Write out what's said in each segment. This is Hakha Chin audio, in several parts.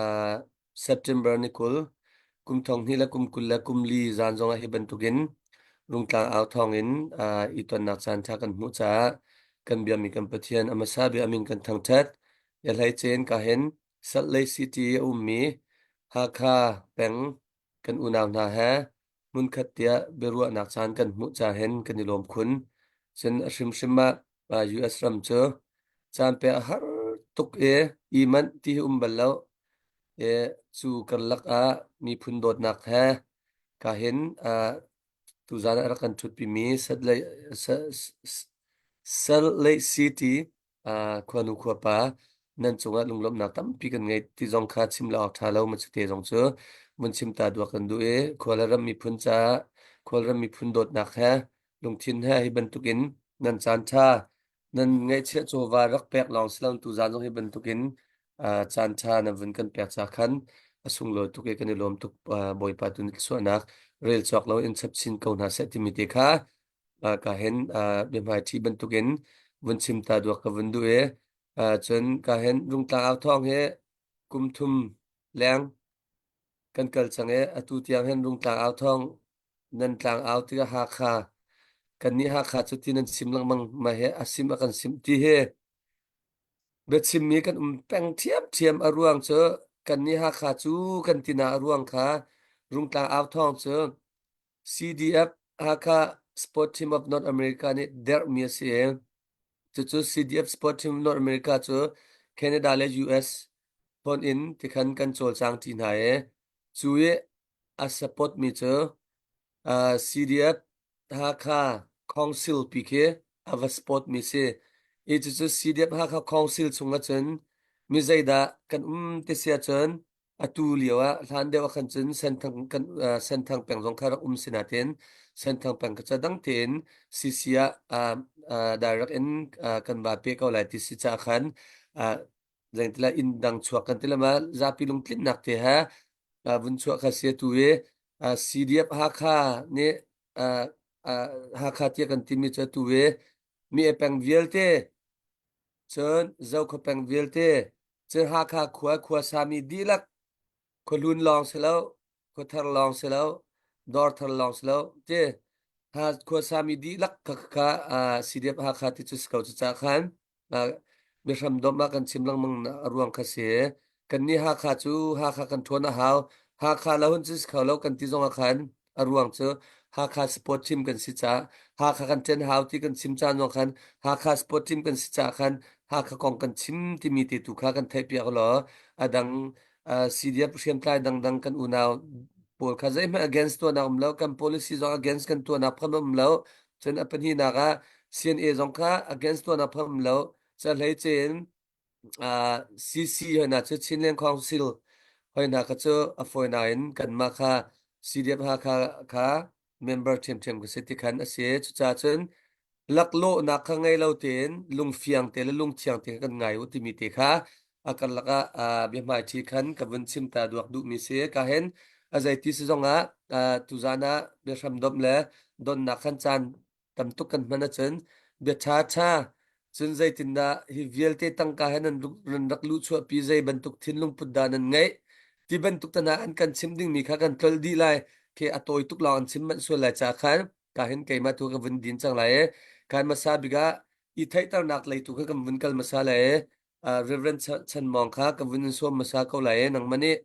Uh, September ni 20 kum thong hnih le kum 20 le kum li zan zongah hi bantukin Rungtlang au thawngin uh, i tonnak caan ṭha kan hmuh caah kan biami kan Pathian a hmasa bik a min kan thangṭhat. Ya hlei cen ka hin Salt Lake City a ummi Hakha peng kan unau hna he hmunkhat tiah biaruahnak caan kan hmuh ca hin kan i lawm khun. Cun a hrimhrim ah uh, US ram cu caan pek a har tuk i i manh ti hi um bal lo. I cu karlak ah miphun dawtnak he ka hin uh, tuzaan ah rak kan ṭhutpimi Salt Lake, Salt Lake City khuanu khuapa nan cungah lunglawmhnak tampi kan ngei ti zong kha chim lo awk ṭha lo ma te zong cu mun chim ta duak kan duh i khual ram miphun caah khualram miphun dawtnak he lungthin he hi bantukin nan caan ṭha nan ngaihchiah chawva rak pek lawng si lo tuzaan zong hi bantukin caan ṭha nan vun kan pek ca khan a sunglawi tuk i kan i lawm tuk Bawipa tu nih thluachuahnak rel cawk lo in chap chin ko hna seh timi te kha ka hin biahmaiṭhi bantukin vun chim ta duak ka vun duh i cun ka hin Rungtlang au thawng hi kum thum leng kan kal cang i atu tiang hin Rungtlang au thawng nan tlang au tikah Hakha kannih Hakha cu ti nan sim lengmang ma he a sim a kan sim ti hi biachimmi kan um peng ṭhiamṭhiam a ruang cu kannih Hakha cu kan tina a ruang kha Rungtlang au thawng cu CDF Hakha Sport Team of North America nih derhmi a si i cucu CDF Sport Team of North America cu Canada le US phone in tikhan kan cawlcang ṭi hna i cu i a support mi cu uh, CDF Hakha Council pi khi a va support mi si. I cucu CDF Hakha Council chung ahcun mi zeidah kan um ti si ahcun Atu lio ah hlan deuh ah khan cun Senthang kan uh, Senthang peng zong kha rak um si nain Senthang peng kha cu dang tein CC ah uh, uh, direct in uh, kan va pe ko lai ti si caah khan uh, zeingtila inn dang chuak kan ti lama zapi lungtlinnak te he uh, vun chuah kha si atu i uh, CDF Hakha nih uh, uh, Hakha tiah kan timi cu atu i mi peng vialte cun Zokhua peng vialte Cun Hakha khua khuasami dihlak khuahlun lawng si lo, khuathar lawng si lo, dawrthar lawng si lo, ti ha khuasami dihlak kha kha CDF Hakha ti cu si ko cucaah khan mihram dawm ah kan chim lengmang a ruang kha si. Kannih Hakha cu Hakha kan ṭhawn a hau. Hakha lo hun cu si kho lo kan ti zong ah khan a ruang cu Hakha sport team kan si caah Hakha kan ṭen hau ti kan chim caan zong khan Hakha sport team kan si caah khan Hakha kong kan chim timi te tu kha kan theihpiak law a dang uh, CDF hriamtlai dangdang kan unau pawl kha zeihmanh against tuahnak um lo kan policy zong against kan tuahnak pham um lo cun a pahnihnak ah CNA zong kha against tuahnak pham um lo ca hlei cein uh, CC hoi hna cu Chinland Council hoi hna kha cu a fawi nain kanmah kha CDF Hakha kha member ṭhiamṭhiam ka si ti khan a si. Cucaah cun laklawhnak kha ngei lo tein lungfiang te le lungthiang te kan ngai u timi te kha a karlak ah uh, biahmaiṭhi khan ka vun chim ta duak duhmi si. Ka hen a zeiti si zongah uh, tuzaan ah biahram domh le donnak khan caan tam tuk kan hman ahcun bia ṭhaṭha cun zeitindah hi vialte tangka he nan nan rak luhchuahpi zei bantuk thinlung put dah nan ngeih ti bantuk te hna an kan chimh dingmi kha kan tlolh dih lai khi a tawi tuk lawng an chim manh sual lai ca khan ka hin keimah tu ka vun din cang lai i kan hmasa bik ah i theihternak lei tu kha kan vun kal hmasa lai i Reverend Chan Mawng kha ka vun in sawm hmasa ko lai i nangmah nih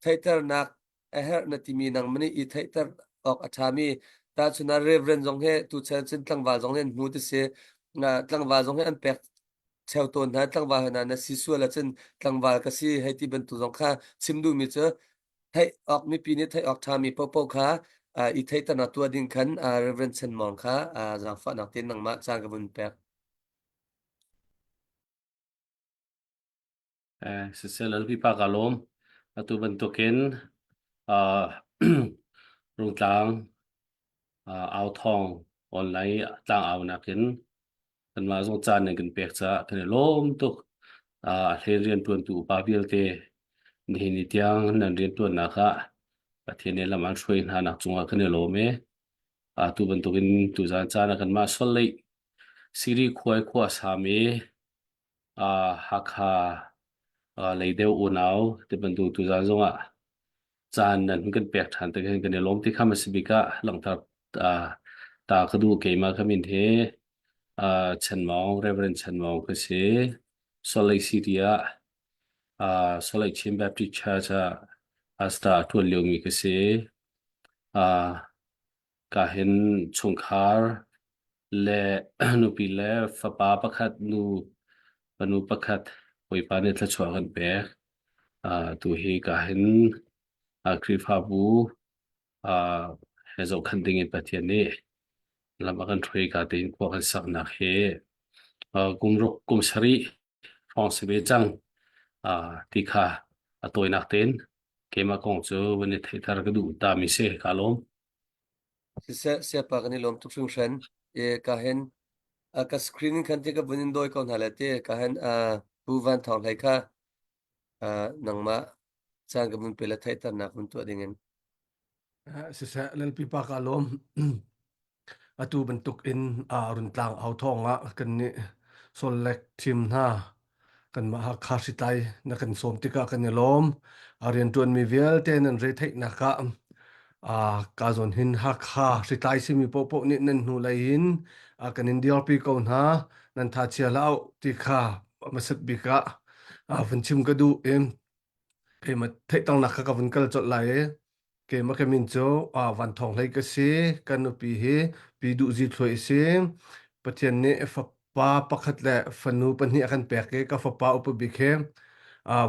theihternak a herh na timi nangmah nih i theihter awk a ṭhami tahchun ah Reverend zong hi tuchan cun tlangval zong nih an hmu ti si tlangval zong hi an pek cheu tawn hna tlangval hna na si sual ahcun tlangval ka si hei ti bantuk zong kha chim duhmi cu theih awk mipi nih theih awk ṭhami paohpaoh kha i theihternak tuah ding khan Reverend Chen Mawng kha zaangfahnak tein nangmah caan ka vun pek. Eh, siseh lalpipa ka lawm. Atu bantukin uh, Rungtlang uh, au thawng online tlang au nakin kanmah zong caan nan kan pek caah kan i lawm tuk. Uh, a hlen rianṭuantu upa vialte nihin ni tiang nan rianṭuannak ah Pathian nih lam an hruai hna nak cungah kan i lawm i atu bantukin tuzaan caan ah kanmah Salt Siri khua i khua a sami Hakha Leideuh unau ti bantuk tuzaan zongah caan nan hun kan pek ṭhan tik hin kan i lawm ti kha hmasa bik ah langhter ta ka duh. Keimah ka min hi Chan Maung, Reverend Chan Maung ka si. Salt Lake City ah Salt Lake Chin Baptist Church ah pastor a ṭuan liomi ka si. Ka hin chungkhar le nupi le fapa pakhat, nu fanu pakhat Bawipa nih thluachuah a kan pek. Tu hi ka hin Khrihfabu he zohkhenh ding in Pathian nih lam a kan hruai ka tein khua kan saknak hi kum ruk kum sarih hrawng si ve cang ti kha a tawinak tein keimah kong cu van i theihter ka duh ta mi si ka lawm. Siseh, siapa kan i lawm tuk hringhran. E ka hen ka screen in khan te ka vun in dawi ko hna le te ka hen Pu Van Thawng Hlei kha nangmah caan ka vun pe le theihternak vun tuah ding in. Siseh, Lalpi pa ka lawm. Atu bantuk in Runtlang au thawng ah kannih Salt team hna kanmah Hakha hritlai na kan sawm tikah kan i lawm. A rianṭuanmi vialte nan retheihnak ah ka zawn hin Hakha hritlai simi paohpaoh nih nan hnulei in kan in dirpi ko hna. Nan tha chia hlah u ti kha hmasat bik ah vun chim ka duh i Keimah theihternak kha ka vun kal colh lai i keimah ka min cu Van Thawng Hlei ka si. Ka nupi hi Pi Duh Zi Thluai a si. Pathian nih fapa pakhat le fanu pahnih a kan pek i ka fapa upa bik hi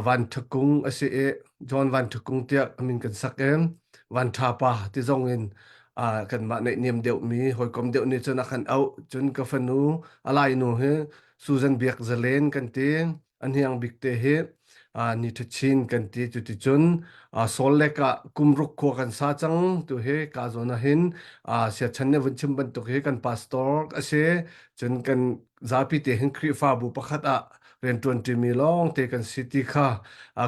Van Ṭha Kung a si i John Van Ṭha Kung tiah a min kan sak i Van Ṭha Pa ti zong in kanmah naihniam deuhmi hawikom deuh nih cun a kan auh. Cun ka fanu a lainu hi Susan Biak Zalen kan ti. A hniang bik te hi ni ṭhachin kan ti cuticun Saul lek ah kum ruk khua kan sa cang tu hi ka zawn ah hin siachan nih vun chim bantuk hi kan pastor a si cun kan zapi te hin Khrihfabu pakhat ah rianṭuan ṭimi lawng te kan si ti kha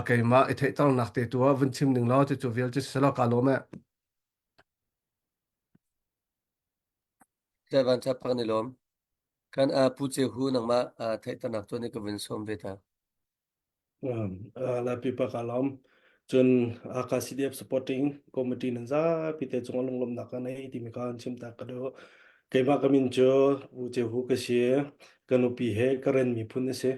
keimah i theihternak te tu ah vun chim ning law cucu vial cu si law ka lawm eh. Tlai van ṭha pak ni lawm. Kan Pu Ce Hu nangmah theihternak tuan i ka vun sawm ve ta. Laipi pa ka lawm. Cun Hakha CDF supporting committee nan zapi te cung ah lunglawmhnak ka nei timi kha an chim ta ka duh. Keimah ka min cu Pu Ce Hu ka si. Ka nupi he Karen miphun a si.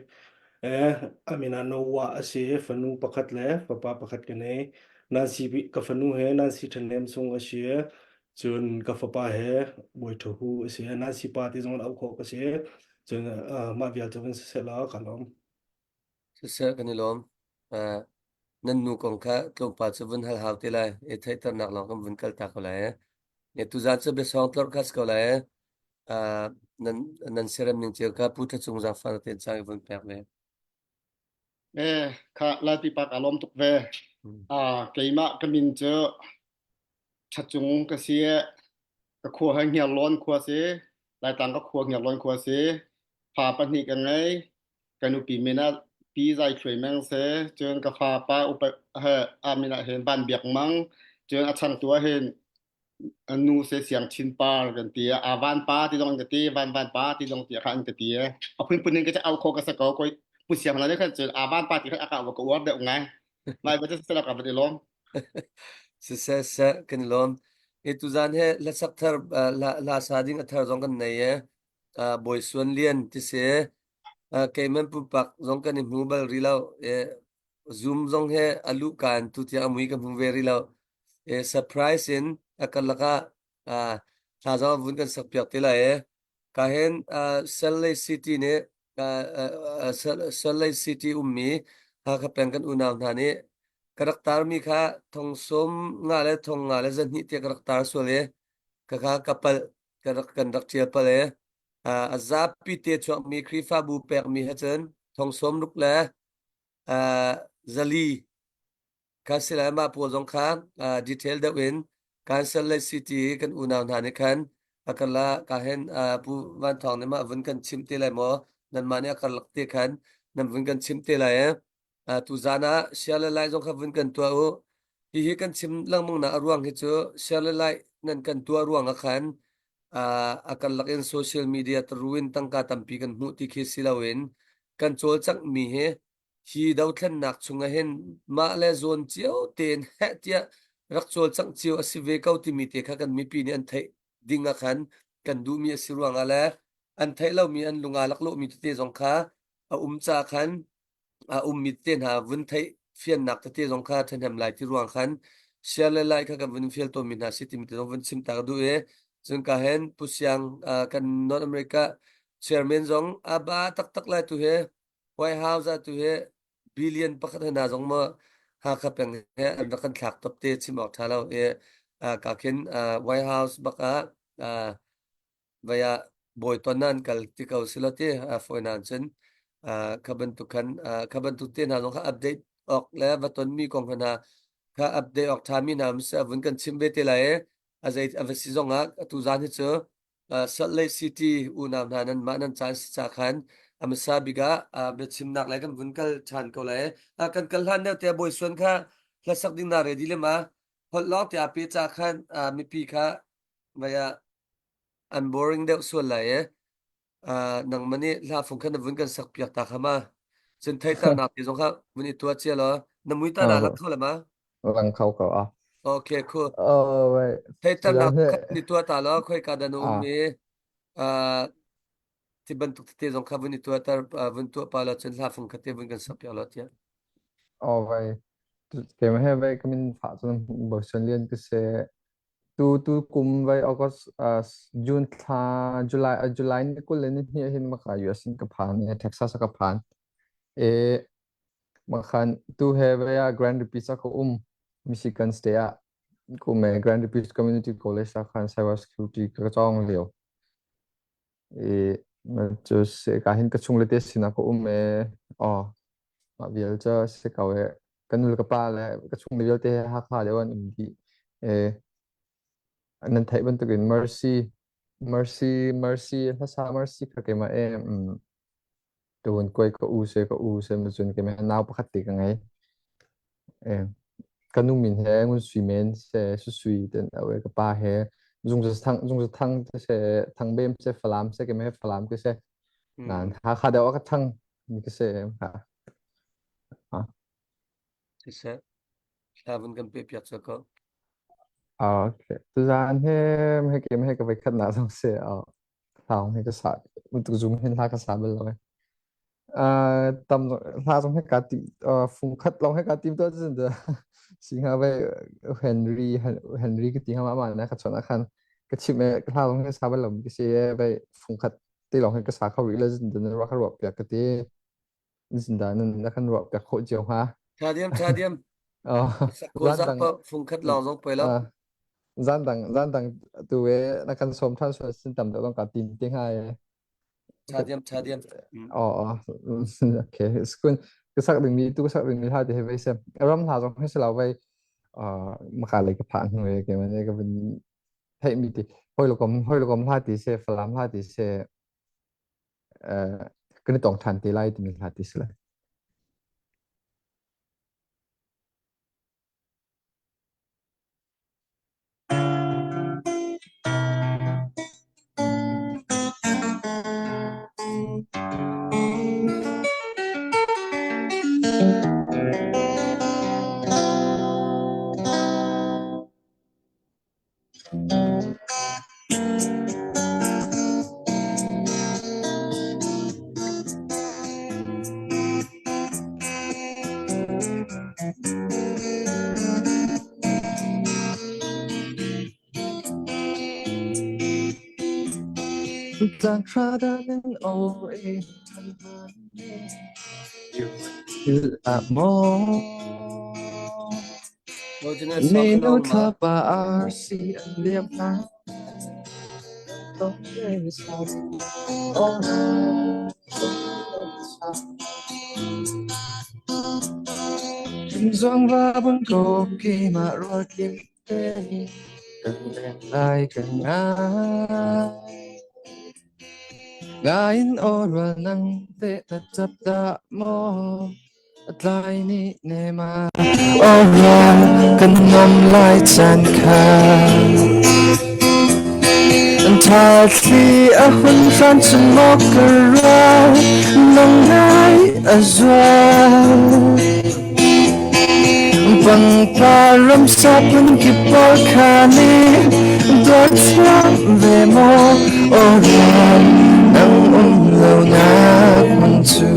Eh, a min ah Noah a si. Fanu pakhat le fapa pakhat ka nei. Nancy ka fanu he Nancy Ṭhahnem Sung a si. Cun ka fapa he Bawi Ṭha Hu a si. Nancy pa ti zong in auh khawh ka si. Cun mah vial cu kan si seh law ka lawm. Siseh kan i lawm. Nan nu kong kha tlawmpal cu vun hal hau te lai. I theihternak lawng kan vun kal ta ko lai. E tuzaan cu biasawng tlorh kha si ko lai. Nan nan siarem ning cio kha Pu Ṭha Cung zaangfah na ten cang i vun pek ve. Eh, kha Laipi pa ka lawm tuk ve. Ah, keimah ka min cu Ṭha Cung ka si i ka khua hi Hniarlawn khua si. Laitlang ka khua Hniarlawn khua si. Fa pahnih ka ngei. Ka nupi min ah Pi Zai Thluai Meng si. Cun ka fa pa upa he a min ah hin Van Biak Mang. Cun a changtu ah hin nu se Siang Chin Par kan ti. A van pa ti zong an ka ti. Van van pa ti zong ti kha an ka ti. A phunphun in ka au kho ka sa ko. Koi pu siang la ne khan cun a van pa ti khan a ka ka uar deuh ngai. Lai ba cu sala ka van i lawm. Siseh seh kan i lawm. I tuzaan he hlasak thar hla sa ding a thar zong kan nei e. Bawi Suan Lian ti si. Keiman pumpak zong kan i hmu bal rih lo. Zoom zong he a luh kaan tu tiang a mui ka hmu ve rih lo. Surprise in a karlak ah hla zong vun kan sak piak te lai e. Ka hen Salt Lake City nih Salt Lake City ummi Hakha peng kan unau hna nih ka rak tarmi kha thong sawm nga le thong nga le zahnih tiah ka rak tar sual i ka kha ka palh ka rak kan rak ṭial palh i a zapi te chuakmi Khrihfabu pekmi he cun thong sawm ruk le zali kha si lai mah pawl zong kha detail deuh in kan Salt Lake City kan unau hna nih khan a kan la ka hen Pu Van Thawng nih mah vun kan chim te lai maw nanmah nih a karlak te khan nan vun kan chim te lai eh tu zan ah share le like zong kha vun kan tuah u hihi kan chim lengmang nak a ruang hi cu share le like nan kan tuah ruang ah khan a karlak in social media taru in tangka tampi kan hmuh ti khi si loin kan cawlcangh mi hi. Hi dothlennak chungah hin mah le zawn cio tein heh tiah rak cawlcangh cio a si ve ko timi te kha kan mipi nih an theih ding ah khan kan duhmi a si ruangah le an theih lomi an lung aa laklawhmi tete zong kha a um caah khan a ummi tete hna vun theih fiannak tete zong kha ṭhahnem lai ti ruang khan share le like kha kan vun fial tawnmi hna si timi te zong vun chim ta ka duh i cun ka hen Pu Siang kan North America chairman zong a ba taktak lai tu he White House ah tu hi billion pakhat hna zong maw Hakha peng he an rak kan thlak top te chim awk tha lo i ka khin White House bak ah vai ah bawi ton an kal ti ko silo ti foi nan cun kha bantuk khan kha bantuk te hna zong kha update awk le va ton mi kong hna kha update awk tha mi hna um se vun kan chim ve te lai a zei a va si zong ah atu zan hi cu Salt Lake City unau hna nan mah nan caan si ca khan a hmasa bik ah biachimnak lai kan vun kal ṭhan ko lai. Kan kal hlan deuh te Bawi Suan kha hlasak ding na ready le ma holh lawng te a pe ca khan mipi kha vai ah an boring deuh sual lai e. Nangmah nih hla fung khan na vun kan sak piak ta kha ma. Cun theihternak te zong kha vun i tuah cia law na mui ta na lak kho le ma. Lang kho ko a. Okay, cool. Oh, wait. Theihternak kha ni tuah ta law khoi ka dan um Ah. i uh, ti bantuk tete zong kha vun i tuahter vun tuah pa law cun hla fung kha te vun kan sak piak law tiah. Oh, vai. Keimah he vai kamin fa cun bosan lian ka se tu tu kum vai August uh, June thla July uh, July ni kul le ni hnih hin maka US in ka phan e Texas ka phan e makhan tu he vai a Grand Rapids ka um Michigan State ah kum e Grand Rapids Community College ah khan cyber security ka cawng lio i cu se ka hin ka chung le te sinah ka um e aw mah vial cu si ko e ka nu le ka pa le ka chung le vialte he Hakha lio an um dih e nan theih bantukin Mercy Mercy Mercy hlasa Mercy kha keimah e um Tuun kuai ka u se ka u se ma cun keimah nau pakhat te ka ngei. E, ka nu min he ngun sui men se su sui ten awe ka pa he zung za thang zung za thang te se thang bem se falam se keimah he falam ke se nan ha kha deuh ka thang mi ke se ha ha Siseh thla vun kan pe piak cho ko. Okay. Tuzaan he he keimah he ka voi khat na zong se hla he ka sa tu zum hin hla ka sa bal lo tam hla zong he ka tim fung khat long he ka tim to cun da singa ve Henry Henry ka ti hama ma na ka chona khan ka chim e hla long he sa bal lo ki se ve fung khat te long he ka sa kho ri la zin dan ra kha ruak piak ka ti zin da nan na kan ruak piak kho cio ha Tha diam tha diam. Ko zan za dang pa fung khat long zong poi lo. Zan dang zan dang tu e na kan som than so sin tam dong ka tim te ngai e. Tha diam tha diam. Oh okay skun ka sak ding mi tu ka sak ding mi ha te he ve sem ram hla zong he selo vai maka le ka pha hnu e ke man ka vin thei mi ti hoi lo kom hoi lo kom hla ti se falam hla ti se kan tong than te lai ti mi hla ti se lai Tlang aw in Ah maw Minu thlapa arsi an liam hna Zong va bun ko keimah rual kim te kan leng lai kan ngai Ngain aw rual nang te ta chap dah maw Tlai nih nem ah kan nuam lai caan kha Tha thli a hun hran cun maw ka rual nang ngai. a zual. Pangpar ramsa phunkip pawl kha nih dawt thiam ve maw aw rian nang um lonak hmun cu.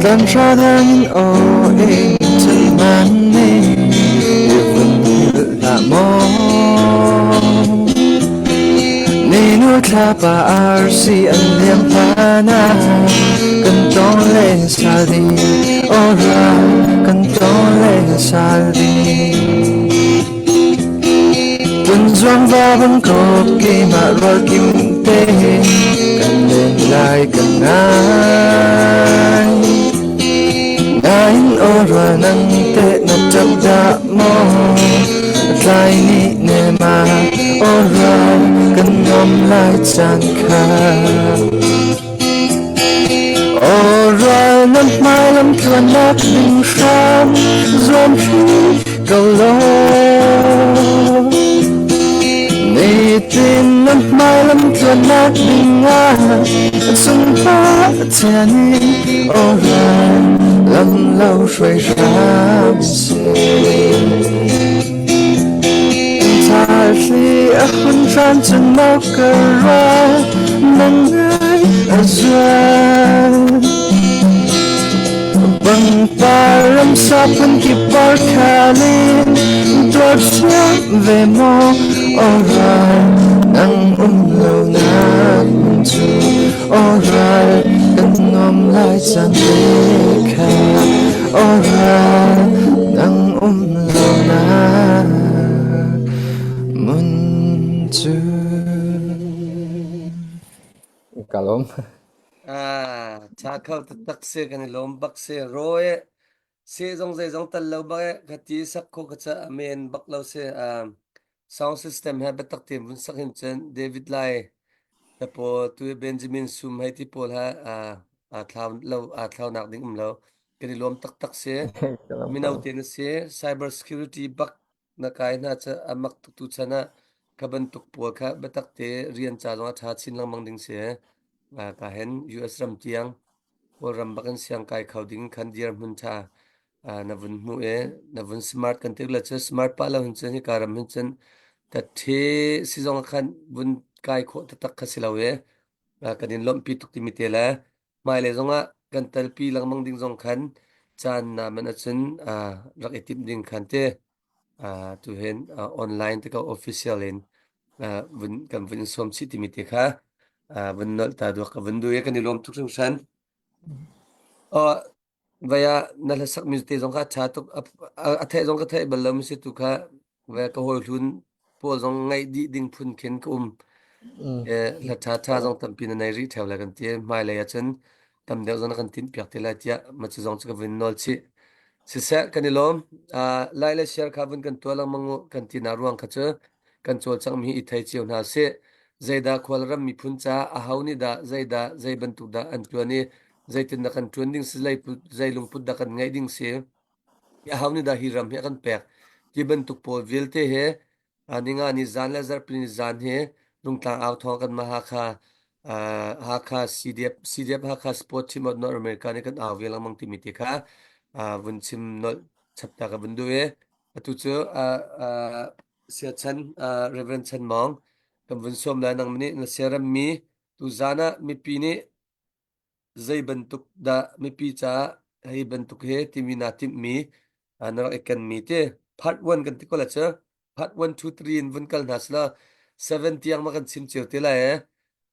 Tlanhra dang in aw in cun man nih i vun hngilh hlah maw? Ninu thlapa arsi an liam hlan ah kan tong len sal ding aw ral kan tong len sal ding. Tunzuang va bang kop keimah rual kim te kan len lai kan ngai. Nain aw rual nang te na ṭap dah maw tlai ni ne ma aw rual kan nuam lai caan kha. Aw rual nan hmai lam tluannak ding hram zuam hrim ko law. Nitin nan hmai lam tluannak ding ah sunpa Pathian in aw rual lam lo hruai hram seh. Thli a hun hran cun maw ka rual nang ngai a zual. Pangpar ramsa phunkip par khal in tuar thiam ve maw aw ral nang um lo nak hmun cu aw ral kan nuam lai caan te kha aw ral nang um lo nak hmun cu. Ka lawm. Ah, tha kho taktak si kan i lawm bak si. Raw e se zong zei zong tal lo bak e ka ti sak kho ka ca amen bak lo si. Um, sound system he biatak tein vun sak hin cun David Lai te pawl tu Benjamin Sum hei ti pawl he aa aa thlau lo aa thlau nak ding um lo. Kan i lawm taktak si. Ka lawm Mino ko. te na si. Cyber security bak na kai hna cu a mak tuk tu chan ah kha bantuk pawl kha biatak te rian ca zong a ṭha chin lengmang ding si. Ka hen US ram tiang Kawlram bak in siang kai kho ding khan dirhmun ṭha na vun hmuh i na vun smart kan ti le cu smart pah lo hin cun hika ram hin cun tatṭhe si zong ah khan vun kai khawh taktak kha si lo i kan in lawmhpi tuk timi te le hmailei zongah kan telpi lengmang ding zong khan caan na man ahcun rak i timh ding khan te tu hin online te ko official in vun kan vun in sawm chih timi te kha vun nolh ta duak ka vun duh i kan i lawm tuk hringhran. Oh, Vai ah na hlasak mi te zong kha a ṭha tuk. A theih zong ka theih bal lo mi si tu kha vai ka hawi hlun pawl zong ngaih dih ding phun khin ka um. Hla ṭha ṭha zong tampi na nei rih ṭheo lai kan ti. Hmailei ah cun tam deuh zong na kan tinh piak te lai tiah ma cu zong cu ka vun nawl chih. Siseh kan i lawm. Lai le share kha vun kan tuah lengmang u kan ti na ruang kha cu kan cawlcanghmi hi i thei cio hna sih. Zeidah khualram miphun caah aho nih dah zeidah zei bantuk dah an ṭuan i zeitindah kan ṭuan ding si, zei lungput dah kan ngeih ding si, aho nih dah hi ram hi a kan pek ti bantuk pawl vialte he ninga ni zan le zarhpi ni zan hi Rungtlang au thawng kan mah Hakha Hakha CDF CDF Hakha Sport Team of North America nih kan au ve lengmang timi te kha vun chim nolh chap ta ka vun duh i atu cu Siachan Reverend Chan Mawng kan vun sawm lai nang nih na siarammi tuzan ah mipi nih zei bantuk dah mipi caah hei bantuk he timi naa timhmi na rak i kenmi ti part 1 kan ti ko la cu part 1 2 3 in vun kal hna sila 7 tiang ma kan chim cio te lai e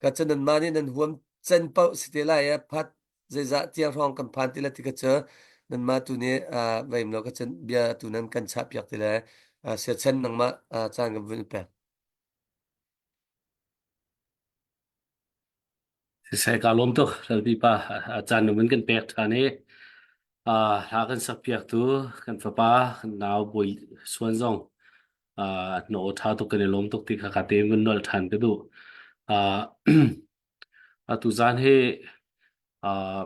ka cu nan mah nih nan huam can paoh si te lai e part zeizah tiang hrawng kan phan ti la ti ka cu nanmah tu nih vaim lo ka cun bia tu nan kan chah piak ti le siachan nangmah caan kan vun pek. Siseh ka lawm tuk Lalpi pa a caan num in kan pek ṭhan i uh, hla kan sak piaktu kan fapa kan nau Bawi Suan zong uh, na aw ṭha tuk kan i lawm tuk ti kha ka tein vun nolh ṭhan ka duh. Uh, atu zan hi uh,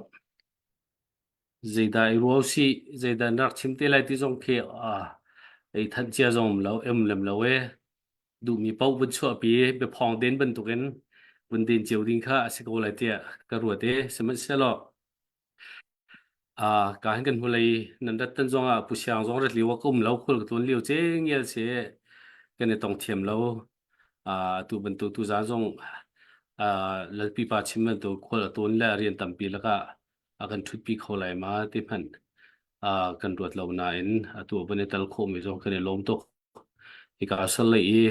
zeidah i ruah usih zeidah na rak chim te lai ti zong khi uh, ei thanh cia zong um lo um lem lo e duhmi paoh vun chuahpi biaphawng den bantukin vun den cio ding kha a si ko lai tiah ka ruat i sihmanhsehlaw uh, ka hin kan hnulei nan rat tan zong ah Pu Siang zong rat lio ah ka um lo khul ka tlawn lio ce ngial si kan i tong thiam lo uh, tu bantuk tu zan zong uh, lalpi pa chim bantuk khual a tawn le rian tampi lakah a kan ṭhutpi kho lai ma ti hmanh uh, kan ruat lo nain atu van i tal khawhmi zong kan i lawm tuk. Hika sal lei i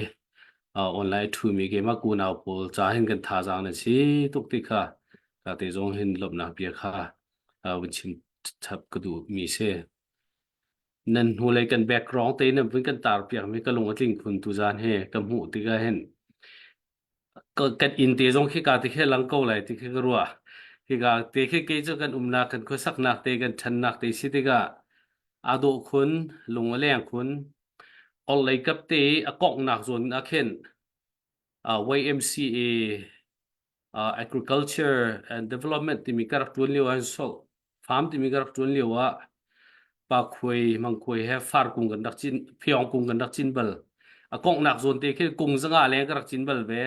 uh, online a ṭhumi keimah kunau pawl ca hin kan thazaang nan si tuk ti kha ka te zong hin lawmhnak bia kha uh, vun chim chap ka duh mi si. Nan hnulei kan background te nan vun kan tar piak mi ka lung a tling khun tu zan he ka hmuh tikah hin kan inn te zong khika te khi lang ko lai ti khi ka ruah. Hika te khi kei cu kan umnak kan khuasaknak te kan ṭhannak te si tikah aa dawh khun, lung a leng khun. Orhlei kap te i a konghnak zawn ah khin uh, YMCA uh, Agriculture and Development timi ka rak ṭuan lio ah so farm timi ka rak ṭuan lio ah pa khuai mang khuai he far kung kan rak cin phiong kung kan rak cin bal a konghnak zawn te khi kung zanga leng ka rak cin bal ve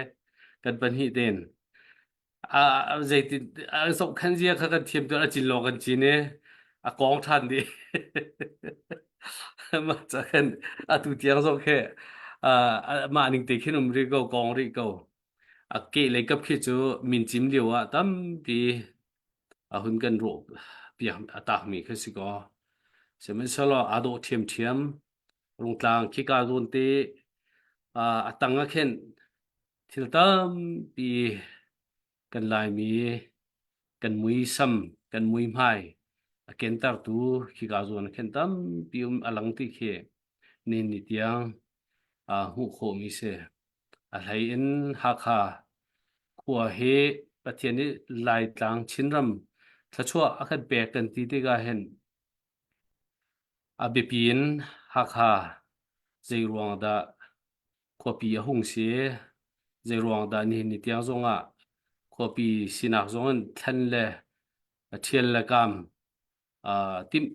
kan pahnih ten a zeitin a zohkhan zia kha kan thiam tu a cin lawng kan cin i a kong ṭhan dih mah ca khan atu tiang zong khi mah ning te khin um rih ko kong rih ko a ke lei kap khi cu min cim lio ah tampi a hun kan rawh piak a takmi khi si ko sihmanhsehlaw aa dawh ṭhiamṭhiam rungtlang khika zawn te a tang ah khin thil tampi kan Laimi kan muisam kan muihmai a kentertu khika zawn ah khin tampi um a lang ti khi ni ni tiang hmuh khawhmi si. A hlei in Hakha khua hi Pathian nih Laitlang Chinram thluachuah a kan pek kan ti tikah hin a biapi in Hakha zei ruang dah khuapi a hung si, zei ruang dah nihin ni tiang zongah khuapi sinak zong in thlen le ṭhial le kaam uh, timh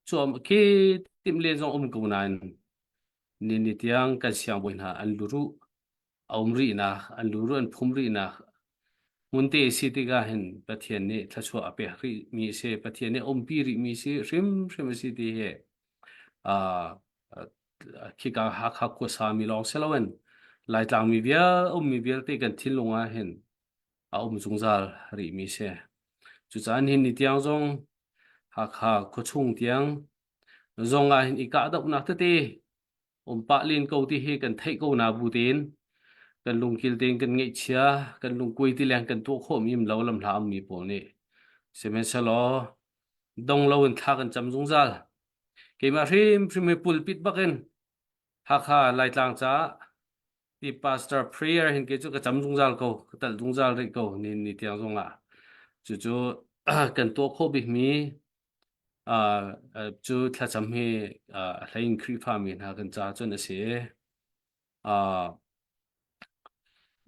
cuam khi timh len zong um ko nain ni ni tiang kan siangbawi hna an luruh a um rihnak an luruh an phum rihnak hmunte si tikah hin Pathian nih thluachuah a pek rih mi a si Pathian nih a umpi rih mi si hrimhrim a si ti hi uh, khika Hakha khuasa mi lawng si loin Laitlang mi vial ummi vialte kan thinlung ah hin a um zungzal rih mi si. Cucaah nihin ni tiang zong Hakha khuachung tiang zong ah hin i kahdohnak tete um pah len ko ti hi kan theih ko na bu tein kan lungkil tein kan ngeihchia kan lungkuai ti leng kan tuah khawh mi um lo lamhla ummi pawl nih sihmanhsehlaw dong lo in thla kan cam zungzal keimah hrimhrim hi pulpit bakin Hakha Laitlang caah ti pastor prayer hin ke cu ka cam zungzal ko ka tal zungzal rih ko ni ni tiang zongah cucu kan tuah khawh bik mi uh, cu thlacam hi uh, a hlei in Khrihfa mi hna kan ca cun a si uh,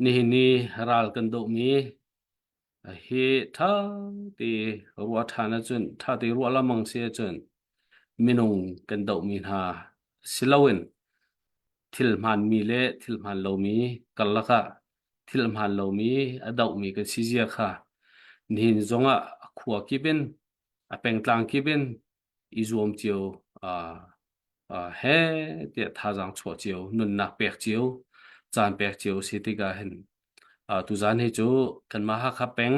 nihin ni ral kan doh mi hi ṭha te ruah ṭhan ahcun ṭha te ruah lamang si ahcun minung kan dohmi hna si loin thil hmaanmi le thil hmaan lomi karlak ah thil hmaan lomi a dohmi kan si zia kha nihin zongah a khua kip in a pengtlang kip in i zuam cio uh, uh, he tiah thazaang chuah cio nunnak pek cio caan pek cio si tikah hin uh, tuzaan hi cu kanmah Hakha peng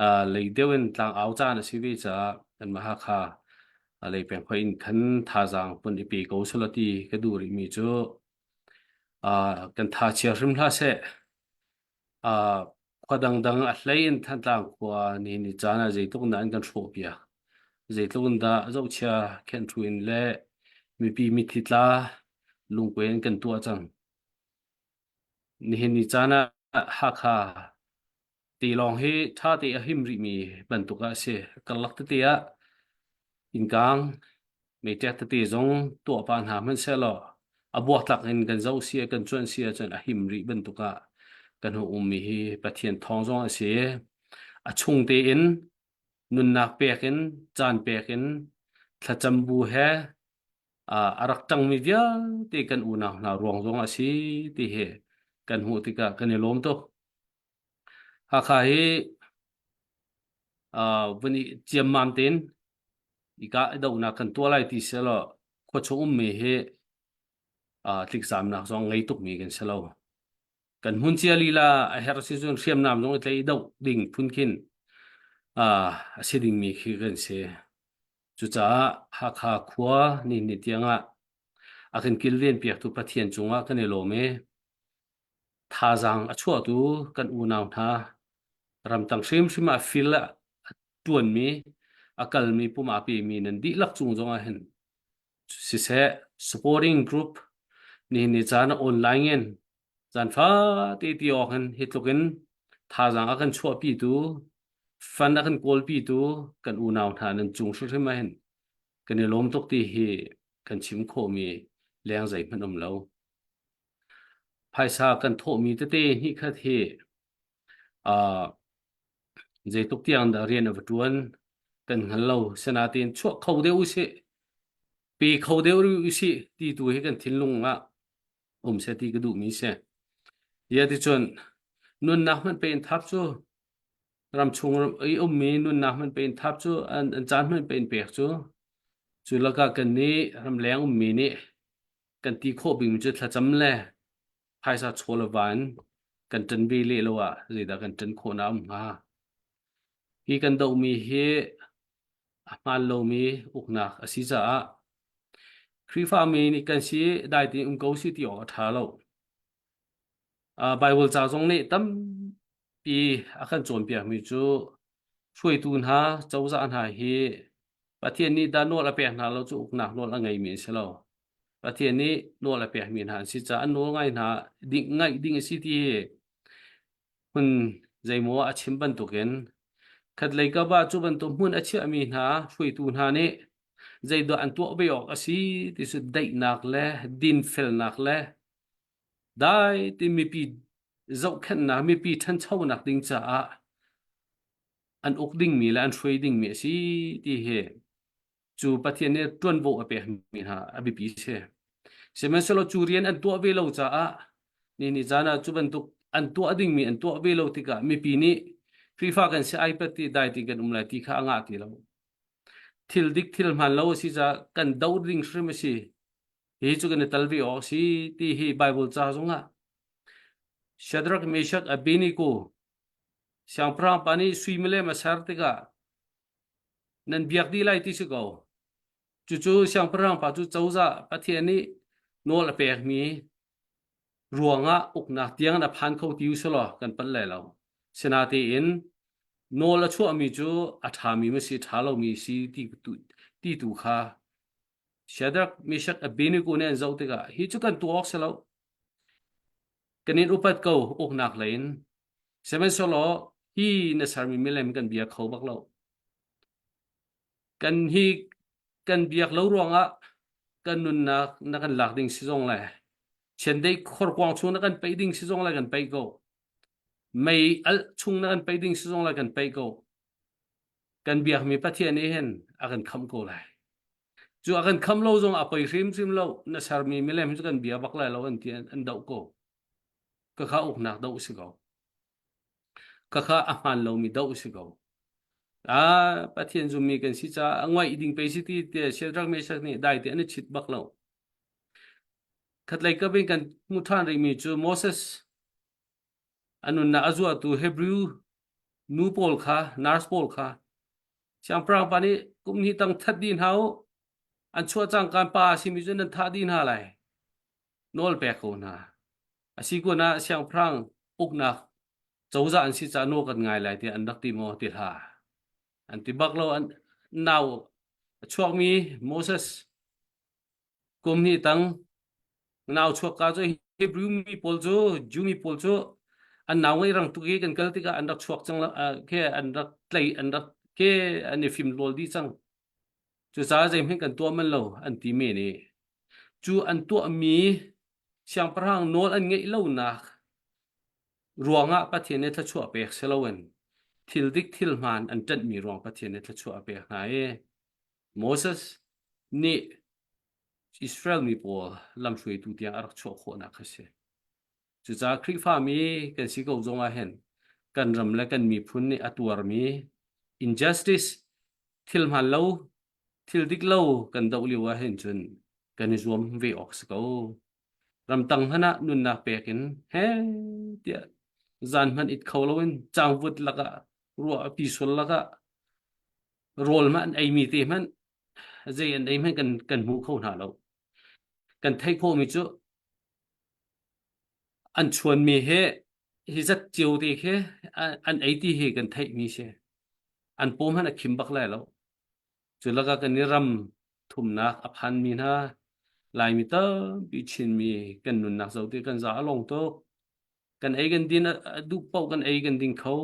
uh, lei deuh in tlang au caan a si ve caah kanmah Hakha uh, lei peng hoi in khan thazaang pun i pe ko selaw ti ka duh rih mi cu uh, kan tha chia hrim hlah seh uh, Khua dangdang a hlei in Thantlang khua nihin ni caan ah zeitluk in dah an kan hrawhpiak. Zeitluk in dah zohchia khenhru in le mipi mitthli tla lungkuai in kan tuah cang. Nihin ni caan ah Hakha. Tilawng hi ṭha te a him rihmi bantuk ah a si. Karlak tete ah innkang meiṭek tete zong tuah pah hna hmanhsehlaw a buaktlak in kan zoh si kan cuanh si ahcun a him rih bantuk ah kan hung ummi hi Pathian thawng zong a si. A chung tein nunnak pek in caan pek in thlacam bu he a rak ṭangmi vialte kan unau hna ruang zong a si ti hi kan hmuh tikah kan i lawm tuk. Hakha hi vun i ciammam tein i kah i dohnak kan tuah lai ti sehlaw khuachung ummi hi tlikzaamnak zong ngei tukmi kan si lo. Kan hmun cia lila a herh si cun hriamnam zong i tlei doh ding phun khin a si dingmi khi kan si. Cucaah Hakha khua nihin ni tiangah a kan kilven piaktu Pathian cungah kan i lawm i thazaang a chuahtu kan unau hna ramtang hrimhrim ah fil a ṭuanmi a kalmi pum aa pemi nan dihlak cung zong ah hin siseh supporting group nihin ni caan online in caan fate ti awk hin hi tluk in thazaang a kan chuahpitu fund a kan kawlpitu kan unau hna nan cung hrimhrim ah hin kan i lawm tuk ti hi kan chim khawhmi leng zeihmanh um lo. Phaisa kan thawhmi tete hnihkhat hi uh, zeitluk tiang dah rian a va ṭuan kan hngal lo. Sinain chuah kho deuh usih, pe kho deuh rih usih ti tu hi kan thinlung ah um seh ti ka duhmi si. Ia ticun nunnak hmanh pe in thap cu ramchung i ummi nunnak hmanh pe in thap cu an, an caan hmanh pe in pek cu cu lakah kan nih ramleng ummi nih kan ti khawh bikmi cu thlacam le phaisa chaw le va in kan ṭan ve leh lo ah zeidah kan ṭan khawhnak um hnga? Hi kan dohmi hi a hmaan lomi uknak a si caah Khrihfami nih kan si dai tein um ko si ti awk a ṭha lo. Uh, Bible ca zong nih tampi a kan cawnpiakmi cu hruaitu hna, cozah hna hi Pathian nih dah nawl a pek hna lo cu uknak nawl a ngeimi an si lo. Pathian nih nawl a pekmi hna an si caah an nawl ngai hna ding ngaih ding a si ti hi hmun zeimaw a chim bantukin khatlei kap ah cu bantuk hmun a chiahmi hna hruaitu hna nih zeidah an tuah ve awk a si ti cu daihnak le dinfelnak le dai ti mipi zohkhenhnak mipi ṭhanchonak ding caah an uk dingmi le an hruai dingmi a si ti hi cu Pathian nih ṭuanvo a pekmi hna a biapi si. Sihmanhsehlaw cu rian an tuah ve lo caah ni ni caan ah cu bantuk an tuah dingmi an tuah ve lo tikah mipi nih Khrihfa kan si ai pat ti dai ti kan um lai ti kha a ngah ti lo. Thil dik thil hmaan lo a si caah kan do ding hrim a si. Hi cu kan i tal ve awk a si ti hi Bible ca zongah Shadrach, Meshach, Abednego siangpahrang pa nih sui milem a ser tikah nan biak dih lai ti si ko. Cucu siangpahrang pa cu cozah Pathian nih nawl a pekmi ruangah uknak tiang a phan kho ti usulaw kan palh lai lo. Sinatein nawl a chuahmi cu a ṭhami ma si ṭha lomi si ti tu, ti tu kha Shadrach, Meshach, Abednego nih an zoh tikah hi cu kan tuah awk si lo. Kan in upat ko uknak lei in. Sihmanhsehlaw hi na sermi milem kan bia kho bak lo. Kan hi kan biak lo ruangah kan nunnak na kan lak ding si zong le chiandeih khorkuang chung na kan peih ding si zong le kan peih ko. Mei alh chung na kan peih ding si zong le kan peih ko. Kan biakmi Pathian nih hin a kan khamh ko lai. Cu a kan kham lo zong a poi hrimhrim lo. Na sermi milem cu kan bia bak lai lo an ti an doh ko. Khakha uknak doh si ko. Khakha a hmaan lomi doh si ko. Ah, Pathian zummi kan si caah a ngaih ding pei si ti te Shadrach Meshach nih dai te an i chit bak lo. Khatlei kap in kan hmuh ṭhan rihmi cu Moses a nunnak a zuahtu Hebrew nu pawl kha, nurse pawl kha siangpahrang pa nih kum hnih tang that dih hna u an chuah cangka pa a simi cu nan thah dih hna lai nawl pek ko hna. A si kun ah siangpahrang uknak cozah an si caah nawl kan ngai lai tiah an rak ti maw ti hlah. An ti bak lo an nau a chuakmi Moses kum hnih tang nau chuak ka cu Hebrew mi pawl cu Jew mi pawl cu An nau ngei rang tuk i kan kal tikah an rak chuak cang ke an rak tlei an rak ke an i fim lawl dih cang. Cucaah zeihmanh kan tuah man lo an ti men i cu an tuahmi siangpahrang nawl an ngeih lonak ruangah Pathian nih thluachuah pek si loin thil dik thil hmaan an ṭanhmi ruang Pathian nih thluachuah a pek hna i Moses nih Israel mi pawl lamhruaitu tiang a rak chuah khawhnak kha si. Cucaah Khrihfami kan si ko zong ah hin kan ram le kan miphun nih a tuarmi injustice thil hmaan lo thil dik lo kan doh lio ah hin cun kan i zuam ve awk si ko. Ramtang hmanh ah nunnak pek in he tiah zan hmanh it kho loin cangvut lakah ruah a pi sual lakah rawl hmanh an eimi te hmanh zei an ei hmanh kan kan hmu kho hna lo. Kan theih khawhmi cu an chuanmi he hi zat cio te khi an ei ti hi kan theihmi si. An paw hmanh a khim bak lai lo. Cu lakah kan i ram thumnak a phanmi hna Laimi tampi Chinmi kan nunnak zoh ti kan za a long tuk. Kan ei kan din a duh paoh kan ei kan ding kho.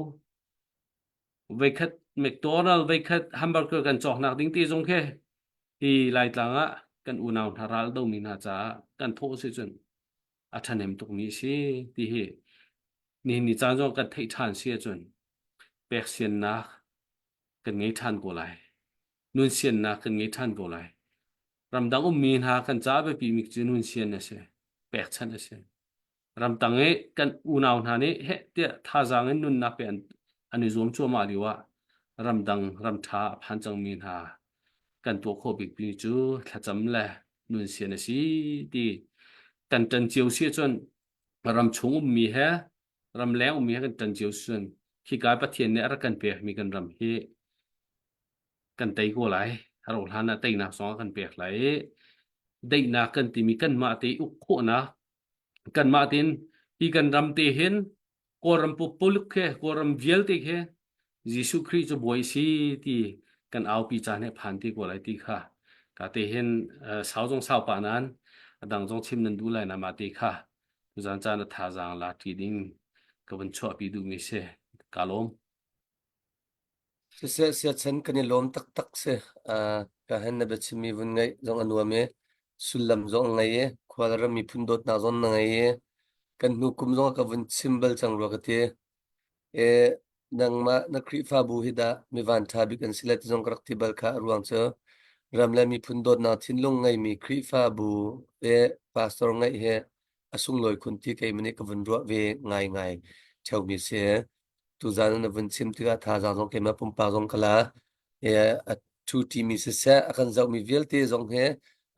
Voikhat McDonald voikhat hamburger kan cawknak ding ti zong khi hi Laitlang ah kan unau hna ral domi hna caah kan thawh si cun a ṭhahnem tukmi a si ti hi nihin ni caan zong kan theih ṭhan si ahcun pek siannak kan ngei ṭhan ko lai. Nun siannak kan ngei ṭhan ko lai. Ramdang ummi hna kan caah biapimi cu nun sian a si, pekchanh a si. Ramtang i kan unau hna nih heh tiah thazaang in nunnak pe an, an i zuam cuahmah lio ah ramdang ram ṭha a phan cangmi hna kan tuah khawh bikmi cu thlacam le nun sian a si ti kan ṭan cio si ahcun ram chung ummi he ramleng ummi he kan ṭan cio cun khika Pathian nih a rak kan pekmi kan ram hi kan tei ko lai. A rauh hlan ah teinak zong a kan pek lai i daihnak kan timi kanmah te uk khawhnak kanmah tein hi kan ram te hin Kawlram pupuluk khi Kawlram vialte khi Jesuh Khrih cu bawi si ti kan aupi caan he phan ti ko lai ti kha ka te hin sau zong sau pa nan a dang zong chim nan duh lai na ma te kha tuzan caan a thazaang la ṭi ding ka vun chuahpi duhmi si ka lawm. Siseh siachan kan i lawm taktak si. Uh, ka hen na biachimmi vun ngaih zong a nuam i sullam zong a ngei i khua le ram miphun dawtnak zong na ngei i kan hnu kum zong ah ka vun chim bal cang rua ka ti. E, nangmah na Khrihfabu hi dah mi vanṭha bik an si le ti zong ka rak ti bal kha a ruang cu ram le miphun dawtnak thinlung ngeimi Khrihfabu le pastor ngeih hi a sunglawi khun ti keimah nih ka vun ruah ve ngaingai ṭheumi si. Tuzaan na vun chim tikah thazaang zong keimah pumpak zong ka la. E, a ṭhuṭimi siseh a kan zohmi vialte zong he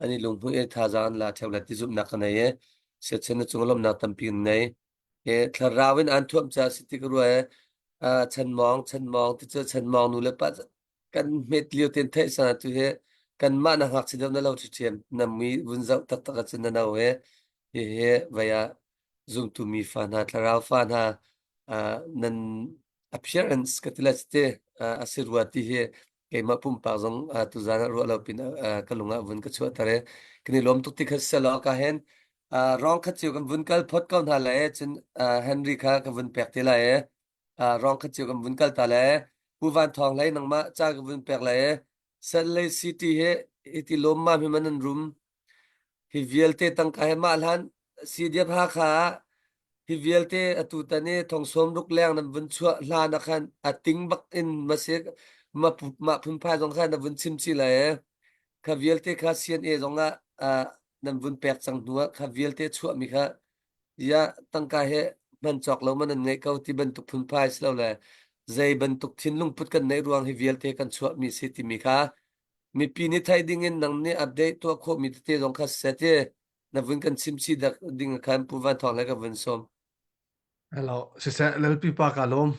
an i lunghmuih i thazaang an la ṭheo lai ti zumhnak ka nei i siachen na cung lawmhnak tampi kan nei. E, thlarau in aan thuamh caah si ti ka ruah i chanmawng chanmawng ti cu chanmawng nu le pa kan hmet lio ten theih sana tu hi kanmah na ngakchia deuh na lo ṭhiṭhiam na mui vun zoh taktak ahcun na no he hihi vei ah zumtu mi fa hna thlarau fa hna nan appearance ka ti le te a si rua ti hi keimah pumpak zong tuzan ah ruah lo pin ka lung ah vun ka chuahter i kan i lawm tuk ti kha selaw ka hen rong khat cio kan vun kal phot ko hna lai cun Henry kha ka vun pek te lai rong khat cio kan vun kal ta le Pu Van Thawng hlei nangmah ca ka vun pek lai Salt Lake City he hiti lawm ma hi man an rum hi vialte tangka he mah hlan CDF Hakha ah hi vialte atu tan i thong sawm ruk leng nan vun chuah hlan ah khan a ting bak in masik ma mah phunphai zong khan na vun chim chi lai kha vialte kha CNA zong ah nan vun pek cang hnu ah kha vialte chuah mi kha ya tangka he hman cawk lo man an ngeih ko ti bantuk phunphai si lo le zei bantuk thinlung put kan neih ruang hi vialte kan chuah mi si timi kha mipi nih theih ding in nang nih update tuah khawh mi tete zong kha set i na vun kan chim chih ding khan Pu Van Thawng le ka vun sawm. Hello, siseh Lalpi pa ka lawm.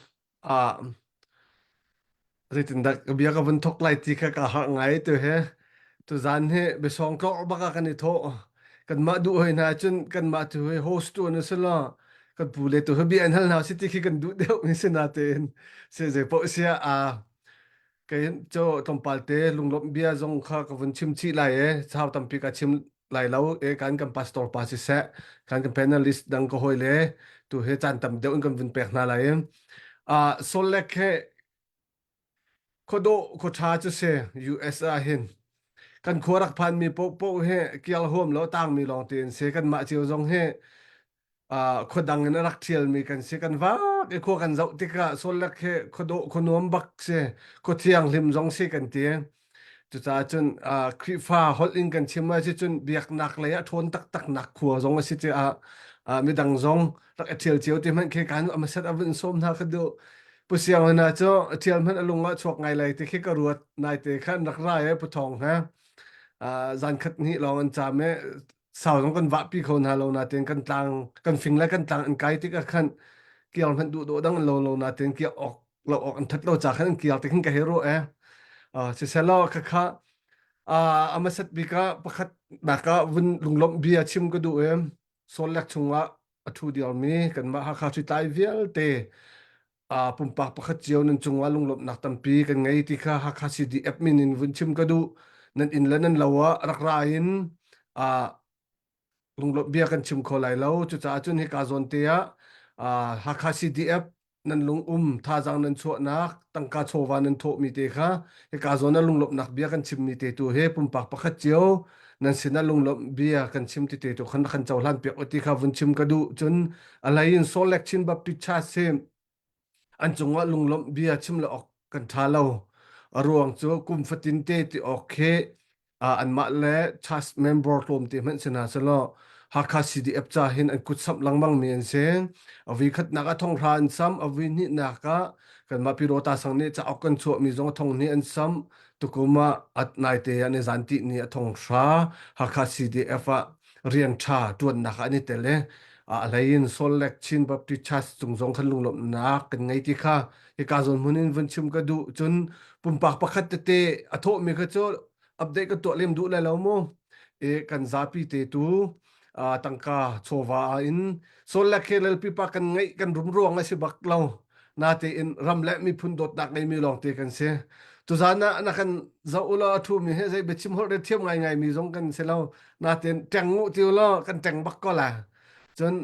Ah, zeitindah ka bia ka vun thok lai ti kha ka harh ngai tu he. Tu zan hi biasawng tlawr bak ah kan i thawh. Kanmah duh hoi hna cun kanmah tu hi host tu an si lo. Kan pu le tu hi bia an hal hna si ti khi kan duh deuh ni si natein se zei paoh sia a Kei cu tlawmpal te lunglawmh bia zong kha ka vun chim chih lai i sau tampi ka chim lai lo i kan kan pastor pa siseh kan kan panelist dang ka hawi le Tu he caan tam deuh in kan vun pek hna lai. Uh, Salt Lake he khuadawh khuaṭha cu si US ah hin kan khua rak phanmi paohpaoh hi kial huam lo tangmi lawng te an si kanmah cio zong hi uh, khua dang in a rak ṭhialmi kan si kan vak i khua kan zoh tikah Salt Lake hi khuadawh khuanuam bak si khua thianghlim zong si kan ti Cucaah cun uh, Khrihfa holh in kan chim ah cun biaknak lei ah ṭhawn taktak nak khua zong a si caah uh, midang zong rak i ṭhial cio ti hmanh khi kan amasat a vun sawm hna ka duh. Pu Siang hna cu ṭhial hmanh a lung ah chuak ngai lai ti khi ka ruat naite khan rak ra e Pu Thawng he uh, zan khat hnih lawng an caam e sau zong kan vahpi kho hna lo natein kan tlang kan fing le kan tlang an kai tikah khan kiar hmanh duh dawh dang an lo lo natein kiak awk lo awk an that lo ca khan an kiar ti khin ka hero e siselaw khakha a hmasat bik ah pakhat nak ah vun lunglawmh bia chim ka duh e Salt Lake chungah a thu diarmi kanmah Hakha hritlai vialte pumpak pakhat cio nan cungah lunglawmhnak tampi kan ngei ti kha Hakha CDF min in vun chim ka duh nan inn le nan lo ah rak ra in lunglawmh bia kan chim kho lai lo. Cucaah cun hika zawn te ah Hakha CDF nan lung um thazaang nan chuahnak tangka chawva nan thawhmi te kha hika zawn ah lunglawmhnak bia kan chimmi te tu he pumpak pakhat cio nan sinah lunglawmh bia kan chim ti te tu khan kan cohlan piak u ti kha vun chim ka duh cun a lei in Salt Lake Chin Baptist Church hi an cungah lunglawmh bia chim lo awk kan ṭha lo. A ruang cu kum fatin te ti awk khi anmah le church member tlawmte hmanh si hna selaw Hakha CDF ca hin an kut samh lengmang mi an si. A vui khatnak ah thonghra an sam, a vui hnihnak ah kanmah Pirota sang nih cauk kan chuahmi zong thong hnih an sam. Tukum ah at naite ah ni zan ti ni a thonghra Hakha CDF ah rian ṭha ṭuannak ah an i tel i a hlei in Salt Lake Chin Baptist Church cung zong khan lunglawmhnak kan ngei ti kha hika zawn hmun in vun chim ka duh cun pumpak pakhat tete a thawhmi kha cu update ka tuah lem duh lai lo mu e kan zapi te tu tangka chawva in Salt Lake he lalpipa kan ngeih kan rum ruang a si bak lo natein ram le miphun dawtnak ngeimi lawngte kan si. Tuzan ah na kan zoh u law a ṭhumi he zei biachim holh re thiam ngaingai mi zong kan si lo. Natein ṭeng u ti u law kan ṭeng bak ko la. Cun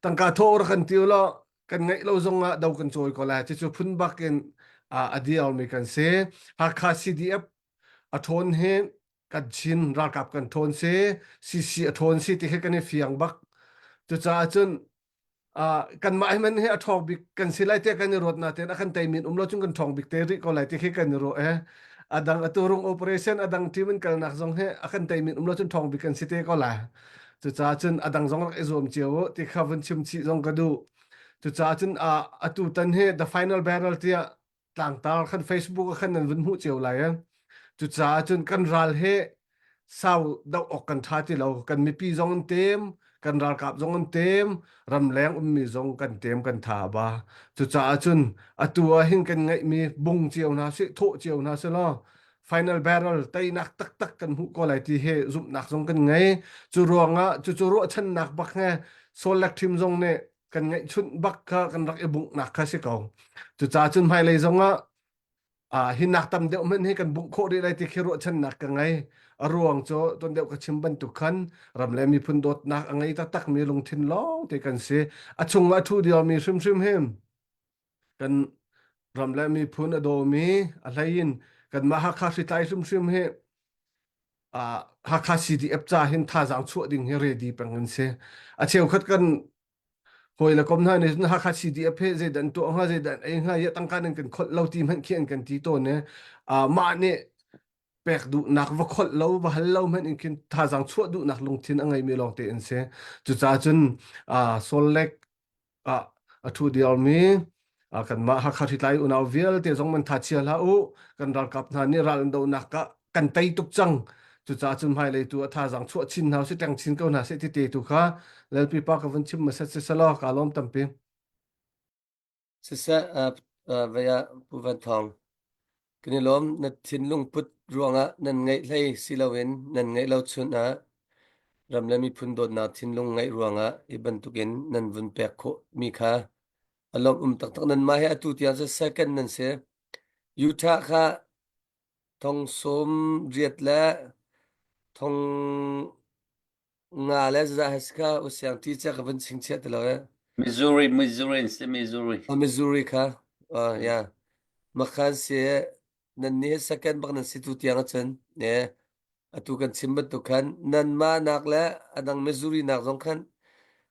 tangka thawh rak kan ti u law kan ngeih lo zong ah do kan cawi ko la. Cucu phun bak in a diarmi kan si. Hakha CDF a ṭhawn hi kan Chin ralkap kan ṭhawn si, CC a ṭhawn si ti khi kan i fiang bak. Cucaah cun uh, kanmah hi man hi a ṭhawng bik kan si lai tiah kan i ruat natein a kan tei min um lo cun kan ṭhawng bik te rih ko lai ti khi kan i ruah e a dang atu rung operation a dang team in kalnak zong hi a kan tei min um lo cun ṭhawng bik kan si te ko lai cucaah cun a dang zong rak i zuam cio u ti kha vun chim chih zong ka duh cucaah cun uh, atu tan hi the final battle tiah tlangtar khan Facebook ah khan nan vun hmuh cio lai eh. Cucaah cun kan ral he sau doh awk kan ṭha ti lo. Kan mipi zong an tem, kan ralkap zong an tem, ramleng ummi zong kan tem kan tha ba. Cucaah cun atu ah hin kan ngeihmi bung cio hna sih, thawh cio hna sih law final battle teinak taktak kan hmuh ko lai ti hi zumhnak zong kan ngei. Cu ruangah cucu ruahchannak bak he Salt Lake team zong nih kan ngeihchunh bak kha kan rak i bunghnak kha si ko. Cucaah cun hmailei zongah ah hi nak tam deuh hmanh hi kan bungh khawh rih lai ti khi ruahchannak ka ngei. A ruang cu tuan deuh ka chim bantuk khan ram le miphun dawtnak a ngei taktakmi lungthin lawng te kan si. A chungah a ṭhu diarmi hrimhrim hi kan ram le miphun a dawmi a hlei in kanmah Hakha hritlai hrimhrim hi uh, Hakha CDF ca hin thazaang chuah ding hi ready peng an si. A cheukhat kan hawi le kom hna nih cun Hakha CDF he zeidah an tuah hnga zeidah an ei hnga ya tangka nan kan kholh lo ti hmanh khi an kan ti tawn i uh, mah nih pek duhnak va kholh lo va hal lo hmanh in khin thazaang chuah duhnak lungthin a ngeimi lawngte an si. Cucaah cun uh, Salt Lake ah a ṭhu diarmi kanmah Hakha hritlai unau vialte zong man tha chia hlah u kan ralkap hna nih ral an dohnak ah kan tei tuk cang cucaah cun hmailei tu a thazaang chuah chin hna usih ṭeng chin ko hna seh ti te tu kha Lalpi pa ka vun chim hmasat si selaw ka lawm tampi Siseh, vei ah Pu Van Thawng, kan i lawm. Na thinlung put ruangah nan ngeih hlei si loin nan ngeih lo chun ah ram le miphun dawtnak thinlung ngeih ruangah hi bantukin nan vun pek khawhmi kha a lawmh um taktak. Nanmah hi atu tiang cu second nan si. Utah kha thong 80 le thong nga le zazah he si kha usiang ṭi cia ka vun chingchiah ti lo eh. Missouri, Missouri, si Missouri. Ah, Missouri kha. Ah, yeah. Makhan si nan ni second bak nan si tu tiang ahcun ne atu kan chim bantuk khan nanmah nak le adang Missouri nak zong khan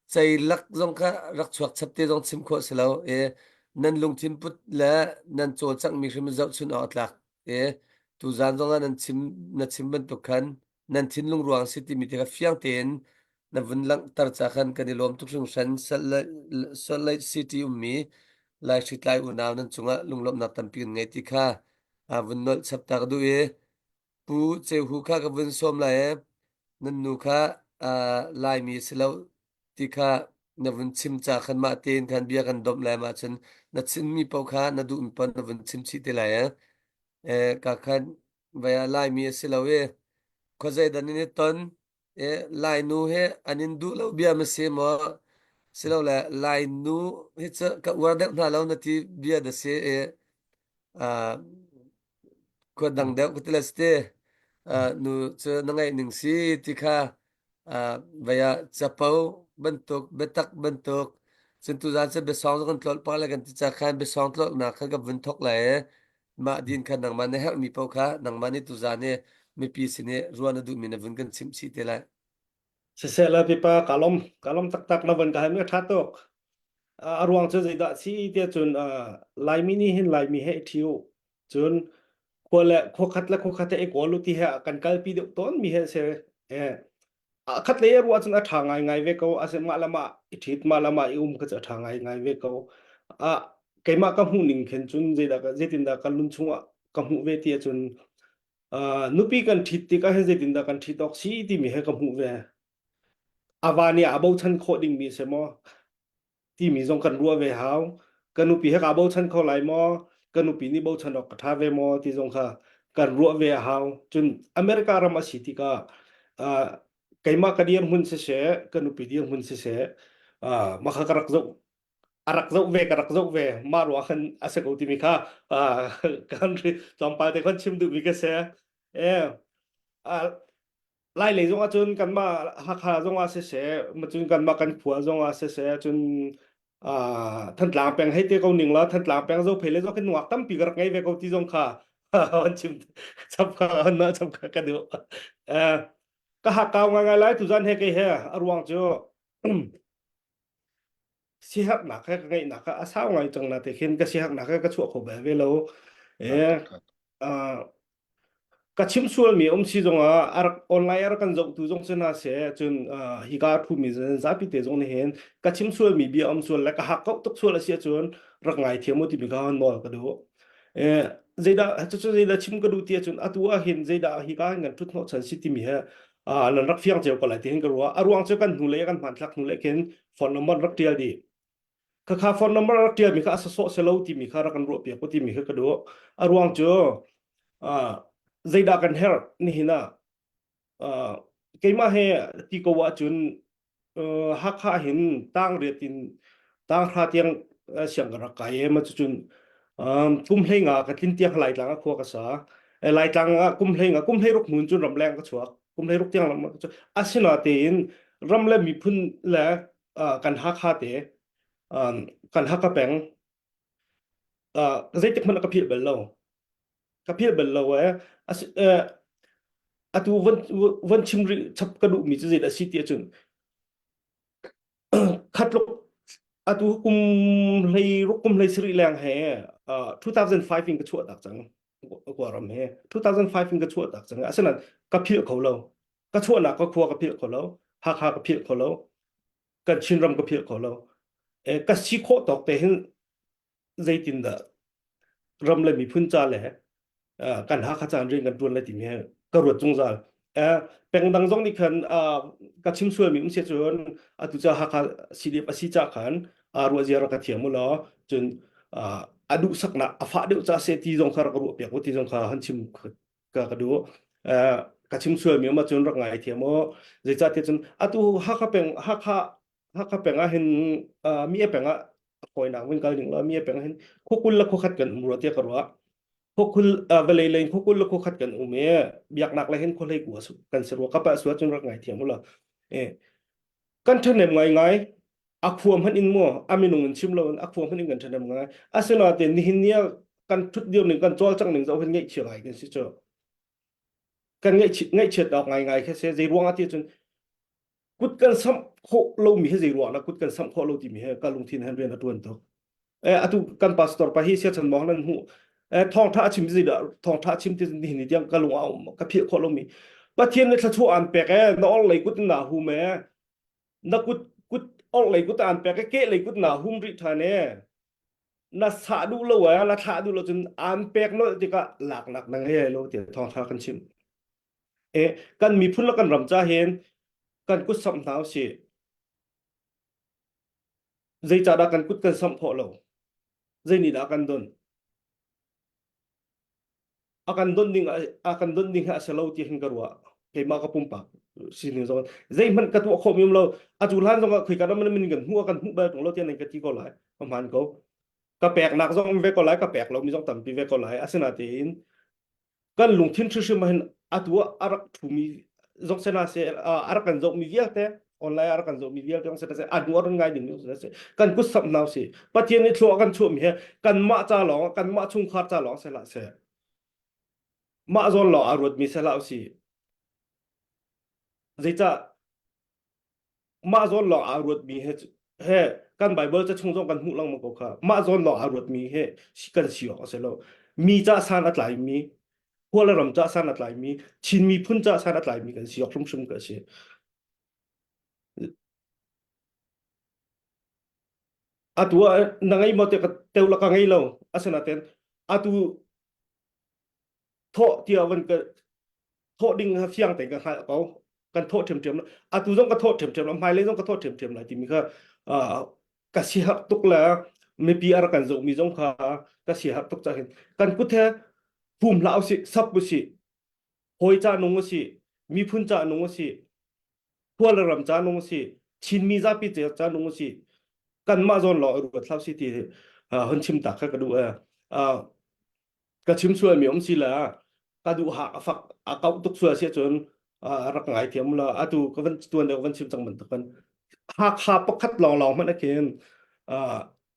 ceilak zong kha rak chuak chap te zong chim khawh si lo e nan lungthin put le nan cawlcangh mi hrim zohchun awk a tlak e tuzan zong ah nan chim na chim bantuk khan nan thinlung ruang si timi te kha fiang tein na vun langhter ca khan kan i lawm tuk hringhran Salt Lake City ummi Lai hritlai unau nan cungah lunglawmhnak tampi kan ngei ti kha a vun nolh chap ta ka duh i Pu Ceu Hu kha ka vun sawm lai i nan nu kha uh, Laimi si lo ti kha na vun chim ca khan mah tein khan bia kan domh lai mah cun na chimmi paoh kha na duhmi paoh na vun chim chih te lai eh. Eh, ka khan vai ah Laimi a si lo i khuazei dan in i ton e Lainu he an in duh lo bia ma si maw silole Lainu hi cu ka uar deuh hna lo na ti bia da si i uh, khua dang deuh ka ti le si uh, nu cu na ngaih ning si ti kha uh, vai ah capo bantuk biatak bantuk cun tuzaan cu biasawng cu kan tlolh pah le kan ti ca khan biasawng tlolhnak khan ka vun thok lai i mah din kha nangmah na herhmi paoh kha nangmah nih tuzaan i mipi sin i ruah na duhmi na vun kan chimh chih te lai. Siseh le pipa ka lom ka lom taktak na van ka hai mi tha tuk. A ruang cu zeidah si tiah cun Laimi nih hin Laimi he i ṭhi u. Cun khua le khua khat le khua khat he i kawl u ti he kan kalpi deuh tawn mi he si. Eh, a khat lei ruah cun a ṭha ngaingai ve ko. Ase mah le mah i ṭhit mah le mah i um kha cu a ṭha ngaingai ve ko. Ah, keimah ka hmuh ning khin cun zeidah zeitindah kan lung chungah ka hmuh ve ti ahcun uh, nupi kan ṭhit tikah hin zeitindah kan ṭhit awk si timi he ka hmuh ve. A va nih a bochan khawh dingmi a si maw? Timi zong kan ruah ve hau. Ka nupi he kaa bochan kho lai maw? Ka nupi nih bochan awk ka ṭha ve maw? Ti zong kha kan ruah ve a hau. Cun America ram a si tikah uh, keimah ka dirhmun siseh, ka nupi dirhmun siseh, uh, mah kha ka rak zoh a rak zoh ve ka rak zoh ve mah ruah khan a si ko timi kha kan tlawmpal te khan chim duhmi ka si eh lai lei zong ah cun kanmah Hakha zong ah siseh cun kanmah kan khua zong ah siseh cun Thantlang peng hei te ko ning la Thantlang peng zo phei le zo khin nuak tampi ka rak ngei ve ko ti zong kha an chim chap kha an na chap kha ka duh ka hakau ngai ngai lai tuzan he kei he a ruang cu siherhnak he ka ngeihnak kha a sau ngai cang na te khin ka siherhnak he ka chuah kho bel ve lo e ka chim sualmi um si zongah a rak online a rak kan zohtu zong si hna seh cun hika a ṭhumi zapi te zong nih hin ka chim sualmi bia um sual le ka hak kau tuk sual a si ahcun rak ngai thiam u timi kha nawl ka duh. Zeidah cucu zeidah chim ka duh ti ahcun atu ah hin zeidah hika hin kan ṭhut hnawh chan si timi he nan rak fiang cio ko lai ti hin ka ruah. A ruang cu kan hnulei kan hmanthlak hnulei khin phone number rak ṭial dih. Khakha phone number rak ṭialmi kha a sawsawh si lo timi kha rak kan ruahpiak u timi kha ka duh. A ruang cu zeidah kan herh nihin ah keimah he ti ko ahcun Hakha hin tang riat in tang hra tiang siang ka rak kai i ma cucun kum hlei nga ka tlin tiang Laitlang ah khua ka sa. Laitlang ah kum hlei nga kum hlei ruk hmun cun ramleng ka chuak. Kum hlei ruk tiang ram ka chuak. Asinatein ram le miphun le kan Hakha te kan Hakha peng zeitik hmanh ka philh bal lo ka philh bal lo eh atu von von chim rih chap ka duhmi cu zeidah a si ti ahcun khatluk atu kum hlei ruk kum hlei sarih leng he 2005 in ka chuah tak cang ram he 2005 in ka chuah tak cang asinain ka philh kho lo ka chuahnak ka khua ka philh kho lo Hakha ka philh kho lo kan Chinram ka philh kho lo ka si khawh tawk te hin zeitindah ram le miphun ca le kan Hakha caan rian kan ṭuan lai timi he ka ruat zungzal. Pengdang zong nih khan ka chim sualmi um si cun atu ca Hakha CDF a si ca khan ruah zia rak ka thiam u law cun a duhsaknak a fah deuh ca se ti zong kha rak ruah piak u ti zong kha han chim ka ka duh. Ka chim sualmi um ahcun rak ngai thiam u. Zeicahtiah cun atu Hakha peng Hakha Hakha peng ah hin mi a peng ah hawinak vun kal ding la mi a peng hin khuakul le khuakhat kan um rua tiah ka ruah. Khuakul vawlei lei khuakul le khuakhat kan um i biaknak le hin khuahlei ku kan si rua ka pa sual cun rak ngai thiam u la. Eh kan ṭhahnem ngai ngai. A khua hmanh in maw a minung in chim lo in a khua hmanh in kan ṭhahnem ngai. Asinain nihin ni ah kan ṭhut dir ning kan cawlcangh ning zoh hin ngaihchia ngai kan si cu. Kan ngaihchiat awk ngaingai khi si. Zei ruang ah ti cun kut kan samh khawh lomi hi zei ruang dah kut kan samh khawh lo timi hi ka lungthin hen rian a ṭuan tuk. Eh, atu kan pastor pa hi siachan mong nan hmuh. Eh, thawngṭha a chim zei dah thawngṭha a chim ti nihin ni tiang ka lung a um ka philh khawh lomi. Pathian nih thluachuah aan pek eh na or lei kut in na hum eh na kut kut orhlei kut aan pek i kehlei kut na hum rih ṭhan e na sah duh lo e na thlah duh lo cun aan pek nolh tikah laknak na ngei lo tiah thawngṭha kan chim e kan miphun le kan ram ca hin kan kut samh hna usih zeicahdah kan kut kan samh khawh lo zei nih dah kan don a kan don ding a kan don ding hi a si lo ti hin ka ruah keimah ka pumpak sining zong zeihmanh ka tuah khawh mi um lo a cu hlan zong ah khoi ka ram min kan hmuh kan hmuh bal tung lo tiah nan ka ti ko lai ka hmaan ko ka peknak zong um ve ko lai ka pek lo mi zong tampi ve ko lai asinatein kan lungthin hrimhrim ah hin atu ah a rak thumi zong sena se a rak kan zohmi vialte online a rak kan zohmi vialte zong sena se a hnu a run ngai ding mi se kan kut samh hna si pathian nih thlua kan chuahmi he kanmah ca lawng kanmah chungkhar ca lawng se hlah seh mah zawn lawng aa ruatmi se hlah usih zeicah mah zawn lawng aa ruatmi he he kan Bible ca chung zong kan hmuh lengmang ko kha mah zawn lawng aa ruatmi he kan si awk a si lo mi ca san a tlaimi khua le ram ca san a tlaimi Chin miphun ca san a tlaimi kan si awk hrimhrim ka si atu ah na ngei maw te ka teu la ka ngei lo asinain atu thawh tiah van ka thawh ding ha fiang tein ka hngalh ko kan thawh ṭhiamṭhiam atu zong ka thawh ṭhiamṭhiam la hmailei zong ka thawh ṭhiamṭhiam lai timi kha ka siherh tuk le mipi a rak kan zohmi zong kha ka siherh tuk cah hin kan kut he hum hlah usih sap usih hawi ca nung usih miphun ca nung usih khua le ram ca nung usih Chinmi zapi ca nung usih kanmah zawn lawng i ruat hlah usih ti hun chim tak kha ka duh e ka chim sual mi um si la ka duh hak a fak a kau tuk sual si cun rak ngai thiam la atu ka van tuan deuh van chim cang bantuk kan Hakha pakhat lawng lawng hmanh akin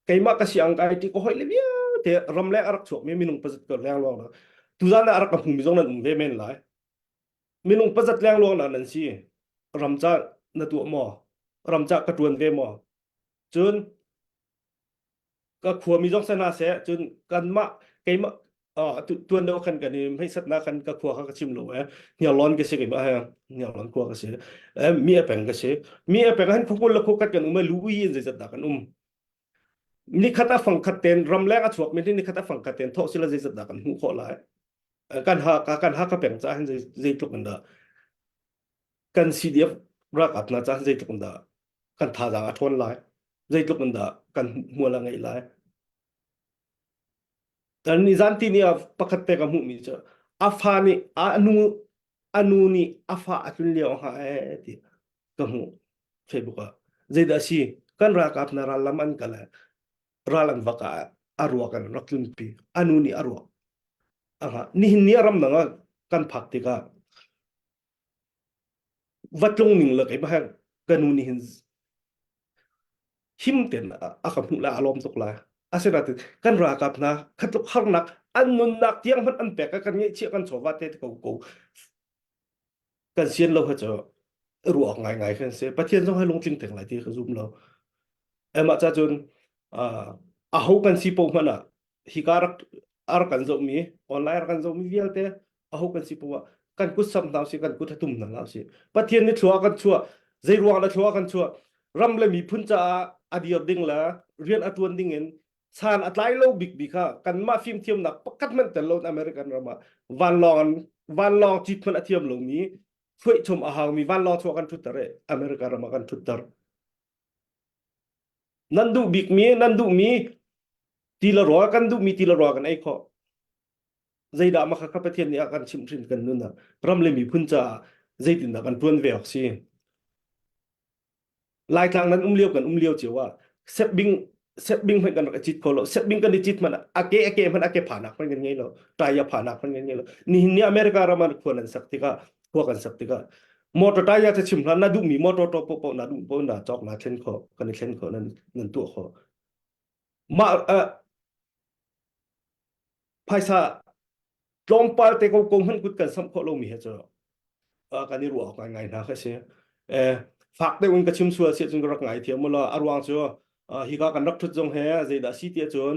keimah ka si ang kai ti ko hoi le vialte ram le a rak chuak mi minung pazat ko leng luang na tuzan ah a rak ka hmu mi zong nan um ve men lai minung pazat leng luang na nan si ram ca na tuah maw ram ca ka tuan ve maw cun ka khuami zong sana seh cun kanmah keimah tuan deuh khan kan i hmeisatnak khan ka khua kha ka chim lo eh hniarlawn ka si keimah he hniarlawn khua ka si eh mi a peng ka si mi a peng han khukul le khukat kan um lu ui in zeizat dah kan um nikhat a fang khat ten ramleng a chuak mi nikhat a fang khat ten thok sila zeizat dah kan hmuh khawh lai kan ha kan ha ka peng cha hin zeitluk in dah kan CDF ralkap hna ca zeitluk in dah kan thazaang a ṭhawn lai zeitluk in dah kan hmual a ngeih lai kan ni zan ti ni ah pakhat te ka hmuhmi cu a fa nih a nu a nu nih a fa a tlun lio ha e ti ka hmuh Facebook ah zeidah si kan ralkap na ral lam an kal ral an vak ah a ruak an rak tlunpi a nu nih a ruak nihin ni a ram dang ah kan phak tikah va tlung ning le keimah he ka nu nih hin him ten a ka hmuh lai a lawm tuk lai asinain kan ralkap hna khatluk harnak an nunnak tiang hmanh an pek kan ngeihchiah kan chawva te ko ko kan sian lo ha cu ruak ngai ngai kan si pathian zong hai lungtling teng lai ti ka zum lo emah cha cun a ho kan si po hmanh ah hika rak ar kan zohmi online ar kan zohmi vialte aho kan si poah kan kut sam hna usih kan kut hatum hna hlah usih pathian nih thlua kan chuah zei ruang le thlua kan chuah ram le miphun caah a dir ding le rian a tuan ding in san a tlai lo bik bik kha kanmah fimthiamnak pakhat hmanh tel lo American ram ah vanlawng vanlawng cit hmanh a thiam lomi chuih chom a haumi vanlawng chuah kan thutter e America ram ah kan thutter nan duh bikmi nan duhmi ti le rawl kan duhmi ti le rawl kan ei khawh zeidah mah kha Pathian nih a kan chimhhrin kan nun ah ram le miphun caah zeitindah kan tuan ve awk si Laitlang nan um lio kan um lio cio ah setbing setbing hmanh kan rak i cit kho lo setbing kan i cit hmanh a ke a ke hmanh a ke phanak hmanh kan ngei lo taya phanak hmanh kan ngei lo nihin ni America ram ah khua nan sak tikah khua kan sak tikah. Motor taya te chim hlah na duhmi motor to popo na duh po na cawk na thlen kho kan i thlen kho nan nan tuah kho. Mah uh, phaisa tlawmpal te ko ko hmanh kut kan samh khawh lomi he cu kan i ruah awk ngai hna kha si. Eh, fak deuh in ka chim sual si cun ka rak ngai thiam la a ruang cu hika kan rak thut zong he zeidah si ti ahcun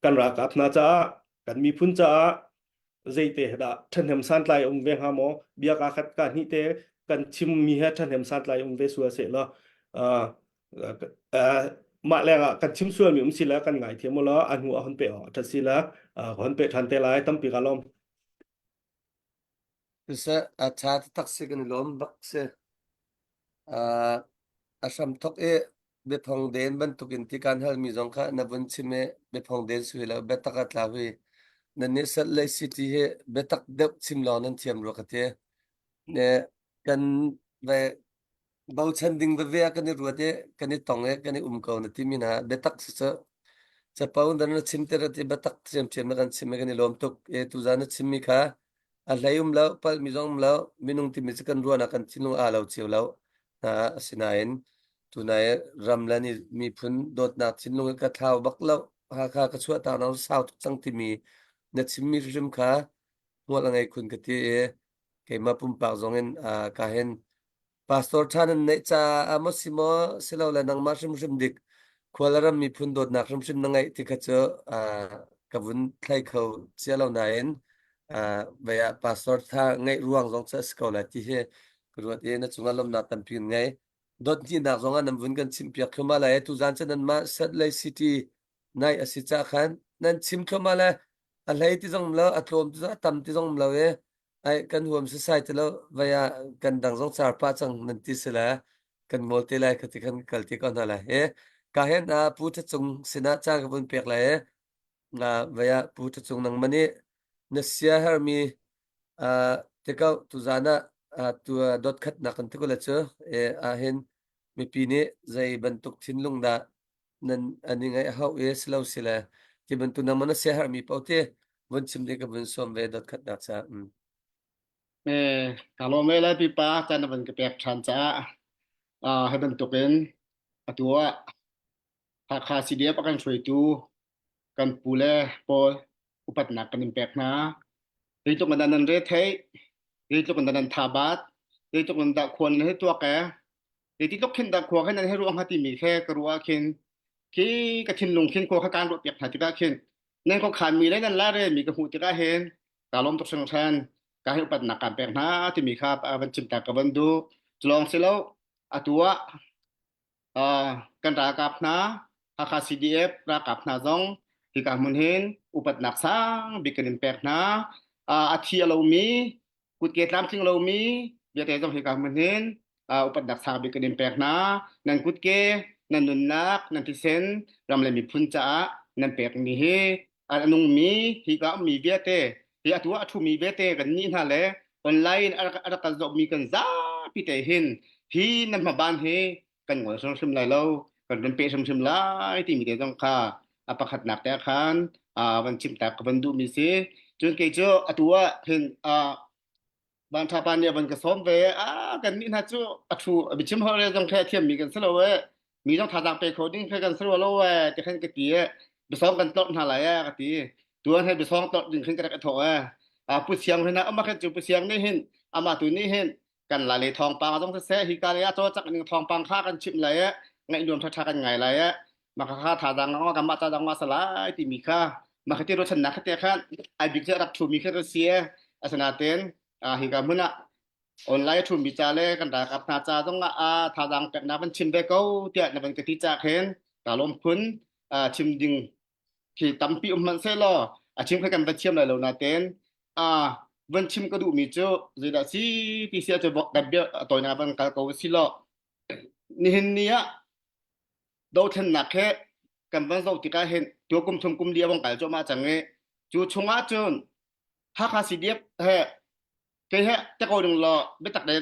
kan ralkap hna caah kan miphun caah zeite dah ṭhahnem santlai um ve hnga maw bia ka khat ka hnih te kan chimmi he ṭhahnem santlai um ve sual seh law mah lengah kan chim sualmi um si le kan ngai thiam law a hnu a hon pe awk a ṭhat si le ka hon pe ṭhan te lai tampi ka lawm. Siseh, a ṭha taktak si kan i lawm bak si. Uh, a hramthok i biaphong den bantukin ti kan halmi zong kha na vun chim i biaphong den sui lo biatak a tla hui. Nan nih Salt Lake City hi biatak deuh chim lawng nan thiam rua ka ti. Ne kan ve bochan ding veve ah kan i ruat i kan i tong i kan i um ko na timi hna biatak si cu capo dan na chim ter ti biatak ṭhiamṭhiam na kan chim i kan i lawm tuk e tuzan na chimmi kha a hlei um lo palhmi zong um lo minung timi cu kan ruahnak kan thinlung aa lo cio lo hna asinain tunai ram le ni miphun dawtnak thinlung ka thlau bak lo Hakha ka chuah ta na sau tuk cang timi na chimmi hrim kha hmual a ngei khun ka ti i keimah pumpak zong in ka hin Pastor ṭha nan neih caah maw si maw silole nangmah hrimhrim dik khual a ram miphun dawtnak hrimhrim na ngeih ti kha cu ka vun thlai kho cia lo nain vei ah pastor ṭha ngeih ruang zong cu a si ko lai ti hi ka ruat i na cungah lawmhnak tampi kan ngei. Dawthnihnak zong ah nan vun kan chimpiak thluahmah lai. Tuzaan cu nanmah Salt Lake City nai a si cah khan nan chim thluahmah le a hlei ti zong um lo, a tlawm ti zong a tam ti zong um lo i Ai kan huam sasai ti lo vai ah kan dang zong car pah cang nan ti si le kan ngol te lai kha ti khan kal ti ko hna lai he ka hen a pu tha cung sinah ca ka vun pek lai e nga vai ah pu tha cung nang mani na sia her mi a te ko tu zan ah tu dot khat nak kan ti ko le chu e a hin mipi nih zei bantuk thinlung dah nan an i ngaih hau i si lo si le ti bantuk nang man a sia herhmi paoh ti vun chim ding ka vun sawm ve dot khatnak ca mm. Eh, ka lawm ve lai pipa caan na van ka pek ṭhan caah ah hi bantukin atu ah Hakha CDF a kan hruaitu kan pu le pawl upatnak kan in pek hna. Zeitluk in dah nan re theih, zeitluk in dah nan thabat, zeitluk in dah khual nan hei tuak e, Zeiti tluk khin dah khua khin nan hei ruah hnga timi khe ka ruah ah khin khi ka thinlung khin khua kha kaan ruah piak hna tikah khin nan khuakhan mi le nan la relmi ka hmuh tikah hin kaa lawm tuk hringhran ka hei upatnak kaan pek hna timi kha van chim ta ka van duh. Cu si lo atu ah uh, kan ralkap hna Hakha CDF ralkap hna zong hika hmun hin upatnak sang bik kan in pek hna. Uh, a thi a lomi kutke tlamtling lomi vialte zong hika hmun hin upatnak sang bik kan in pek hna nan kutke nan nunnak nan thisen ram le miphun caah nan pekmi hi a nungmi hika ummi vialte hi atu ah a ṭhumi vialte kan nih hna le online a rak kan zohmi kan zapi te hin hi nan hmaban hi kan ngol hrimhrim lai lo kan run pe hrimhrim lai timi te zong kha a pakhatnak te khan van chim tak ka van duhmi si cun kei cu atu ah hin van tha pa nih van ka sawm ve a kan nih hna cu a thu biachim holh re zong khe a thiammi kan si lo e mi zong thazaang pe kho ding khe kan si lo e ti khan ka ti e biasawng kan tlorh hna lai e ka ti tuan he biasawng tlorh ding khin ka rak i thawh e a pu siang hin ama khan cu pu siang nih hin ama tu nih hin kan la le thawngpang zong siseh hi ka le a cawlcangh ning thawngpang kha kan chimh lai i ngaih nuam ṭhaṭha kan ngai lai i mah kha thazaang ngah kan mah thazaang ngah salai timi kha mah kha ti ruahchannak kha te khan ai bik cu rak ṭhumi kha kan si i asinain hi ka hmun ah online a ṭhumi ca le kan ralkap hna ca zong ah thazaang peknak van chim ve ko tiah na van ka ti ca khin ka lawm phun chim ding khi tampi um hmanh sehlaw a chim kha kan va thiam lai lo nain a van chim ka duhmi cu zeidah si ti si ahcun kan bia tawinak van kal ko si law nihin ni ah dothlennak he kan van zoh tikah hin tu kum thum kum li a vong kal cuahmah cang i cu chungah cun Hakha CDF he kei he te ko ding law biatak le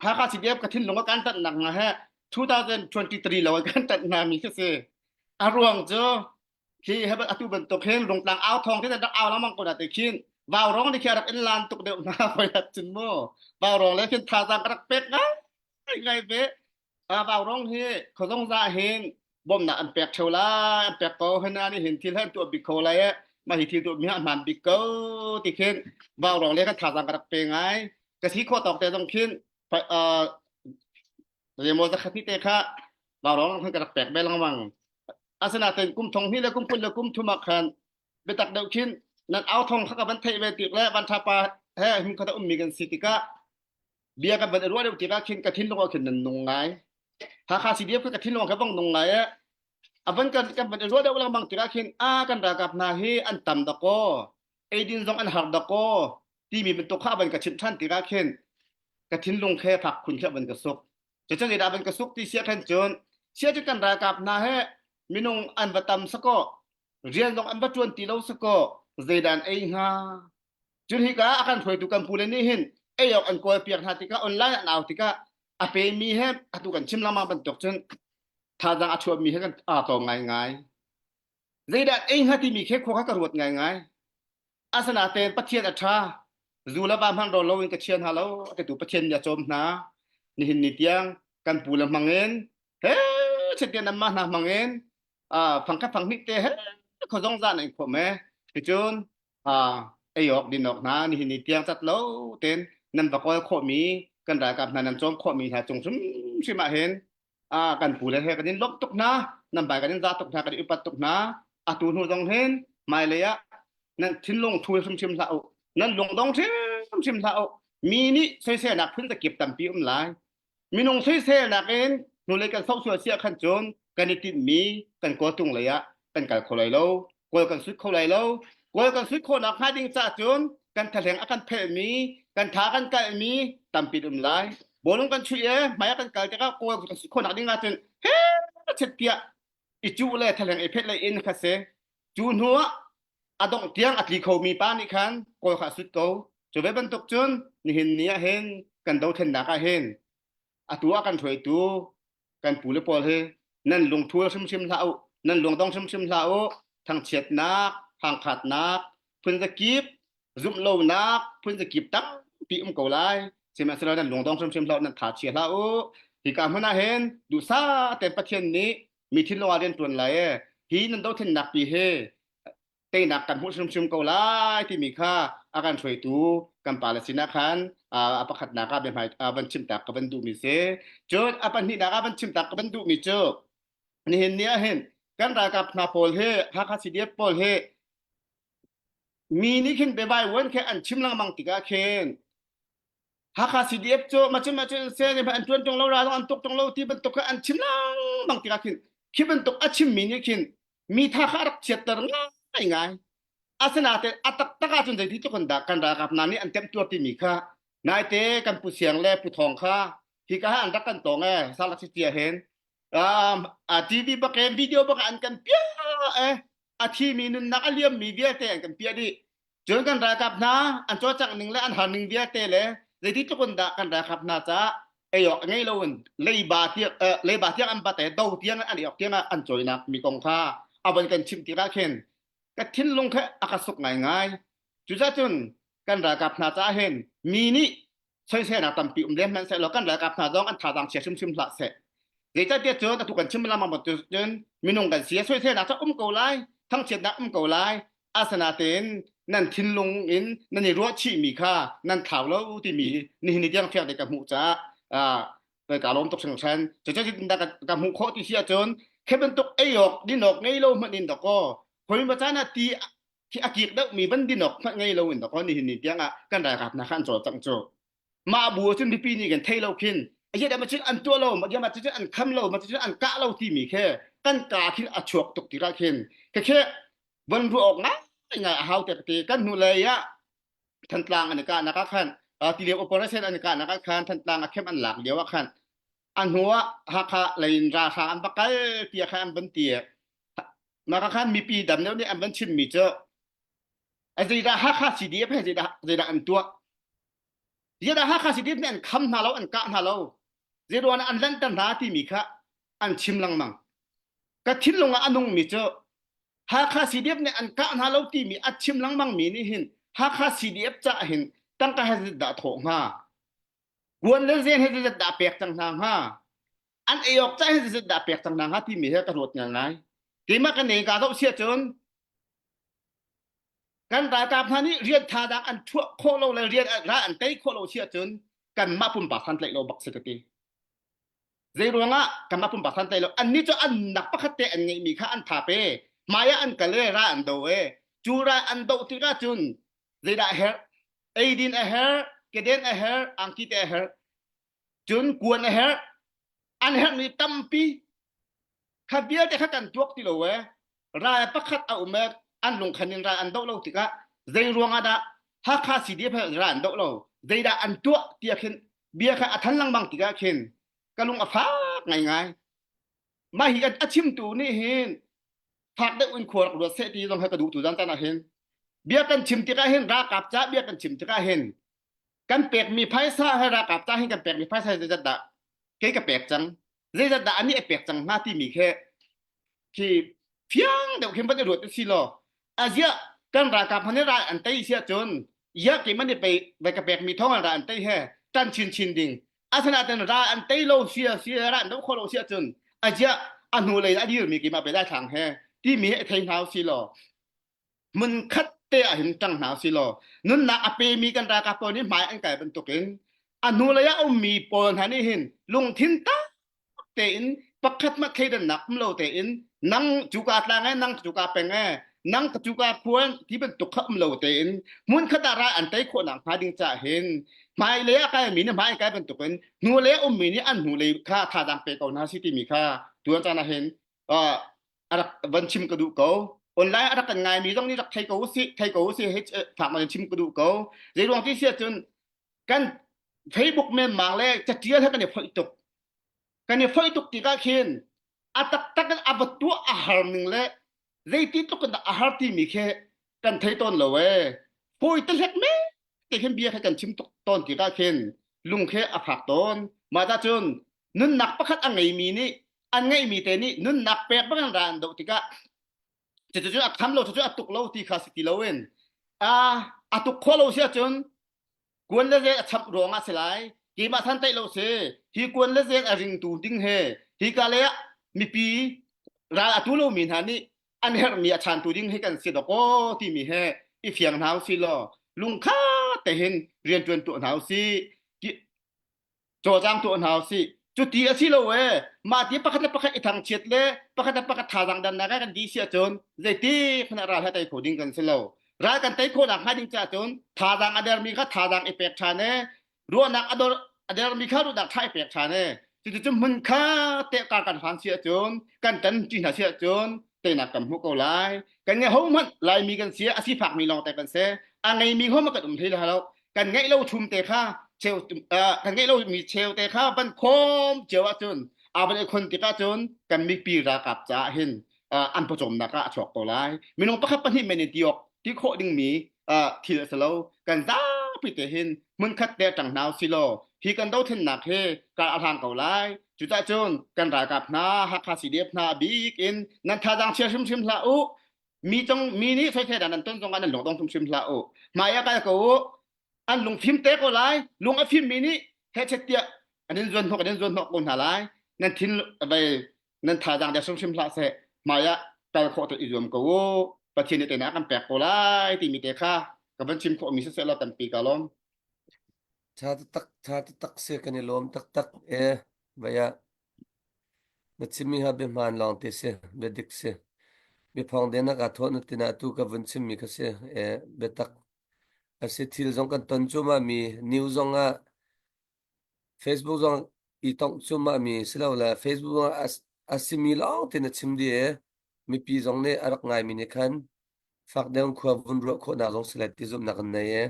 Hakha CDF ka thinlung a kan tanhnak hna he 2023 lo kan tanh hna mi khi si a ruang cu khi he atu bantuk hin rungtlang au thong te rak au lengmang ko na te khin. Vaurawng nih khi a rak in lan tuk deuh hna hoi at cun mu. Vaurawng le khin thazaang ka rak pek ngai ngai ve. Ah Vaurawng hi khuazong za hin bawmnak an pek theo lai, an pek ko hna nih hin thil han tuah bik kho lai e. Mah hi thil tuah mi ha hmaan bik ko ti khin Vaurawng le kan thazaang ka rak pe ngai. Ka si khawh tawk te zong khin uh, zeimaw zakhat ni te kha Vaurawng khan ka rak pek ve lengmang. Asinain kum thong hnih le kum 20 le kum thum ah khan biatak deuh khin nan au thong kha ka van theih ve tik le van thapa he him kha ummi kan si tikah bia kan van i ruah deuh tikah khin ka thinlung ah khin nan nung ngai Hakha CDF kha ka thinlung ah kha bang nung ngai e a van kan kan van i ruah deuh lengmang tikah khin a kan ralkap hna hi an tam dakaw eidin zong an har dakaw timi bantuk kha a van ka chimh ṭhan tikah khin ka thinlung khe fak khun khe a van ka suk cucu zeidah van ka suk ti sia khan cun sia cu kan ralkap hna he minung an va tam sakaw rian zong an va ṭuan ti lo sakaw zeidah an ei hnga cun hika a kan hruaitu kan pule nih hin ei awk an kawl piak hna tikah online an au tikah a pemi he atu kan chim lengmang bantuk cun thazaang a chuahmi he kan aa tlawm ngaingai zeidah ei hnga timi khe khua kha ka ruat ngaingai Asinain Pathian a ṭha. Zu le va hmanh rawl loin ka chia hna lo a titu Pathian nih a cawm hna. Nihin ni tiang kan pu le hmang in he chettian anmah hna hmang in fangkhat fanghnih te he khuazong zan in khawm e. Ticun ei awk din awk hna nihin ni tiang cat lo ten nan va kawl khawhmi kan ralkap hna nan cawm khawhmi hna cung hrimhrim ah hin ah kan pu le he kan in lawmh tuk hna nan bai kan in za tuk hna kan in upat tuk hna atu hnu zong hin hmailei ah nan thinlung thu hrimhrim hlah u nan lungdong hrimhrim hlah u mi nih soiselnak phun zakip tampi um lai minung soiselnak in hnulei kan soh sual sia khan cun kan i tinhmi kan kawltung lei ah kan kal kho lai lo kawl kan sut kho lai lo kawl kan sut khawhnak hnga ding ca cun kan thahleng a kan phelhmi kan tha kan kalhmi tampi um lai bawlung kan chuih e hmai ah kan kal tikah kawl kan sut khawhnak ding ahcun he chet piah i cuh le thahleng i phet le in kha si cu hnu ah a dongh tiang a tli khomi pa nih khan kawl kha a sut ko cu ve bantuk cun nihin ni ah hin kan dothlennak ah hin atu ah kan hruaitu kan pu le pawl hi nan lungthul hrimhrim hlah u nan lungdong hrimhrim hlah u thangchiatnak hangkhatnak phunzakip zumh lonak phunzakip tampi um ko lai sihmanhsehlaw nan lungdong hrimhrim hlah u nan tha chia hlah u hika hmun ah hin duhsah tein Pathian nih mi thinlung ah rian ṭuan lai e hi nan dothlennak pi hi teinak kan hmuh hrimhrim ko lai timi kha a kan hruaitu kan pale sinah khan a pakhatnak ah biahmai van chimtak ka van duhmi si cun a pahnihnak ah van chimtak ka van duhmi cu nihin ni ah hin kan ralkap hna pawl hi Hakha CDF pawl hi mi nih khin biavai wan khe an chim lengmang tikah khin Hakha CDF cu macun macun se an ṭuan ṭung lo ra an tuk ṭung lo ti bantuk kha an chim lengmang tikah khin khi bantuk a chimmi nih khin mi tha kha a rak chiatter ngai ngai asinain a taktak ahcun zeiti tluk in dah kan ralkap hna nih an temtuar timi kha naite kan pu Siang le pu Thawng kha hika ah an rak kan tong e salak si tia hin a TV bak in video bak an kan piah e a thimi nunnak a liammi vialte an kan piah dih Cun kan ralkap hna an cawlcangh ning le an har ning vialte le zeiti tluk in dah kan ralkap hna caah ei awk ngei loin leiba tiang leiba tiang an bat e do tiang an ei awk tiang an cawinak mi kong kha a von kan chimh tikah khin ka thinlung kha a ka suk ngaingai. Cucaah cun kan ralkap hna caah hin mi nih soiselnak tampi um lem hmanhsehlaw kan ralkap hna zong an thazaang chia hrimhrim hlah seh. Zeicahtiah cun atu kan chim lengmang bantuk cun minung kan si soiselnak cu um ko lai, thangchiatnak um ko lai. Asinain nan thinlung in nan i ruahchihmi kha nan thlau lo timi nihin ni tiang fiang te ka hmuh caah ka lawm tuk hringhran. Cucu zeitindah ka hmuh khawh ti si ahcun khi bantuk ei awk din awk ngei lo hmanh in dakaw khoi ma caan ah ti khi a kik deuhmi van din awk hmanh ngei lo in dakaw nihin ni tiang ah kan ralkap hna kha an cawlcangh cu mah bu cun mipi nih kan thei lo khin aye ma cun an tuah lo ma ma cun an kham lo ma cun an kah lo timi khe kan ka khin a chuak tuk tikah khin ke khe van ruah awk ngai ngai a hau te te kan hnu lei ah Thantlang an i kahnak ah khan tilio operation an i kahnak ah khan Thantlang a khem an lak lio ah khan a hnu ah Hakha lei in ralhrang an va kal tiah khan an van ti mah kha khan mipi dam deuh nih an van chimmi cu zeidah Hakha CDF he zeidah zeidah an tuah zeidah Hakha CDF nih an kham hna lo an kah hna lo zeiruang an lanhter hna timi kha an chim lengmang ka thinlung ah a nungmi cu Hakha CDF nih an kah hna lo timi a chim lengmang mi nih hin. Hakha CDF ca hin tangka he dah thawh hnga? Kuan le zen he zeizat dah pek cang hna hnga? An ei awk ca he zeizat dah pek cang hna hnga timi he ka ruat ngai. Keimah ka ne ka zoh sia cun kan ralkap hna nih rian tha dang an thuah khawh lo le rian ral an tei khawh lo sia cun kanmah pumpak san tlaih lo bak si ka ti. Zei ruangah kanmah pumpak san tlaih lo annih cu an nak pakhat te an ngeihmi kha an tha pe hmai ah an kal e ral an do e cu ral an doh tikah cun zeidah a herh eidin a herh keden a herh angki te a herh cun kuan a herh an herhmi tampi kha vialte kha kan tuak ti lo e ral pakhat a um e an lungkhan in ral an doh lo tikah zei ruangah dah Hakha CDF ral an doh lo zeidah an tuah tiah khin bia kha a than lengmang tikah khin ka lung a fak ngaingai mah hi a chimtu nih hin fak deuh in khua rak ruat seh ti zong he ka duh tu zan tan ah hin bia kan chim tikah hin ralkap ca bia kan chim tikah hin kan pekmi phaisa he ralkap ca hin kan pekmi phaisa zeizat dah kei ka pek cang zeizat dah anih a pek cang hnga timi khi khi fiang deuh khin van i ruat si law aziah kan ralkap han ral an tei sia cun ya ke man pe vai ka pek mi thong an ral an tei he tan chin chin ding asinain ral an tei lo sia sia ral an do kho lo sia cun aziah a hnu lei a dir mi ke ma pe dai thlang he ti mi he thei hna si law mun khat te ah hin tang hna si law nunnak a pe mi kan ralkap pawl nih hmai an kai bantukin a hnu lei ah ummi pawl hna nih hin lungthin tak tein pakhat mah thleidannak um lo tein nang cuka tlang e nang cuka peng e nang ka cuka khuan ti bantuk kha um lo tein hmun khat ah ral an tei khawh nak hnga ding ca hin hmai lei ah kai mi nih hmai kai bantukin hnu lei ah ummi nih an hnu lei kha thazaang pe ko hna si timi kha tuan caan ah hin a rak van chim ka duh ko online a rak kan ngai mi zong nih rak thei ko usih thei ko usih hei phak ma chim ka duh ko zei ruang ti sia cun kan Facebook menmang le catial he kan i foih tuk kan i foih tuk tikah khin a taktak in a va tuah a har ning le zeiti tluk in dah a har timi khi kan thei tawn lo ee fawi te hlek me te khin bia kha kan chim tuk tawn tikah khin lung khi a fak tawn mah ta cun nunnak pakhat a ngeimi nih an ngeihmi te nih nunnak pek bang an ra an doh tikah cucu a kham lo cucu a tuk lo ti kha si ti loin a a tuk khawh lo si ahcun Kuan le zel a chamh ruangah si lai. Keimah san tlaih lo si. Hi kuan le zel a ringtu ding he hika lei ah mipi ral a tu lomi hna nih an herhmi a chantu ding hi kan si dawkaw timi he i fiang hna usih law lungkha te hin rianṭuan tuah hna usih. Cawcang tuah hna usih. Cuti a si lo ee mah ti pakhat le pakhat i thangchiat le pakhat le pakhat thazaang dannak ah kan di si ahcun zeiti hmanh ah ral he tei kho ding kan si lo. Ral kan tei khawhnak hnga ding caah cun thazaang a dermi kha thazaang i pek ṭhan ee ruahnak a dor a dermi kha ruahnak ṭha i pek ṭhan ee cuticun hmun kha te kar kan hlan si ahcun kan tan ṭi hna si ahcun teinak kan hmu ko lai. Kan ngeih hohmanh Laimi kan si a sifakmi lawng te kan si a ngeimi hohmanh kan um hlei lo kan ngeih lo chum te kha cheu kan ngeih lo mi cheu te kha van khawm cio ahcun aa van i khon tikah cun kan mipi ralkap caah hin an pawcawmnak ah a chuak ko lai minung pakhat pahnih men in ti awk ti khawh dingmi thil a si lo kan zapi te hin hmunkhat te ṭang hna si law hi kan dothlennak hi kar a hlang ko lai cucah cun kan ralkap hna Hakha CDF hna bik in nan thazaang chia hrimhrim hlah u mi cong mi nih soisel dan an ton zongah nan lungdong hrimhrim hlah u hmai ah kal ko u an lungfim te ko lai lung a fim mi nih hechet tiah an in zuan hnok an in zuan hnok ko hna lai nan thin vai nan thazaang der hrimhrim hlah seh hmai ah kal khawh te i zuam ko u pathian nih teinak kan pek ko lai timi te kha ka van chim khawh mi siseh law tampi ka lawm Tha taktak tha taktak si kan i lawm taktak e vai ah Na chimmi ha biahmaan lawngte si, biadik si. Biaphawng den ah kaa thawh na tin ah atu ka vun chimmi kha si. E, biatak a si. Thil zong kan ton cuahmah mi, news zong ah Facebook zong i tongh cuahmah mi silole Facebook ah a, a simi lawngte na chim dih i mipi zong nih a rak ngaimi nih khan fak deuh khua vun ruah khawhnak zong si lai ti zumhnak an nei i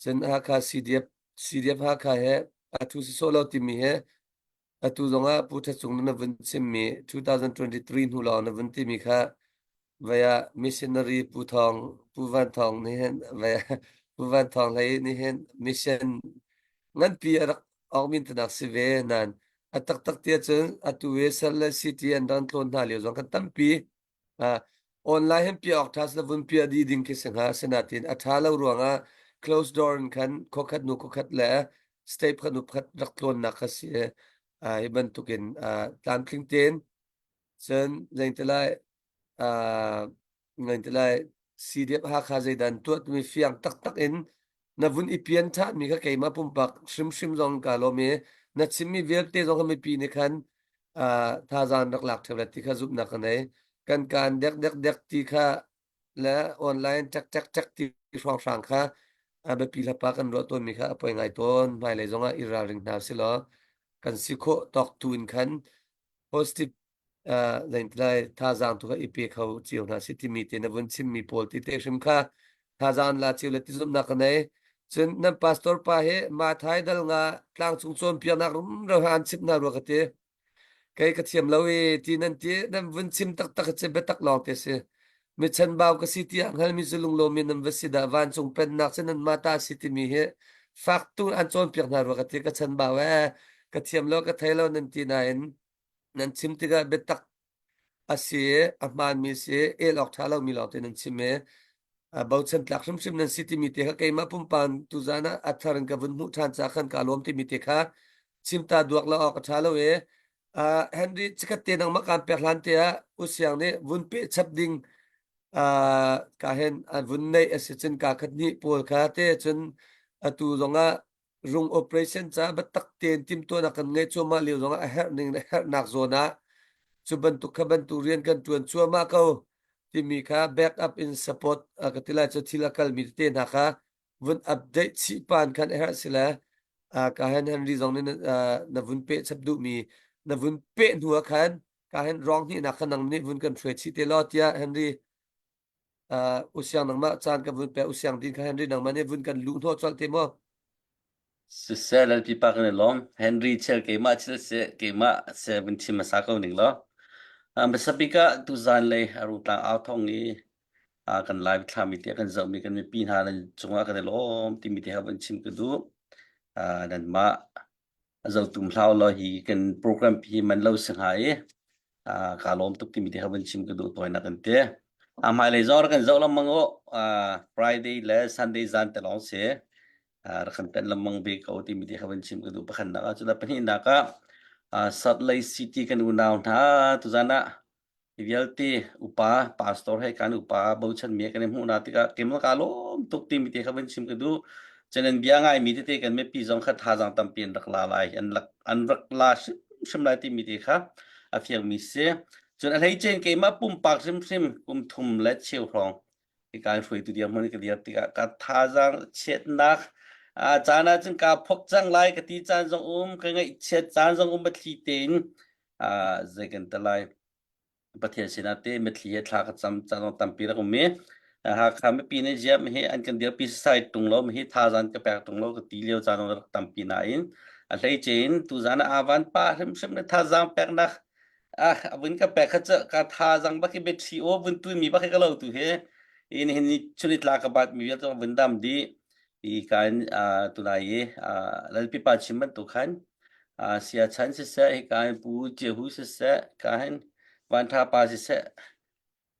cun Hakha CDF CDF Hakha he a thu si sawh lo timi he Atu zongah Pu Tha Cung na vun chimmi 2023 hnu lawng na vun timi kha vei ah missionary Pu Thawng Pu Van Thawng nih hin vei Pu Van Thawng hlei nih hin mission nganpi a rak awk tanak si ve nan a taktak ti ahcun atu i Salt Lake City an ran tlawn hna lio zong kan tampi. Uh, Online hin piah awk ṭha sila vun piah dih ding khi si hnga. Asinain a ṭha lo ruangah closed door in khan khuakhat hnu khuakhat le state pakhat hnu pakhat rak tlawnnak kha si. Hi bantukin tlamtling tein cun zeitilai Ngai CDF Hakha zeidah an tuah timi fiang taktak in na vun i pian ṭhanmi kha keimah pumpak hrimhrim zong kaa lawm i na chimmi vialte zong kha mipi nih khan thazaang rak lak ṭheo lai ti kha zumhnak ka nei. Kan kaan dek dek dek ti kha le online ṭek ṭek ṭek ti hrawnghrang kha a biapi hlapa kan ruah tawnmi kha a poi ngai tawn. Hmailei zongah i ralring hna silaw kan si khawh tawk tu in khan positive lai thazaang tu kha i pe kho cio hna si timi te na vun chimmi pawl ti te hrim kha thazaang la cio le ti zumhnak ka nei. Cun nan pastor pa hi Mathai dal nga tlangcung cawnpiaknak rumro ha an chimh hna rua ka ti. Kei ka thiam lo i ti nan ti nan vun chim taktak ci biatak lawng te si. Mi chanbau ka si tiah hngalmi cu lunglawm in nan va si dah vancung pennak cu nanmah ta a si timi hi fak tu an cawnpiak hna rua ka ti. Ka chanbau ee ka thiam lo ka thei lo nan ti nain nan chim tikah biatak a si i a hmaanmi si i el awk ṭha lomi lawngte nan chim i bochan tlak hrimhrim nan si timi te kha keimah pumpak tuzaan ah a thar in ka vun hmuh ṭhan caah khan kaa lawm timi te kha chim ta duak lo awk a ṭha lo i Henry chikkhat te nangmah kaan pek hlan te ah U Siang nih vun peh chap ding ka hen an vun neih a si cun ka khat hnih pawl kha te cun atu zongah rung operation ca biatak tein timhtuahnak kan ngeih cuahmah lio zongah a herh ning le herhnak zawn ah cu bantuk kha bantuk rian kan ṭuan cuahmah ko timi kha back up in support ka ti lai cu thil a kalmi tete hna kha vun update chih pan khan a herh si le ka hen Henry zong nih na vun peh chap duhmi na vun peh hnu ah khan ka hen rong hnihnak kha nang nih vun kan hruai chih te law tiah Henry Usiang nangmah caan ka vun pe usiang din kha Henry nangmah nih vun kan luh hnawh colh te maw? Siseh Lalpi pa kan i lawm. Henry chel keimah chel se keimah se vun chim hmasa ko ning law. Hmasa bik ah tuzan lei Rungtlang au thong i kan live thlami te kan zohmi kan mipi hna nan cungah kan i lawm timi te ha vun chim ka duh. Nanmah zotum hlau law hi kan program hi man lo si hnga i kaa lawm tuk timi te kha vun chim ka duh tawinak kan ti. A hmailei zong rak kan zoh lengmang u. Friday le Sunday zan te lawng si. Rak kan pen lengmang ve ko timi te kha vun chim ka duh pakhatnak ah. Cun pahnihnak ah Salt Lake City kan unau hna tuzan ah Hi vialte upa pastor he kan upa bochan mi kan i hmuh na tikah keimah ka lawm tuk timi te kha van chim ka duh. Cun bia ngai mi tete kan mipi zong kha thazaang tampi an rak la lai an rak an rak la hrimhrim lai timi te kha a fiang mi si. Cun a hleice in keimah pumpak hrimhrim kum thum le cheu hrawng hika in hruaitu dirhmun ka dir tikah ka thazaang chiatnak caan ah cun kaa phok cang lai ka ti caan zong um ka ngaihchiat caan zong um thli tein zei kan ti lai Pathian sinah te mitthli he thla ka cam caan zong tampi rak um i Hakha mipi nih ziam hi an kan dirpi sasai tung lo hi thazan ka pek tung lo ka ti lio caan rak tampi nain a hleice in tuzan ah avan pa hrimhrim na thazang peknak ah vun ka pek kha ka thazang bak hi betri o vun tu mi bak hi ka lo tu hi in hin chuni tla ka bat mi vialte vun dam di i kan tunai i lalpi pa chim bantuk khan Sia chan siseh, hika hin Pu Jehu siseh, hika hin Vanṭha pa siseh,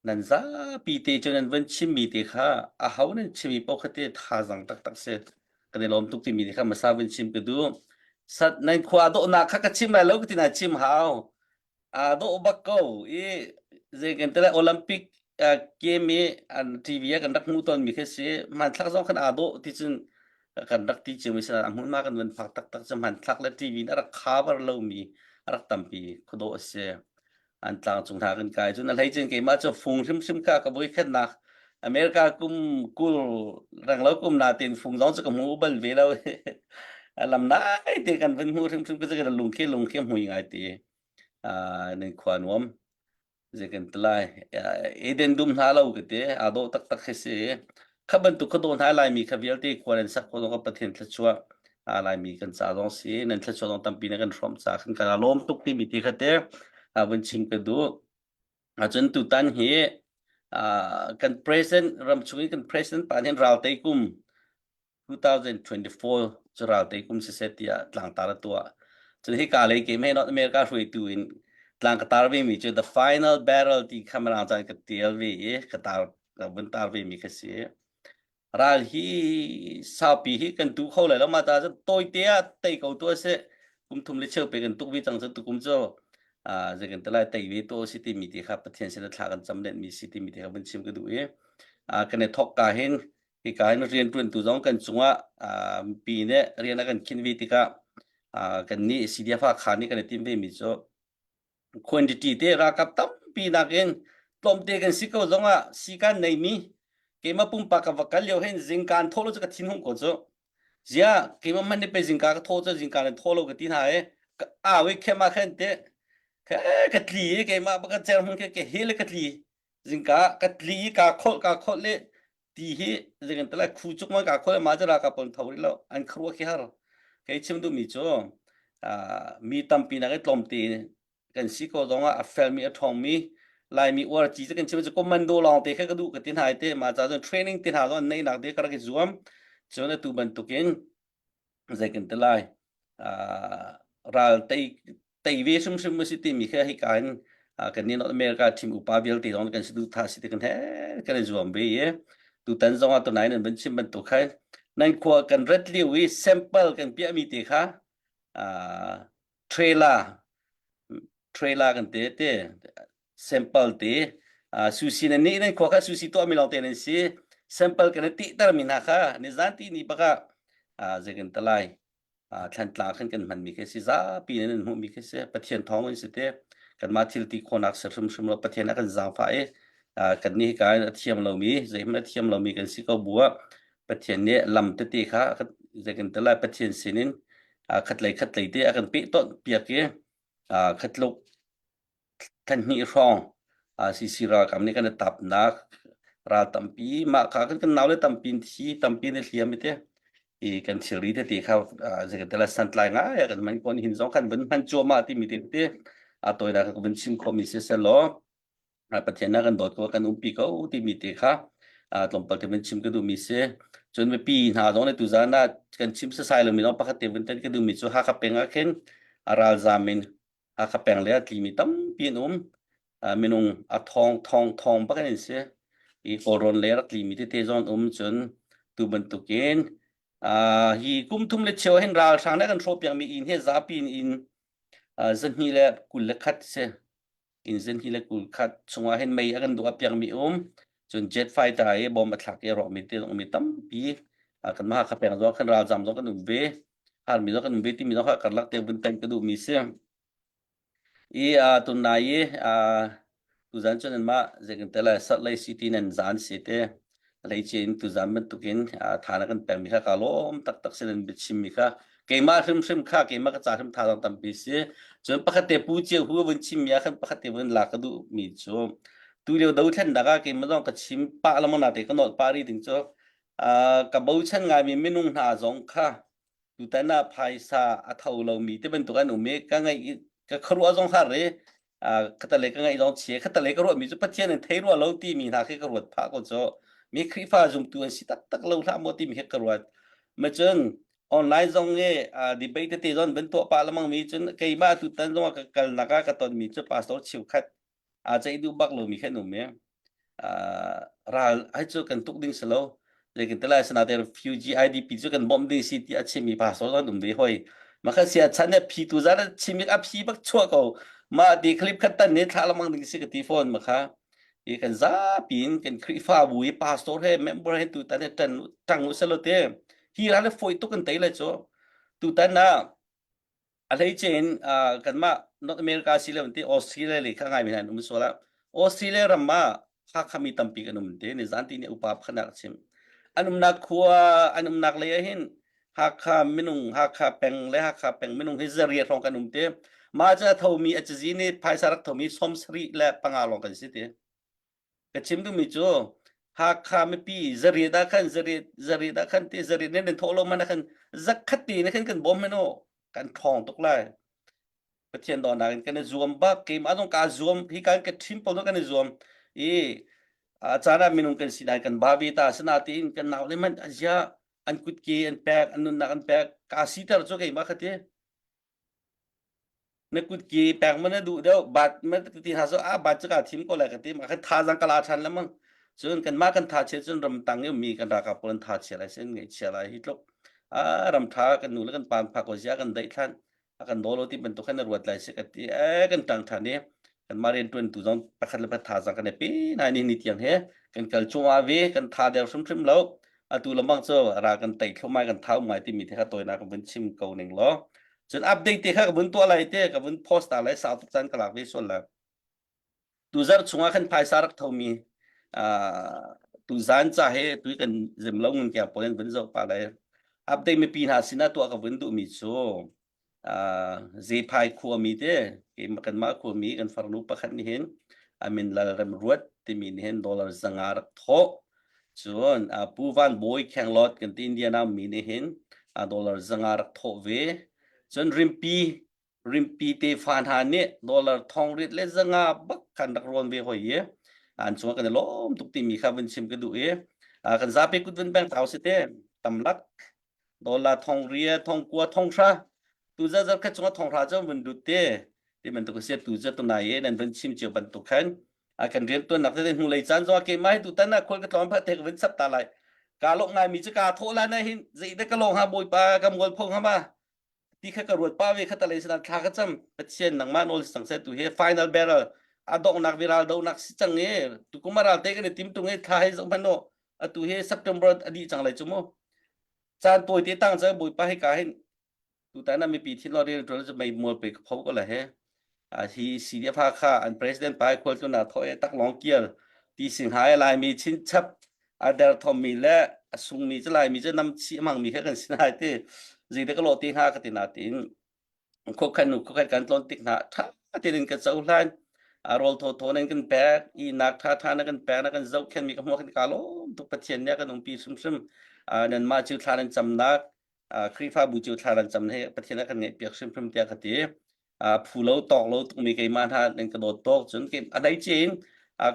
nan zapi te cu nan van chimmi te kha aho nan chimmi paoh kha te thazaang taktak si. Kan i lawm tuk timi te kha hmasa van chim ka duh. Sat nan khua dawhnak kha ka chim lai lo ka ti na chim hau. Aa dawh bak ko i zei kan ti lai Olympic game i an TV ah kan rak hmuh tawnmi khi si. Hmanthlak zong khan aa dawh ti cun kan rak ti cio mi si a hmunhma kan van phak taktak cu hmanthlak le TV in a rak cover lomi a rak tampi khuadawh a si. An tlang cung hna kan kai cun a hlei cun keimah cu fung hrimhrim kha ka voikhatnak America kum 20 renglo kum natin fung zong cu ka hmu bal ve lo. Lam nai te kan van hmuh hrimhrim ka cu lungkhi lungkhi hmui ngai ti. Nan khua nuam zei kan ti lai Eden dum hna lo ka ti aa dawh taktak khi si kha bantuk kha dawh hna Laimi kha vialte khua nan sak khawh zong ka Pathian thluachuah Laimi kan ca zong si nan thluachuah zong tampi na kan hrawm ca khan ka lawm tuk timi ti kha te vun chim ka duh Ahcun tutan hi kan president ramchung i kan president pa nih ral tei kum 2024 cu ral tei kum siseh tiah tlangtar a tuah. Cun hika lei ke North America hruaitu in. Tlang ka tar ve mi cu the final battle ti kha mirang caan ka tial ve i ka tar ka vun tar ve mi kha si. Ral hi saupi hi kan tu kho lai lo ma ta cu tawite ah tei ko tu a si. Kum thum le cheu pe kan tuk vi cang cu tukum cu zei kan ti lai tei ve tu si timi ti kha Pathian sin thla kan cam len mi si timi ti kha vun chim ka duh i kan i thok ka hin hika hin rianṭuantu zong kan cungah mipi nih rian a kan khinh ve tikah kan nih CDF Hakha nih kan i timh vemi cu quantity te ralkap tampi nakin tlawmte kan si ko zongah si kan neimi keimah pumpak ka va kal lio hin zingkaan thaw lo cu ka thinhung ko cu zia keimah hmanh nih pe zingka ka thaw cu zingka nan thaw lo ka ti hna i au i khem ah khan te ka tli i keimah baka cer hmun ke ke hel ka tli zingka ka tli i ka kholh ka kholh le ti hi zeikan te lai khu cuk ma ka khol ma jara ka pon tho ri lo an khrua khi har kei chim du mi cu mi tampi nak i tlawmte kan si ko zong ah a fel mi a thong mi laimi uar chi kan chim cu commando lawng te kha ka duh ka ti hna te ma cha cun training te hna zong nei nak te ka rak i zuam cun atu bantukin zei kan ti lai ral tei tei ve hrimhrim a si timi kha hika in kan nih North America team upa vialte zong kan si duh tha si ti kan he kan i zuam ve i tutan zong ah tunai nan van chim bantuk khan nan khua kan rat lio i sample kan piahmi te kha trailer trailer kan te te sample te sushi nan nih nan khua kha sushi tuah mi lawng te nan si sample kan ti ter mi hna kha nizan ti ni baka zei kan te lai thlantla khan kan hman mi khi si zapi nan hmuh mi khi si pathian thawng in si te kanmah thil ti khawnak ser hrimhrim lo pathian a kan zaangfah i kan nih hika in a thiam lomi zeihmanh a thiam lomi kan si ko bu ah pathian nih lam tete kha zei kan te lai pathian sinin khatlei khatlei te a kan peh tonh piak i khatluk Thlanhnih hrawng CC ralkap nih kan i tapnak ral tampi mah kha kan kan naule tampi in thi tampi in i hliam i te i kan thilri tete kha zeitin santlai ngai kan hman kon hin zong kan vun hman cuahmah timi te te a tawinak ka vun chim khomi si selaw Pathian na kan dawt ko kan umpi ko timi te kha tlawmpal te vun chim ka duhmi si cun mipi hna zong nih tuzan ah kan chim sasai lomi zong pakhat te vun tan ka duhmi cu Hakha peng ah khin a ralzam in Hakha peng le a tlimi tampi an um. Minung a thong thong thong bak an si. I Kawlrawn le rak tlimi tete zong an um cun tu bantukin hi kum thum le cheu hin ralhrang nih kan hrawh piakmi inn hi zapi in inn 221 si. Inn 221 chungah hin mei a kan duah piakmi um. Cun jet fighter i bom a thlak i a rawkmi te zong um i tampi. Kanmah Hakha peng zong khan ralzam zong kan um ve. Harmi zong kan um ve timi zong kha karlak te vun teng ka duhmi si. I uh, tunai i uh, tuzan cun anmah zeikan te lai Salt Lake City nan zan si te hleice in tuzan bantukin uh, tha na kan pekmi kha ka lawm taktak si nan biachimmi kha keimah hrimhrim kha keimah ka ca hrim tha zong tampi si cun pakhat te pu cio hu vun chimmi ah khan pakhat te vun lak ka duhmi cu tu lio dothlennak ah keimah zong ka chim pah lamang na te ka nolh pah ri ding cu uh, ka bochan ngaimi minung hna zong kha tutan ah phaisa a tho lomi te bantuk an um i ka ngaih ka khuaruah zong har i khatale ka ngaih zong chia khatale ka ruahmi cu Pathian in thei rua lo timi hna khi ka ruat phah ko cu mi Khrihfa zumtu an si taktak lo hlah maw timi hi ka ruat ma cun online zong i debate tete zong van tuah pah lamang mi cun keimah tutan zong ka kalnak ah ka tonmi cu pastor cheukhat aa ceih duh bak lomi khan um i ral ai cu kan tuk ding si lo zeikin te lai sanate refugee IDP cu kan bawmh ding si ti a chimmi pastor zong um ve hoi makha sia chan ne phi tu zan chimi a phi bak chua ko ma ti clip khat tan ne thla lamang ding si ka ti phone makha i kan zapi in kan Khrihfabu i pastor he member he tu tan he tan tang u selo te hi ral le foi tuk kan tei le chu tu tan na A hleice in kanmah North America si lo ti Australia lei kha ngaimi hna an um sual ah Australia ram ah Hakha mi tampi kan um te ni zan ti nih upa pakhat a chim. An umnak khua an umnak lei ah hin Hakha minung Hakha peng le Hakha peng minung hi zariat hrawng kan um te. Mah cu a thomi a cazi nih phaisa rak thomi 75 lawng kan si te. Ka chim duhmi cu Hakha mipi zariat ah khan zariat zariat ah khan ti zariat ne nan thawh lo man ah khan zakhat ti ne khan kan bawm men aw kan ṭhawng tuk lai. Pathian dawtnak in kan i zuam bak keimah zong kaa zuam hi kan ka ṭhim pawl kan i zuam i a caan ah minung kan si nain kan ba ve ta asinain kan nau le man azia an kutke an pek an nunnak an pek kaa siter cu keimah kha ti. Na kutki pek ma na duh deuh bat ma ti hna so a bat cu ka thim ko lai ka ti ma khan thazang ka la than lemang cun kan mah kan tha chia cun ram tang i mi kan ralkap pawl an tha chia lai sin ngai chia lai hi tluk a ram tha kan nu le kan pa pha ko zia kan daih thlan a kan daw lo ti bantuk khan na ruat lai si ka ti e kan tang than i kan mah rian tuan tu zong pakhat le pakhat thazang kan i pe nai ni ni tiang he kan kal chungah ve kan tha der hrimhrim lo atu lamang cu ra kan tei thlumai kan thau ngai timi te kha toina ka vun chim ko ning law cun update te kha ka vun tuah lai te ka vun post ta lai sau tuk caan ka lak ve sual la tu zarh chungah khan phaisa rak thomi tu zan ca he tu kan zem lo ngun kya pawl in vun zoh pa lai update mipi hna sinah tuah ka vun duhmi cu Zephai khuami te kanmah khuami kan farnu pakhat nih hin amin Lal Rem Ruat timi nih hin dollar zanga rak thawh cun Pu Van Bawi Khenglawt kan ti Indiana mi nih hin dollar zanga rak thawh ve cun rimpi rimpi tefa hna nih dollar thong riat le zanga bak khan rak rawn ve hoi i an cungah kan i lawm tuk timi kha vun chim ka duh i kan zapi kut vun beng tau si te tamlak dollar thong ria thong kua thong hra tu za zar khat chungah thong hra cu vun lut te ti bantuk a si tu za tunai e nan vun chim cio bantuk khan a kan rian tuan nak te hnu lei caan zo ke mai tu tan na khol ka tlawm pha te ka vun sap ta lai ka lok ngai mi chu ka tho la na hin zei de ka long ha bawipa ka mual pho ha ma ti kha ka ruat pa ve kha ta lei sana thla ka cam pathian nangmah nawl si cang se tu hi final battle a donghnak viral donak si cang e tu kumaral te kan i tim tung e thla hei zoh hmanh atu hi September a dih cang lai cu mu caan tawi te tang cang bawipa hi ka hin tutan ah mipi thin lo rian ṭuan cu mei mual pe ka pho ko la he a hi CDF kha an president pa khual tlun ah tho e tak long kial ti sing hai lai mi chin chap a der thom mi le a sung mi cu lai mi cu nam chi mang mi kha kan sin hai ti zei de ka lo ti hnga ka ti na tin khokhan nu khokhan kan tlon tik hna tha tein kan cohlan a rawl tho tho nan kan pek i nak tha tha na kan pek na kan zohkhen mi ka hmuh kan ka lawm tuk pathian nih a kan umpi hrimhrim nan mah cu thla nan camnak Khrihfabu cu thla nan cam he pathian a kan ngaih piak hrimhrim tiah ka ti phu lo tawk lo tukmi keimah hna nan ka dawt tawk cun a dai in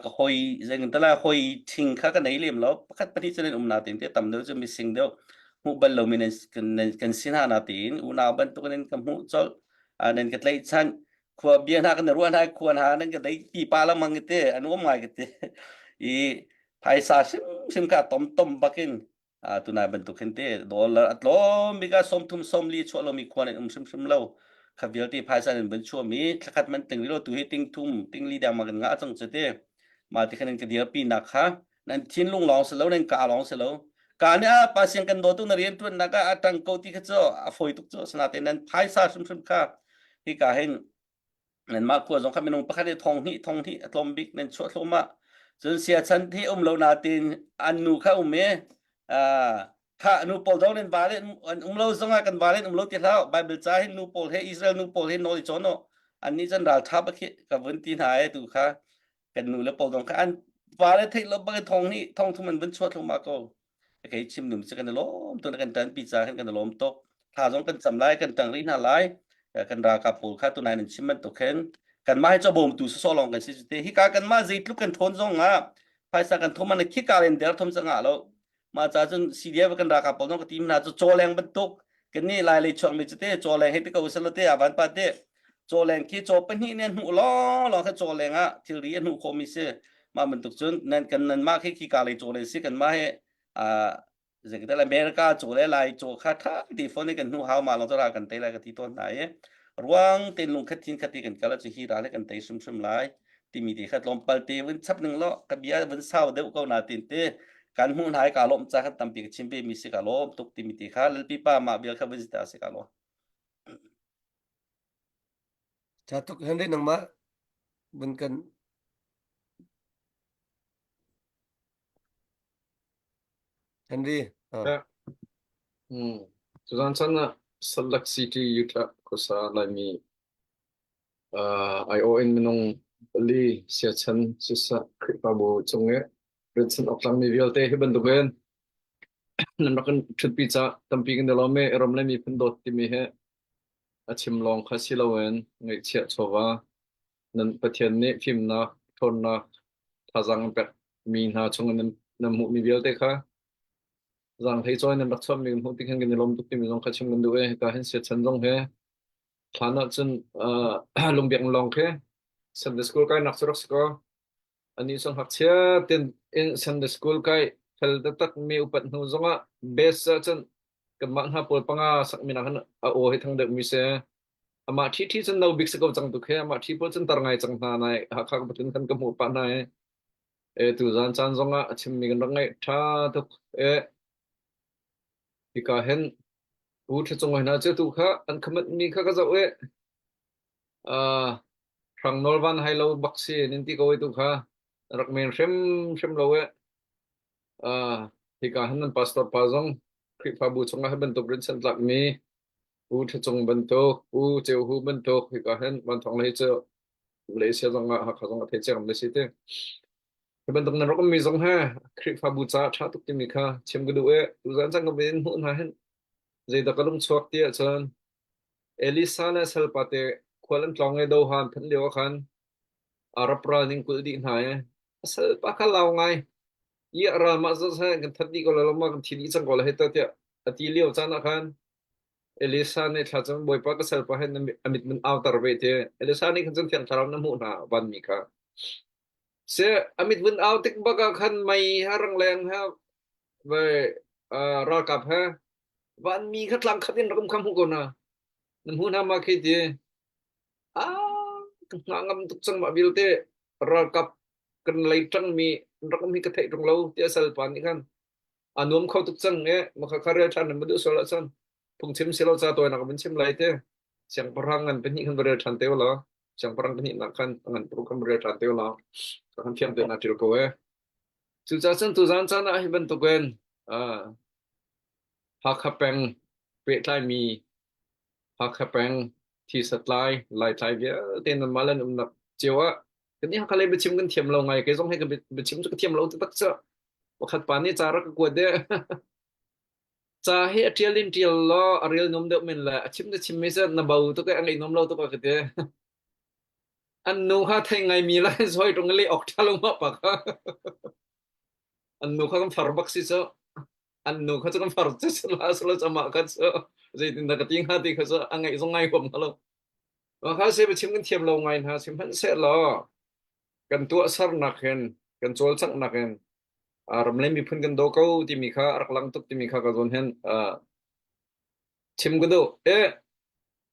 ka hoi zeng tala hoi thing kha ka nei lem lo pakhat pahnih cu nan um na tin te tam deuh cu mising deuh hmuh bal lomi nan kan si hna na tiin unau bantuk in ka hmuh colh nan ka tlaihchan khua bia hna kan ruah hna khua hna nan ka dei pi pa lamang te an um ngai ka te i phaisa hrimhrim kha tom tom bakin tunai bantuk hin te dollar a tlawm bik ah 30 sawmli chuah lomi khua nan um hrimhrim lo kha vialte phaisa nan van chuahmi thlakhat man ting rilo tu hi ting thum ting li dang ma kan ngah cang cu te ma ti khan ka dirpi nak kha nan thinlung lawng si lo nan ka lawng si lo ka nih a pasian kan dawtu na rian tuan nak ah a tang ko ti kha cu a fawi tuk cu asinain nan phaisa hrimhrim kha hi ka hin nanmah khua zong kha minung pakhat i thong hnih thong hnih a tlawm bik nan chuah thluahmah cun siachan hi um lo natin an nu kha um i kha nu pawl zong nan vale an um lo zongah kan vale um lo ti hlah Bible ca hin nu pawl he Israel nu pawl he nawl i cawn an nih cun ral tha bak hi ka vun ti hna e tu kha kan nu le pawl zong kha an vale theih lo bak thong hnih thong thum an vun chuah thluahmah ko kei chim dum cu kan i lawm tu kan tan pi ca khan kan i lawm tuk thla zong kan cam lai kan tang rih hna lai kan ralkap pawl kha tunai nan chim bantuk khin kan mah hi cho bawm tu so lawng kan si te hika kan mah zeitluk kan thawn zong ah phaisa kan thom an khika len der thom changa lo ma cha cun CDF kan ralkap pawl zong ka tim hna cu chawleng bantuk kan ni lai lei chuak mi chu te chawleng he te ko selo te avan pa te chawleng khi chaw pahnih ne hnu lawng lawng kha chawleng ah thilri a hnuh khawhmi si mah bantuk cun nan kan nan mah khi khi ka lei chaw le si kan mah he a zekital America chaw le lai chaw kha tha ti phone kan hnu hau ma long ra kan tei lai ka ti tawn hna i ruang ten lung khat thin khat ti kan kal chu hi ra le kan tei hrim hrim lai timi ti kha tlawmpal te vun chap ning lo ka bia vun sau deuh ko na tin te kan hmuh hna ka lawm cha khan tampi ka chim pe mi si ka lawm tuk timi ti kha lalpi pa mah bial kha vun ta si ka lawm Tha tuk Henry nangmah vun kan Henry ah. Yeah. Hmm. Tuzan chan ah Salt Lake City, Utah khuasa Laimi uh, IO in minung pali siachan siseh Khrihfabu cung i rinsan awk tlangmi vialte hi bantukin nan rak kan ṭhutpi ca tampi kan i lawm i ram le miphun dawt timi hi a chim lawng kha si loin ngaihchiah chawva nan Pathian nih fimnak, ṭhawnnak, thazaang an pekmi hna chungin nan, nan hmuhmi vialte kha zaanghlei cawi nan rak chuahmi kan hmuh tik hin kan i lawm tuk timi zong kha chim kan duh i hika hin siachan zong hi. Hlan ah cun uh, lungbiak lawng khi Sunday school kai nak cu rak si ko. Anih cu ngakchia ten in Sunday school kai fel taktak mi upat hnu zongah best ah cun kanmah hna pawl panga sak mi nak hin a aw hi thang deuh mi si. Amah ṭhi ṭhi cun no bik si ko cang tu khi amah ṭhi pawl cun tar ngai cang hna nai Hakha ka patlun khan ka hmuh pah hna i e tuzan caan zongah a chimmi kan rak ngaih ṭha tuk e hika hin Pu Ṭha Cung hna cu tu kha an khamat mi kha ka zoh i uh, hrang nawl van hai lo bak si nin ti ko i tu kha rak men hrim hrim lo e uh, hika hin nan pastor pa zong Khrihfabu chungah hi bantuk rinsan tlak mi Pu Ṭha Cung bantuk Pu Ceu Hu bantuk hika hin Van Thawng lei cu Malaysia zong ah Hakha zong ah thei ciang le si te. Hi bantuk nan rak ummi zong he Khrihfabu caah ṭha tuk timi kha chim ka duh i tuzan cang ka in hmuh hna hin zeidah ka lung chuak ti ahcun Elisa le salpa te khual an tlawng i Doha an phanh lio ah khan Arab ral ning kulh dih hna i a salpa kha lau ngai i ral mah zat kan that dih ko la lo ma kan thi dih cang ko la hei ta tiah a ti lio caan ah khan Elisa nih thla cun Bawipa ka salpa hin a mit mun auter ve ti. Elisa nih khan cun Thiang Thlarau na hmuh hna vanmi kha. Se a mit vun au tik bak ah khan mei ha rangleng ha ve ralkap he vanmi kha tlang khat in rak um kha hmuh ko na. Na hmu hna ma khi ti. Ah, ka hngah ngam tuk cang mah vialte ralkap kan lei ṭangmi rak um hi ka theih ṭung lo tiah salpa nih khan a nuam kho tuk cang e makha kha rel ṭhan na duh sual ahcun phungchim si lo ca tawinak van chim lai te siangpahrang ngan pahnih khan va rel ṭhan te law siangpahrang pahnih nak khan ngan paruk khan va rel ṭhan te law ka kan thiam te na ṭil ko e cucaah cun tuzan caan ah hi bantukin Hakha peng pehtlaimi Hakha peng thisatlai Laitlai vialte nanmah le nan umnak cio ah kan i Hakha lei biachim kan thiam lo ngai kei zong hi ka biachim cu ka thiam lo taktak cu pakhat pa nih ca rak ka kuat de ca hi a ṭial in ṭial law a rel nuam deuh men le a chim na chim mi cu na bo tuk i a ngaih nuam lo tuk a ka ti an nu kha thei ngai mi lai zoi ṭung le ok ṭha lo ma pa kha an nu kha kan far bak si cu an nu kha cu kan far cu sila sila cu amah kha cu zeitin dah ka ti hnga ti kha cu a ngaih zong ngai huam hnga lo kha se biachim kan thiam lo ngai hna sihmanhsehlaw kan tuahsernak hin kan cawlcanghnak in ram le miphun kan daw ko timi kha a rak lang tuk timi kha ka zawn hin chim ka duh e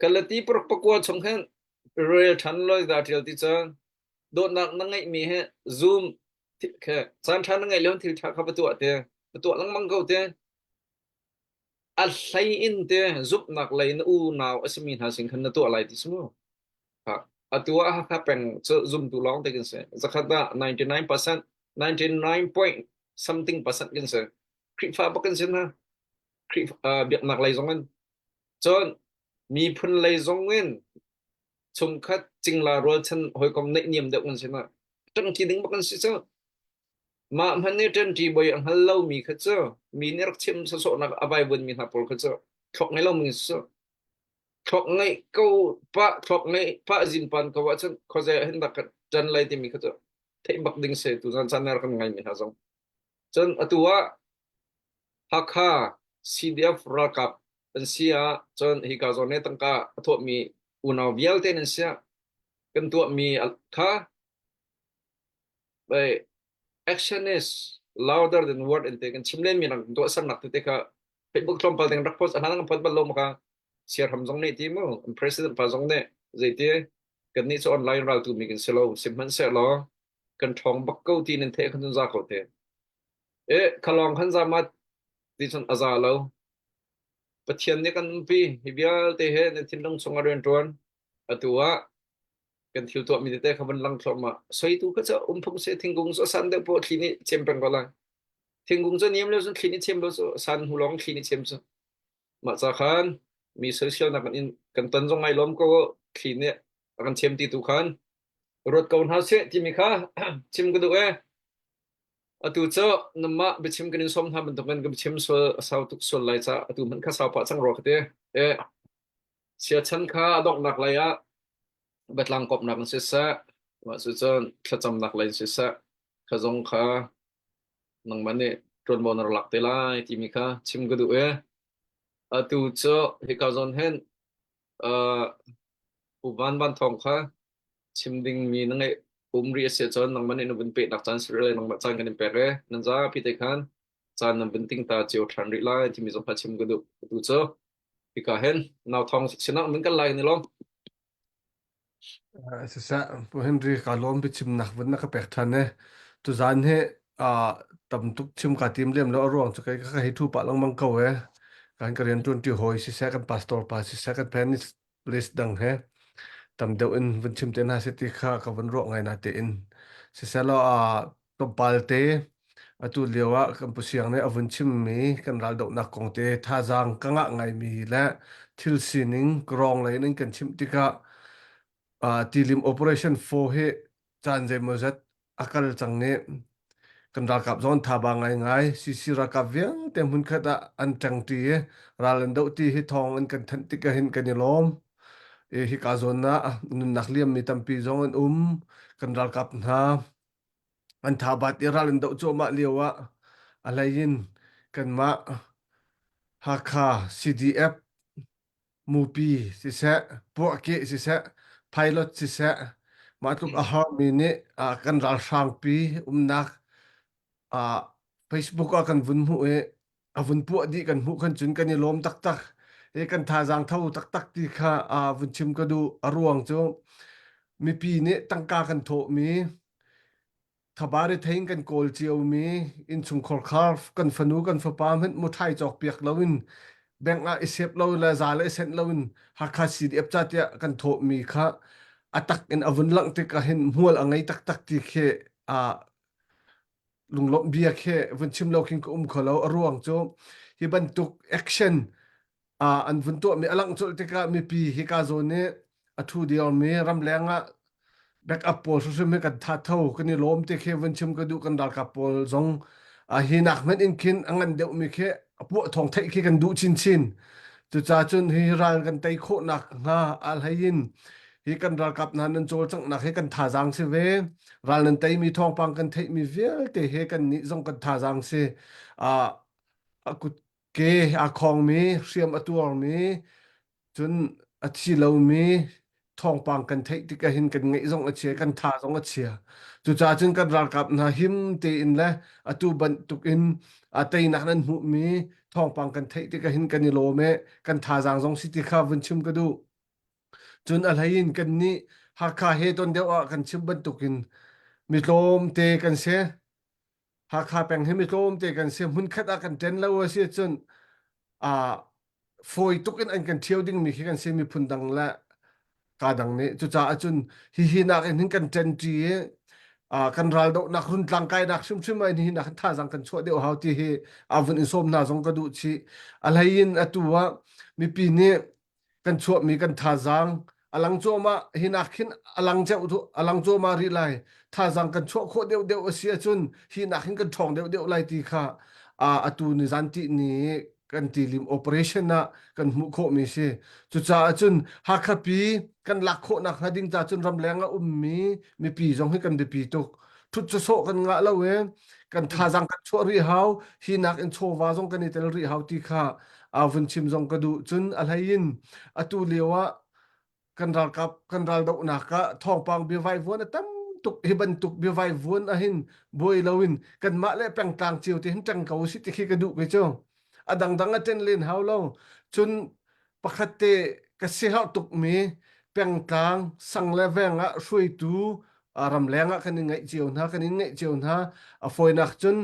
kalati paruk pakua chung hin rel ṭhan loi da ṭial ti cun dawtnak na ngeihmi he zoom khe caan ṭha na ngeih lio thil ṭha kha va tuah te va tuah lengmang ko te a hlei in te zumhnak lei na unau a simi hna sin khan na tuah lai ti si mu atu ah Hakha peng cu zumtu lawng te kan si zakhat ah 99% 99 point something percent kan si Khrihfa bak kan si hna Khrihfa biaknak lei zong in cun miphun lei zong in chungkhat cingla rualchan hawikom naihniam deuh kan si na ṭangṭi ding bak kan si cu mah hmanh nih ṭanṭi boi a hngal lomi kha cu mi nih rak chim sawsawhnak a vaivuan mi hna pawl kha cu thluak ngei lomi si cu thluak ngeih ko pah thluak ngeih pah zinpan ko ahcun khuazei ah hin dah ka ṭan lai timi kha cu theih bak ding si tuzan caan rak kan ngai mi hna zong cun atu ah Hakha CDF ralkap an si ah cun hika zawn he tangka a thawhmi unau vialte nan si ah kan tuahmi kha action is louder than word in te kan chim len mi rang tuahsernak tete kha Facebook tlawmpal ding rak post a hlan kan post bal lo ma kha siarham zong nih ti mu president pa zong nih zeiti kan nih cu online raltu mi kan si lo sihmanhsehlaw kan ṭhawng bak ko ti nan theih khan cun za ko te e khalong khan za ma ti cun a za lo Pathian nih kan umpi hi vialte he nan thinlung chung a rian ṭuan atu ah kan thil tuahmi tete kha van lang thluahmah soitu kha cu um phung se thingkung cu a san deuh poh thli nih chem peng ko lai thingkung cu niam lo cun thli nih chem lo cu san hnu lawng thli nih chem cu mah ca khan mi soiselnak kan in kan ton zong ngai lawm ko thli nih a kan chem ti tu khan ruat ko hna seh timi kha chim ka duh e atu cu namah biachim kan in som hna bantukin ka biachim sual a sau tuk sual lai ca atu hmanh kha sau pah cang rua ka ti e siachan kha a donghnak lei ah biatlang kawpnak in siseh mah cucun thlacamnak lei in siseh kha zong kha nangmah nih ṭuanvo na rak lak te lai timi kha chim ka duh i atu cu hika zawn hin uh, Pu Van Van Thawng kha chim dingmi na ngeih um rih a si ahcun nangmah nih na vun pehnak caan si rih lai nangmah caan kan in pek e. Nan zapi te khan caan nan vun ting ta cio ṭhan rih lai timi zong kha chim ka duh. Atu cu hika hin nau thawng sinah min kan lai ni lawm. Siseh, Pu Henry ka lawm biachimnak vun na ka pek ṭhan e. Tuzaan hi ah tam tuk chim ka tim lem lo a ruang cu kei ka hei thu pah lengmang ko e. Kan ka rian ṭuan ṭi hawi siseh, kan pastor pa siseh, kan penis list dang he tam deuh in vun chim te hna seh ti kha ka vun ruah ngai na tein. Siseh law ah tlawmpal te atu lio ah kan pu Siang nih a vun chimmi kan raldohnak kong te thazaang ka ngah ngaimi le thil sining krawng lei in kan chimh tikah uh, tilim operation 4 hi caan zeimawzat a kal cang i kan ralkap zong an thaba ngaingai CC ralkap vialte hmunkhat ah an ṭangṭi i ral an doh ti hi thawng an kan thanh tik ahhin kan i lawm. I hika zawn ah nunnak liammi tampi zong an um. Kan ralkap hna an thabat i ral an doh cuahmah lio ah a hlei in kanmah Hakha CDF mupi siseh puahkeh siseh pilot siseh mah tluk a harmi nih ah kan ralhrangpi umnak ah Facebook ah kan vun hmuh i a vun puah dih kan hmuh khan cun kan i lawm taktak i kan thazaang tho taktak ti kha ah vun chim ka duh a ruang cu mipi nih tangka kan thawhmi thabari thein kan kawl ciomi innchungkhar khar kan fanu kan fapa hmanh muthai cawk piak loin bank ah i sep lo le za le i senh loin Hakha CDF ca tiah kan thawhmi kha a tak in a vun langh tik ah hin hmual a ngei taktak ti khi ah lunglawmh bia khi vun chim lo khin ka um kho lo a ruang cu hi bantuk action uh, an vun tuahmi a langh colh tikah mipi hika zawn i a thu diarmi ramleng ah backup pawl hrimhrim hi kan tha tho kan i lawm te khi vun chim ka duh kan ralkap pawl zong uh, hi nak hmanh in khin a ngan deuhmi khi a puah thawng theih khi kan duh chinchin cucaah cun hi ral kan tei khawhnak hnga a hlei in hi kan ralkap hna nan cawlcanghnak hi kan thazaang si ve ral nan teimi thawngpang kan theihmi vialte he kan nih zong kan thazaang si uh, a kut ke aa khawngmi hriam a tuarmi cun a thi lomi thawngpang kan theih tik ahhin kan ngaih zong a chia kan tha zong a chia cucaah cun kan ralkap hna him tein le atu bantuk in a teinak nan hmuhmi thawngpang kan theih tik ahhin kan i lawm e kan thazaang zong si ti kha vun chim ka duh Cun a hlei in kannih Hakha he ton deuh ah kan chim bantukin mi tlawmte kan si. Hakha peng hi mi tlawmte kan si. Hmunkhat ah kan ṭen lo a si ahcun aa fawi tuk in an kan ṭhio dingmi khi kan si miphun dang le kaa dang nih. Cucaah cun hihi nakin hin kan ṭenṭi i aa kan raldohnak runtlang kainak hrimhrim ah hin hi thazaang kan chuah deuh hau ti hi a vun in sawm hna zong ka duh chih. A hlei in atu ah mipi nih kan chuahmi kan thazaang a lang cuahmah hinak khin a lang ceuh a lang cuahmah rih lai thazaang kan chuah khawh deuh deuh a si ahcun hinak hin kan ṭhawng deuh deuh lai ti kha atu ni zan ti ni kan tilim operation ah kan hmuh khawhmi si cucaah cun Hakha pi kan lak khawhnak hnga ding ca cun ramleng a ummi mipi zong hi kan biapi tuk thut sawsawh kan ngah lo e kan thazaang kan chuah rih hau hi nak in chawva zong kan i tel rih hau ti kha a vun chim zong ka duh cun a hlei in atu lio ah kan ralkap kan raldohnak ah thawngpang biavai vuan a tam tuk hi bantuk biavai vuan ahin buai loin kanmah le pengtlang cio te hin ṭang ko si ti khi ka duh ke cu a dangdang a ṭen len hau lo cun pakhat te ka siherh tukmi pengtlang sang le veng ah hruaitu ramleng ah kan in ngaih cio hna kan in ngaih cio hna a fawinak cun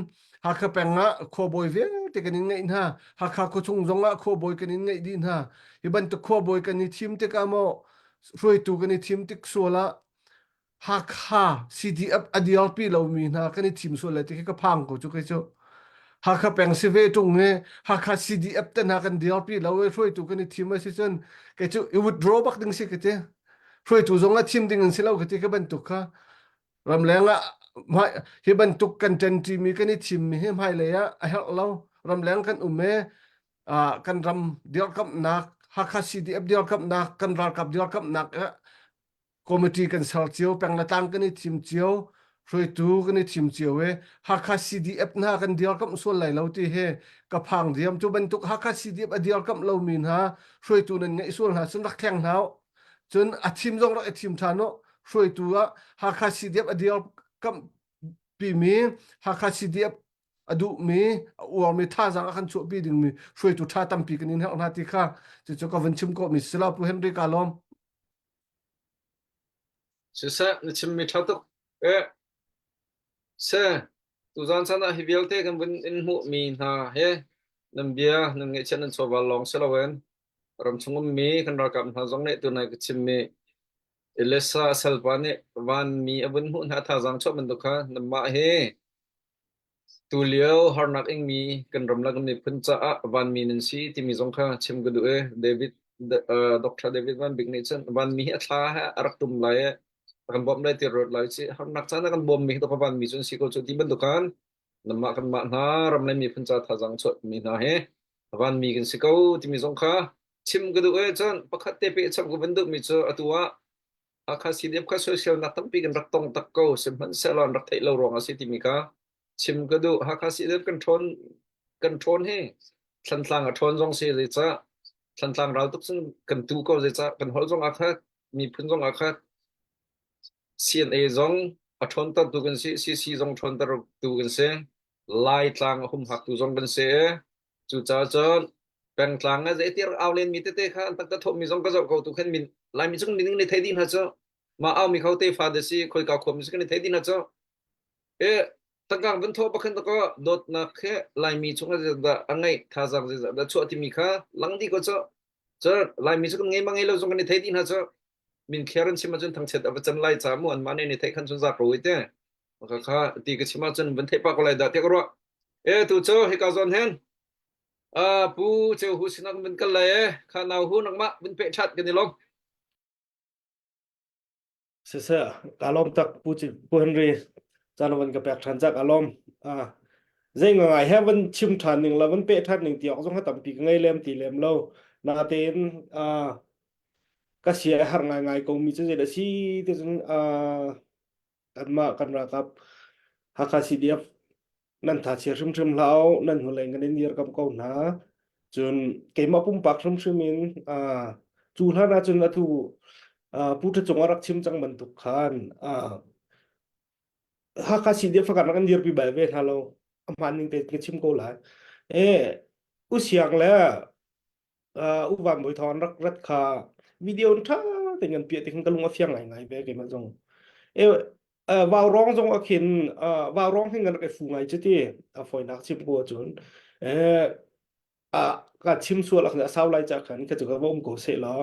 Hakha peng ah khuabawi vialte kan in ngaih hna Hakha khuachung zong ah khuabawi kan in ngaih dih hna hi bantuk khuabawi kan i thim tikah maw hruaitu kan i thim tik sual ah Hakha CDF a dirpi lomi hna kan i thim sual lai ti khi ka phang ko cu kei cu. Hakha peng si ve ṭung i Hakha CDF te hna kan dirpi lo i hruaitu kan i thim a si cun kei cu i withdraw bak ding si ka ti. Hruaitu zong a thim ding in si lo ka ti ka bantuk kha. Ramleng ah hi bantuk kan ṭenṭimi kan i thimmi hi hmailei ah a herh lo. Ramleng kan um i kan ram dirkamhnak Hakha CDF dirkamhnak kan ralkap dirkamhnak committee kan ser cio peng le tlang kan i thim cio hruaitu kan i thim cio i Hakha CDF hna kan dirkamh sual lai lo ti hi ka phang diam cu bantuk Hakha CDF a dirkamh lomi hna hruaitu nan ngeih sual hna cun rak thleng hna u. Cun a thim zong rak i thim ṭhan u. Hruaitu ah Hakha CDF a dir kamh pimi Hakha CDF a duhmi a uarmi thazaang a kan chuahpi dingmi hruaitu ṭha tampi kan in herh hna ti kha cucu ka vun chim khawhmi si lo Pu Henry ka lawm. Siseh na chimmi ṭha tuk eh Se tuzaan chan ah hi vialte kan vun in hmuhmi hna hi nan bia nan ngeihchiah nan chawva lawng si loin ramchung ummi kan ralkap hna zong nih tunai ka chimmi Elisa salpa nih vanmi a vun hmuh hna thazaang chuah bantuk kha nanmah hi tulio harnak ingmi kan ram le kan miphun caah vanmi nan si timi zong kha chim ka duh i David Dr. David Van Bik nih cun vanmi hi a thla he a rak tum lai i a kan bawmh lai ti ruat lai ci harnak caan a kan bawmmi hi ka vanmi cu an si ko cu ti bantuk khan nanmah kanmah hna ram le miphun ca thazaang chuahmi hna hi vanmi kan si ko timi zong kha chim ka duh e cun pakhat te pe chap ka van duhmi cu atu ah Hakha CDF kha soiselnak tampi kan rak tong tak ko sihmanhsehlaw an rak theih lo ruang a si timi kha chim ka duh Hakha CDF kan ṭhawn kan ṭhawn hi Thlantlang a ṭhawn zong si zeicah Thlantlang ral tuk cun kan tu ko zeicah kan holh zong aa khat miphun zong aa khat CNA zong a ṭhawntertu kan si CC zong ṭhawntertu kan si Laitlang a humhaktu zong kan si cucaah cun pengtlang ah zeitir au len mi tete kha an takta thawhmi zong ka zoh ko tu khan min Laimi cu kan min nih thei dih hna cu mah au mi kho te fa de si khoika khuam si kan i thei dih hna cu e tangkang vun thawh bakhan ko dawtnak he Laimi chung ah zeidah a ngeih thazaang zeizah dah chuah timi kha lang dih ko cu cun Laimi cu kan ngei ma ngei lo zong kan i thei dih hna cu min thler an chim ahcun thangchiat a va cem lai ca mu anmah nih an i theih khan cun za ko te kha kha ti ka chim ahcun van theih pah ko lai dah tiah ka ruah e tu cu hika zawn hen a pu cheu hu sinak vun kal lai e kha nau hu nangmah vun pe that kan i lom Siseh, ka lawm tak Pu Pu Henry caan van ka pek ṭhan cak a lawm. Ah, zei ngai he van chim ṭhan ning la van peh ṭhan ning ti awk zong ha tampi ka ngei lem ti lem lo. Natein ah ka sia a har ngaingai ko mi cu zei dah si ti cun ah kanmah kan ralkap Hakha CDF nan tha chia hrimhrim hlah u nan hnulei kan in dirkamh ko hna cun keimah pumpak hrimhrim in uh, cu hlan ah cun atu uh, Pu Ṭha Cung a rak chim cang bantuk khan uh, Hakha CDF kan rak in dirpi bal ve hna lo a hmaan ning te ka chim ko lai e U Siang le uh, U Van Bawi Thawng rak rat kha video ṭha tein kan piah tikhin ka lung a fiang ngaingai ve keimah zong. E, uh, vaurawng zong a khin uh, vaurawng hin kan rak i fu ngai cu ti a fawinak chim bu ahcun eh a ka chim sual a sau lai ca khan ka cu ka va um ko seh law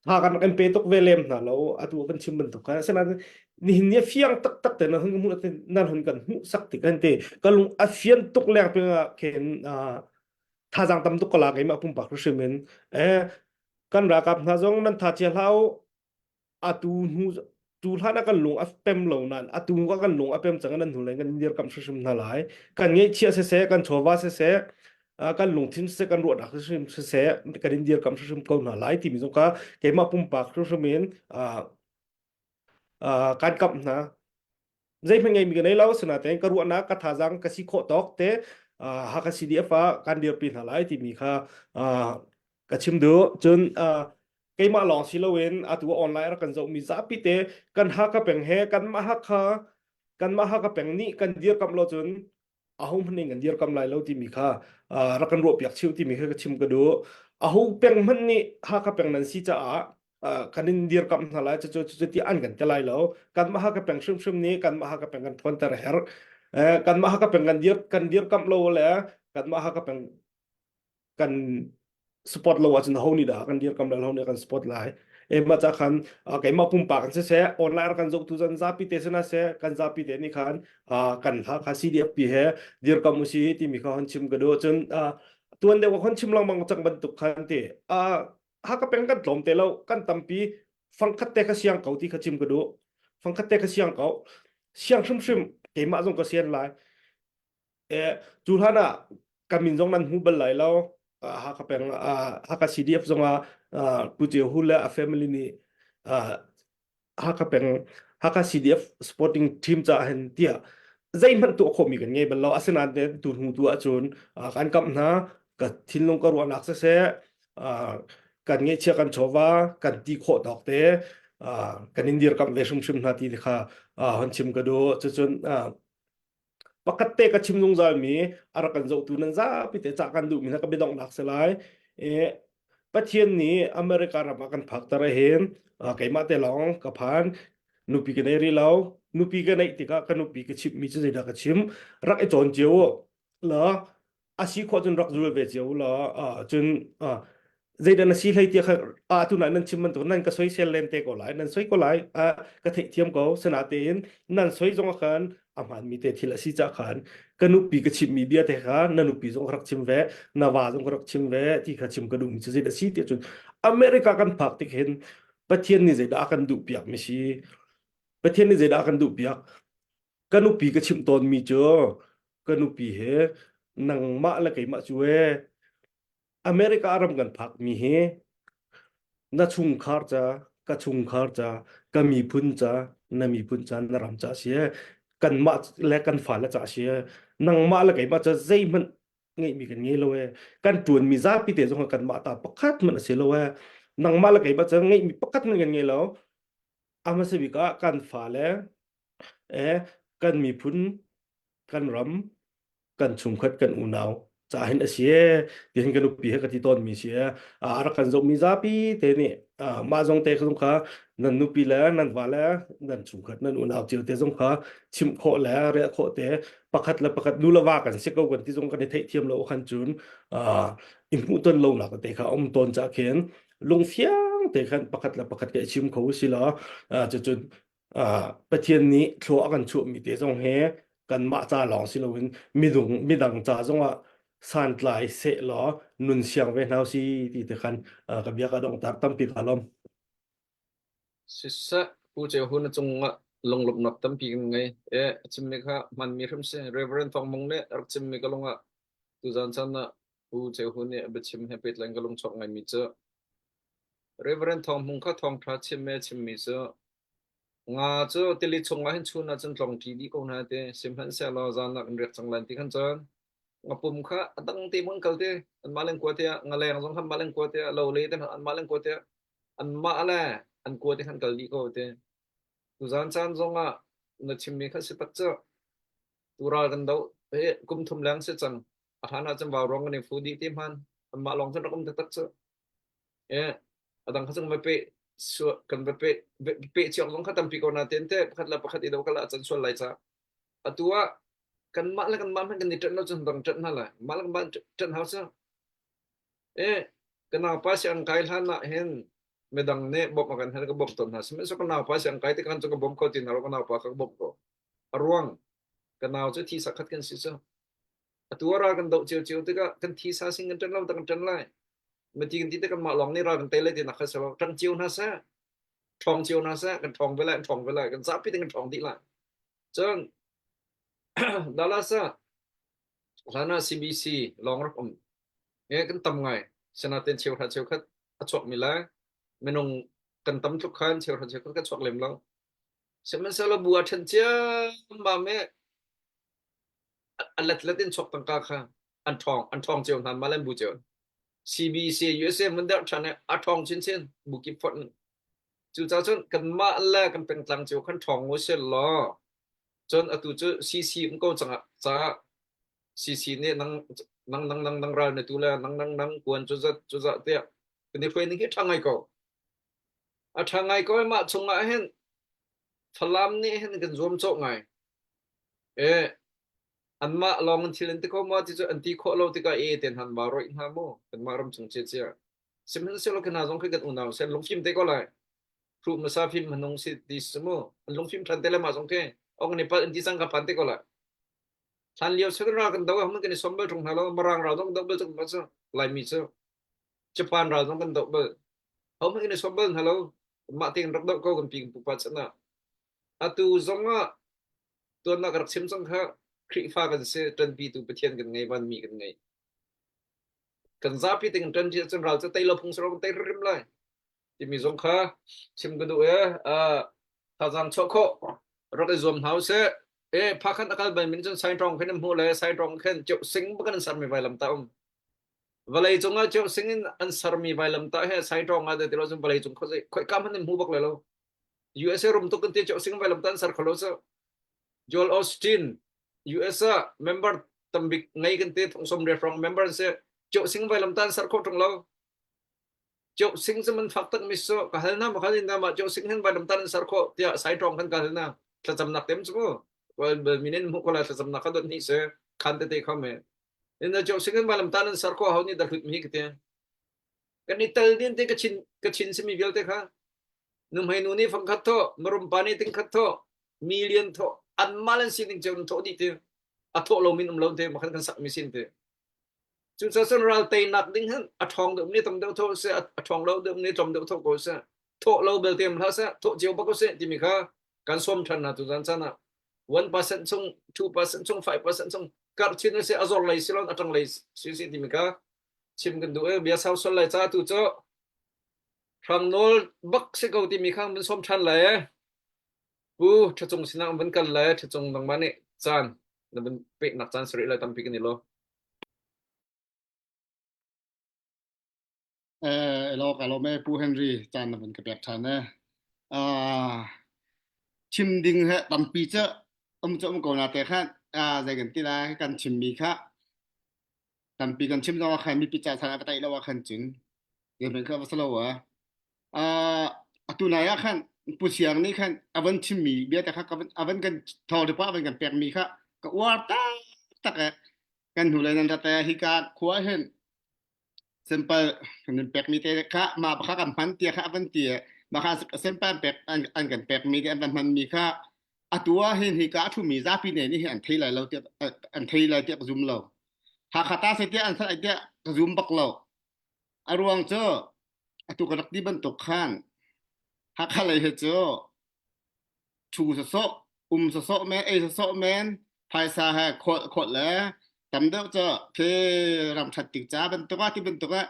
tha kan rak in pe tuk ve lem hna lo atu kan chim bantuk khan asinain nihin ni a fiang taktak te nan hun hmuh nan hun kan hmuh sak tik kan ti ka lung a fian tuk leng ping ah khin thazaang tam tuk ka lak i mah pumpak hrim in eh kan ralkap hna zong nan tha chia hlah u atu hnu tu hlan ah kan lung a pem lo nan atu ka kan lung a pem cang nan hnu kan dirkamh hrim hna lai kan ngeihchiah siseh kan chawva siseh kan lungthin siseh kan ruahnak hrim siseh kan in dirkamh hrim ko hna lai timi zong kha keimah pumpak hrim in kan kamh hna zeihmanh ngeimi ka nei lo sinain ka ruahnak ka thazaang ka si khawh tawk te Hakha CDF ah kan dirpi hna lai timi kha ka chim duh cun keimah lawng si loin atu online rak kan zohmi zapi te kan Hakha peng he kanmah Hakha kanmah Hakha peng nih kan dirkamh lo cun aho hmanh in kan dirkam lai lo timi kha rak kan ruahpiak chih timi kha ka chim ka duh. Aho peng hmanh nih Hakha peng nan si caah kan in dirkamh hna lai cucu cucu ti an kan ti lai lo. Kanmah Hakha peng hrimhrim nih kanmah Hakha peng kan ṭhawnter a herh. Kanmah Hakha peng kan dir kan dirkamh lo le kanmah Hakha peng kan support lo ahcun ho nih dah kan dirkam lai ho nih kan support lai e ma cha khan keimah pumpak kan siseh online kan zohtu zan zapi te sana se kan zapi te nih khan kan ha kha CDF pi he dirkam usi timi kha hon chim ka do cun tuan deuh hon chim lengmang cang bantuk khan ti ha ka peng kan tlawm te lo kan tampi fangkhat te ka siang ko ti kha chim ka du fangkhat te ka siang ko siang hrimhrim keimah zong ka sian lai Cu hlan ah ka min zong nan hmu bal lai lo. Hakha peng Hakha CDF zong ah Pu Ceu Hu le a family nih Hakha peng Hakha CDF supporting team caah hin tiah zeihmanh tuah khawhmi kan ngei bal lo. Asinain tu hnu tu ahcun kan kamh hna. Ka thinlung ka ruahnak siseh. Kan ngeihchia kan chawva kan ti khawh tawk te kan in dirkamh ve hrimhrim hna ti kha hon chim ka duh. Cucun pakhat te ka chim zungzal mi a rak kan zohtu nan zapi te cah kan duhmi hna ka biadonghnak si lai. Pathian nih America ram ah kan phakter ahhin keimah te lawng ka phan nupi ka nei rih lo nupi ka neih tikah ka nupi ka chimhmi cu zeidah ka chim rak i cawn cio u law a si khawh cun rak zul ve cio u law cun zeidah na si hlei tiah kha a tu nan chim bantuk nan ka soisel len te ko lai nan soi ko lai ka theihthiam ko sinatein nan soi zong ah khan a hmaanmi te thil a si cah khan ka nupi ka chimmi bia te kha na nupi zong ka rak chim ve na va zong ka rak chim ve ti kha chim ka duhmi cu zeidah a si tiah cun America kan phak tik hin Pathian nih zeidah a kan duh piak mi si Pathian nih zeidah a kan duh piak ka nupi ka chimh tawnmi cu ka nupi he nangmah le keimah cu ee America ram kan phakmi hi na chungkhar ca, ka chungkhar ca, ka miphun ca, na miphun ca, na ram ca si ee. Kanmah le kan fale ca si ee. Nangmah le keimah ca zeihmanh ngeihmi kan ngei lo ee. Kan ṭuanmi zapi te zong kanmah ta pakhat hmanh a si lo ee. Nangmah le keimah ca ngeihmi pakhat hmanh kan ngei lo. A hmasa bik ah kan fale, eh, kan miphun, kan ram, kan chungkhat kan unau ca hin a si ee tihin ka nupi he ka ti tawnmi si ee a rak kan zohmi zapi te nih mah zong te zong kha nan nupi le nan va le nan chungkhat nan unau cio te zong kha chimh khawh le rel khawh te pakhat le pakhat nu le va kan si ko kan ti zong kan i theihthiam lo khan cun i hmuh ton lo nak te kha um tawn ca khin lungfiang te khan pakhat le pakhat ka i chim kho si law cucun Pathian nih thlua a kan chuahmi te zong he kanmah ca lawng si loin midung midang ca zongah santlai seh law nun siang ve hna si ti te khan ka bia ka dongtar tampi ka lawm. Siseh Pu Ceu Hu na cungah lunglawmhnak tampi kan ngei. E a chimmi kha hmanmi hrim si. Reverend Thawng Mung nih a rak chimmi ka lung ah tuzan chan ah Pu Ceu Hu nih a biachim he pehtlai in ka lungchuak ngaimi cu Reverend Thawng Hmung kha thawngṭha chim e chimmi cu Nga cu tili chungah hin chun ah cun tlongṭi dih ko hna ti. Sihmanhsehlaw zan ah kan riak cang lai ti khan cun ngapum kha a dang te hmun kal te anmah le an kua te ah ngaleng zong kha anmah le an kua te ah lo le te hna anmah le an kua te ah anmah le an kua te khan kal dih ko ti. Tuzan caan zong ah na chimmi kha si tak cu tu ral kan doh hi kum thum leng si cang. A hlan ah cun vauruang kan i fu dih ti hman anmah lawng cun rak um taktak cu. Eh, a dang kha cu va peh kan va peh peh ciok zong kha tampi ko na ten te pakhat le pakhat i do kala chan sual lai ca atu ah kanmah le kanmah hmanh kan i ṭanh lo cun dang ṭanh hna lai mah le kanmah ṭanh hau cu eh ka naupa si ang kai hlan ah hin midang nih bawmh a kan hal ka bawmh tawn hna sihmanhsehlaw ka naupa si ang kai te kan cu ka bawm kho ti hna lo ka naupa ka bawmh ko a ruang ka nau cu thi sakhat kan si cu atu ah ral kan doh cio cio tikah kan thisa sing kan ṭan lo tak kan ṭan lai mati kan ti te kanmah lawng nih ral kan tei lai ti nak kha si lo ṭang cio hna seh ṭhawng cio hna seh kan ṭhawng ve lai kan ṭhawng ve lai kan zapi te kan ṭhawng dih lai cun Dallas ah hlan ah CBC lawng rak um e kan tam ngai sinaten cheuhra cheukhat a chuak mi lai minung kan tam tluk khan cheuhra cheukhat ka chuak lem lo sihmanhsehlaw bu a ṭhen ciammam e a letlet in chuak tangka kha an ṭhawng an ṭhawng cio hna mah le an bu cio CBC USA mun der ṭhan a ṭhawng chinchin bu kip fonh cucaah cun kanmah le kan pengtlang cio khan ṭhawng u sih law cun atu cu CC um ko cangah caah CC nih nang nang nang nang nang ral na tu le nang nang nang kuan cu zat cu zat tiah kan i hruai ning hi ṭha ngai ko a ṭha ngai ko mah chungah hin Falam nih hin kan zuam cawh ngai E, anmah lawng in thil an ti kho maw ti cu an ti khawh lo tikah e ten han ma roih hna mu kanmah ram chung cia cia sihmanhsehlaw khi hna zong khi kan unau sen lungfim te ko lai hruh hmasa fim hmanung si ti si mu an lungfim ṭhan te le mah zong khi ong ni pal an ti cang ka phan te ko lai hlan lio sen ra kan do ah kan i som bal ṭung hna lo marang ral zong do bal cang cu laimi cu Japan ral zong kan do bal ho hmanh kan i som bal hna lo mah tein rak do ko kan pi kan pupa chan ah atu zong ah Tuannak ka rak chim cang kha Khrihfa kan si, ṭanpitu Pathian kan ngei, vanmi kan ngei. Kan zapi te kan ṭanṭi ahcun ral cu tei lo phung saro kan tei hrim lai timi zong kha chim ka duh e. Uh, thazaang chuah khawh rak i zuam hna usih. E phakhan akal bal min cun saintong khin an hmuh le saintong khin ceu sing bakan an sermi vailam ta um. Vawlei cung ah cio sing in an sermi vailamtah he saitawng ah ti lo cun vawlei cung khoi ka hmanh in hmu bak le lo. USA rum tuk kan ti cio sing vailamtah an ser kho lo cu. Joel Osteen US ah member tambik ngei kan ti thong som re hrawng member an si cio sing vailamtah an ser kho ṭung lo. Cio sing cu man fak tak mi su ka hal na ma khan in na ma cio sing hin vailamtah an ser kho tiah saitawng kan ka hal na thlacamnak tem cu mu. Well, minin mu ko la thlacamnak kha dot ni se khan te te kho me. In na cio sing in vailam tan an ser ko ho nih dah hlut mi ka ti. Kan i tel din te ka chin ka chin simi vialte kha nuhmei nu nih fangkhat tho marum pa nih tingkhat tho million tho an mal an sining cio tho dih ti a thawh lo min um lo te makhan kan sak mi sin te cucaah cun ral teinak ding hin a ṭhawng deuh ni tam deuh tho se a ṭhawng lo deuh ni tlawm deuh tho ko se thawh lo belte um hlah seh thawh cio bak ko seh timi kha kan sawm ṭhan hna tuzan caan ah 1% chung 2% chung 5% chung karh chin se a zor lei si lon a ṭang lei si si timi kha chim kan duh i bia sau sol lai ca tu cu hrang nawl bak si ko timi kha mun sawm ṭhan lai pu ṭhacung sinah van kal lai ṭhacung nangmah nih caan na van peknak caan sarih lai tampi kan i lo Eh, elo ka lo me Pu Henry caan na vun ka pek ṭhan e. Ah, chim ding he tampi cu um cu um ko na te khan ah zei kan ti lai kan chimmi kha tampi kan chim zong ah khan mipi ca chan a va taih lo ah khan cun zeihmanh kha va si lo ah ah atu nai ah khan Pu Siang nih khan a van chimmi bia te kha ka van a van kan thawng pa a van kan pekmi kha ka uar tak tak e kan hnu lei nan rat e hika khua hin Simple kan pekmi te kha mah kha kan hman tiah kha a van ti mah kha simple pek an, an kan pekmi te an van hmanmi kha atu ah hin hi ka a thumi zapi ne nih hin an thei lai lo tiah an thei lai tiah ka zum lo Hakha ta se tiah an sal ai tiah ka zum bak lo a ruang cu atu ka rak ti bantuk khan Hakha lei he cu Thu sawsawh, um sawsawh men, ei sawsawh men, phaisa he khawlh khawlh le tam deuh cu khi ram ṭhat tik ca bantuk ah ti bantuk ah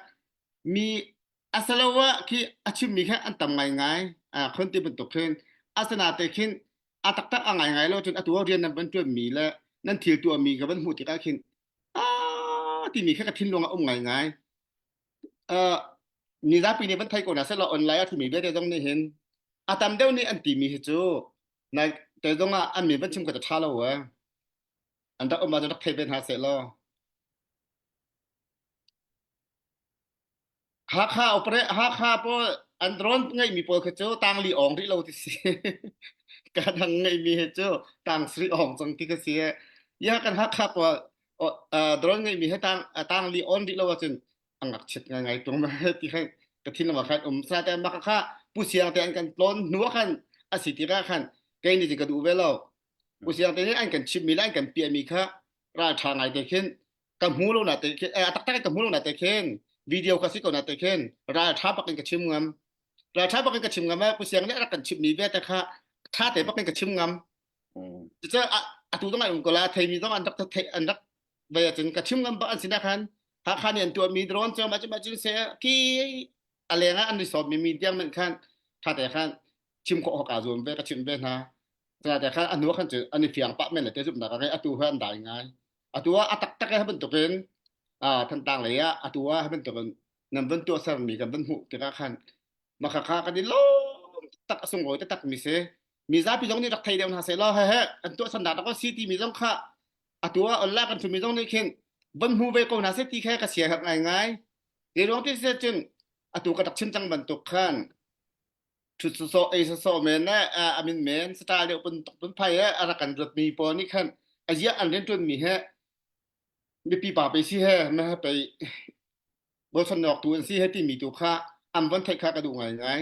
mi asalo ah khi a chimmi kha an tam ngaingai a khon ti bantuk khin asana te khin a taktak a ngaingai lo cun atu rian nan van ṭuanmi le nan thil tuahmi ka van hmuh tikah khin a timi kha ka thinlung ah um ngaingai uh, mizapi nih van thei ko hna seh law online a thumi vialte zong nih hin a tam deuh nih an timi hi cu nai te zong ah an min van chim ko ta ṭha lo eh an rak um ah rak thei ve hna seh law Hakha opere Hakha pawl an drone ngeihmi pawl khi cu tangli ong rih lo ti si ka dang ngeihmi hi cu tang sri ong cang ti ka si ya kan Hakha pawl drone ngeihmi hi tang tangli on rih lo ahcun a ngakchiat ngaingai tung ma ti khan ka thin lamah khan um sa te mah kha pu siang te an kan tlawn hnu ah khan a si tikah khan kei nih ka duh ve lo pu siang te nih an kan chimmi le an kan piahmi kha ral ṭha ngai te khin ka hmu lo na te khin eh, a taktak ka hmu lo na te khin video ka si ko na te khin ral ṭha bak in ka chim ngam ral ṭha bak in ka chim ngam pu siang nih a rak kan chimmi ve te kha ṭha te bak in ka chim ngam Cucu atu zong ai um ko la theimi zong an rak thei an rak vei ahcun ka chim ngam bak an sinah khan Hakha nih an tuahmi drone cu mah cu mah cun se ki a leng ah an i sawmmi mi tiang men khan tha te khan chim khawh awk aa zuam ve ka chim ve hna ca te khan a hnu khan cu an i fiang pah men le te zumhnak a ngei atu he an dai ngai atu ah a taktak he bantukin a Thantlang lei ah atu ah bantukin nan van tuah sermi kan van hmuh tikah khan maka kha kan i lawm tak a sunglawi taktak mi si mi zapi zong nih rak thei deuh hna seh law he he an tuah sannak rak si ti mi zong kha atu ah online kan thumi zong nih khin van hmu ve ko hna seh ti kha ka sia herh ngaingai te ruang ti se cun atu ka rak chim cang bantuk khan thut sawsawh ei sawsawh men le amin men sata deuh pun tuk pun phai he a rak kan ruat mi pawl nih khan a ziah an rian tuan mi he mipi pa pe si he ma pe bochan awk tu an si he timi tu kha an von theih kha ka duh ngaingai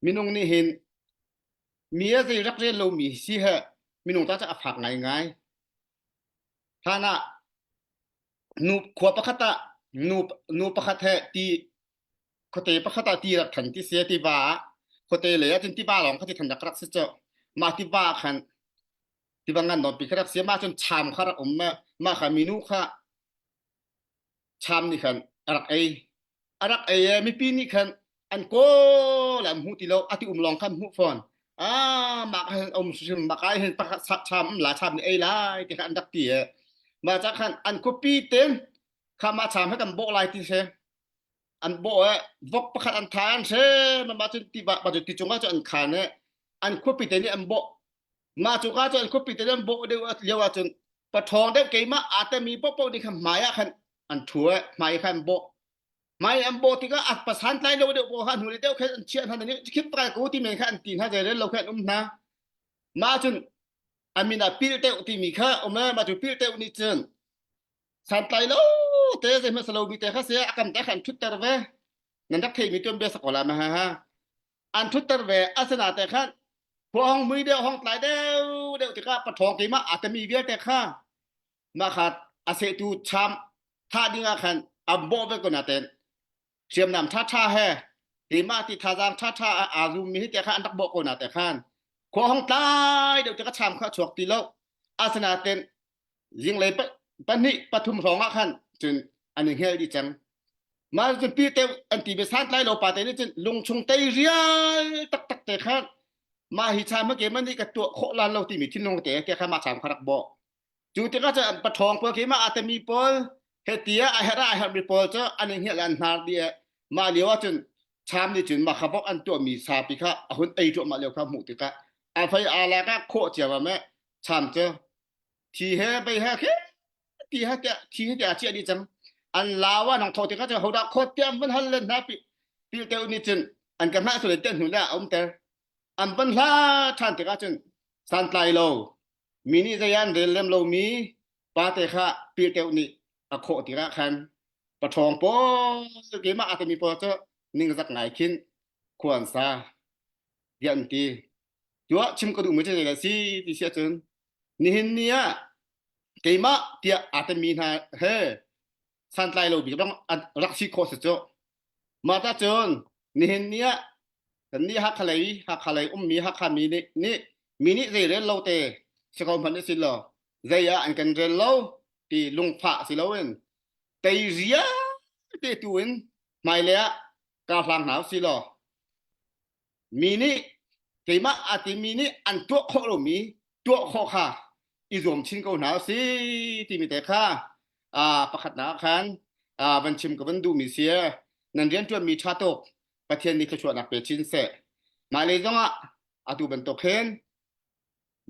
minung nih hin mi a zei rak rel lomi si he minung ta cu a fak ngaingai hlan ah nu khua pakhat ah nu nu pakhat he ti khuate pakhat ah ti rak than ti si tiva ah khuate lei ah cun tiva lawng kha ti than rak rak si cu mah tiva khan tiva ngan nawn pi kha rak si mah cun cham kha rak um mah kha minu kha cham nih khan a rak ei a rak ei e mipi nih khan an kawl an hmuh ti lo a ti um lawng khan hmuh fawn ah mah khan um hrim mah kai hin pakhat cham um la cham nih ei lai ti kha an rak ti e mah ca khan an khuapi ten Kha mah cham he kan bawh lai ti si. An bawh i vok pakhat an tha an hre mah cun ti ba ti cungah cun an khan i an khuapi te nih an bawh. Mah cu ka cu an khuapi te nih an bawh deuh lio ahcun paṭhawng deuh keimah aa temi paohpaoh nih khan hmai ah khan an ṭhu i hmai khan an bawh. Hmai an bawh tikah a pasan tlai lo deuh paoh kha hnu deuh khan an chiah hna nih khip kai ko ti men kha an ti hna zeirel lo khan an um hna. Mah cun a min ah pil deuh timi kha um e mah cu pil deuh nih cun santlai lo te zei hmasa lo mi te kha se a kam te kha an thutter ve nan rak theimi tuan bia sakola ma ha ha an thutter ve asana te khan khua hong mui deuh hong tlai deuh deuh tikah pathawng keimah a tami vialte kha mah kha a sehtu cham thah ding ah khan an bawh ve ko na ten hriamnam ṭhaṭha he keimah ti thazaang ṭhaṭha aa zummi hi te kha an rak bawh ko na te khan khua hong tlai deuh te ka cham kha a chuak ti lo asinaten zinglei pahnih pathum hrawng ah khan cun an i hngel dih cang mah cun pi te an ti be santlai lo pa te nih cun lungchung tei rial taktak te khan mah hi cham ke man nih ka tuah khawh lan lo timi thinlung te te kha mah cham kha rak bawh Cu tikah cun an paṭhawng pawl keimah aa temi pawl he tiah a herh ah a herhmi pawl cu an i hngelh an hnar dih i mah lio ah cun Cham nih cun mah kha bok an tuahmi sapi kha a hun ei cuahmah lio kha hmuh tikah a fei aa lak ah khawh ciammam i Cham cu thi he bei he khi ti he tiah thi he tiah a chiah dih cang. An lau ah nang tho tikah cun hodah khawt tiah an van hal len hna pi pilte nih cun an ka hngah sual tiah hnu le a umter. An van hla ṭhan tikah cun santlai lo Mi nih zei an rel lem lomi pate kha Peter nih a khawh tikah khan paṭhawng pawl keimah a timi pawl cu ningzak ngai khin khua an sa tiah an ti. Tuah chim ka duhmi cu zeidah a si ti si ahcun nihin ni ah keimah tiah aa timi hna he santlai lo bik rak si khawh si cu. Mah ta cun nihin ni ah Kannih Hakha lei Hakha lei ummi Hakha mi nih nih mi nih zei rel lo te si ko hmanh si law zei ah an kan rel lo ti lungfah si loin tei ria te tu in hmailei ah kaa hlang hna si law mi nih keimah aa timi nih an tuah khawh lomi tuah khawh kha i zuam chin ko hna si timi te kha pakhatnak ah khan van chim ka van duhmi si nan rianṭuanmi ṭha tuk Pathian nih thluachuahnak pe chin seh. Mah lei zongah atu bantuk hin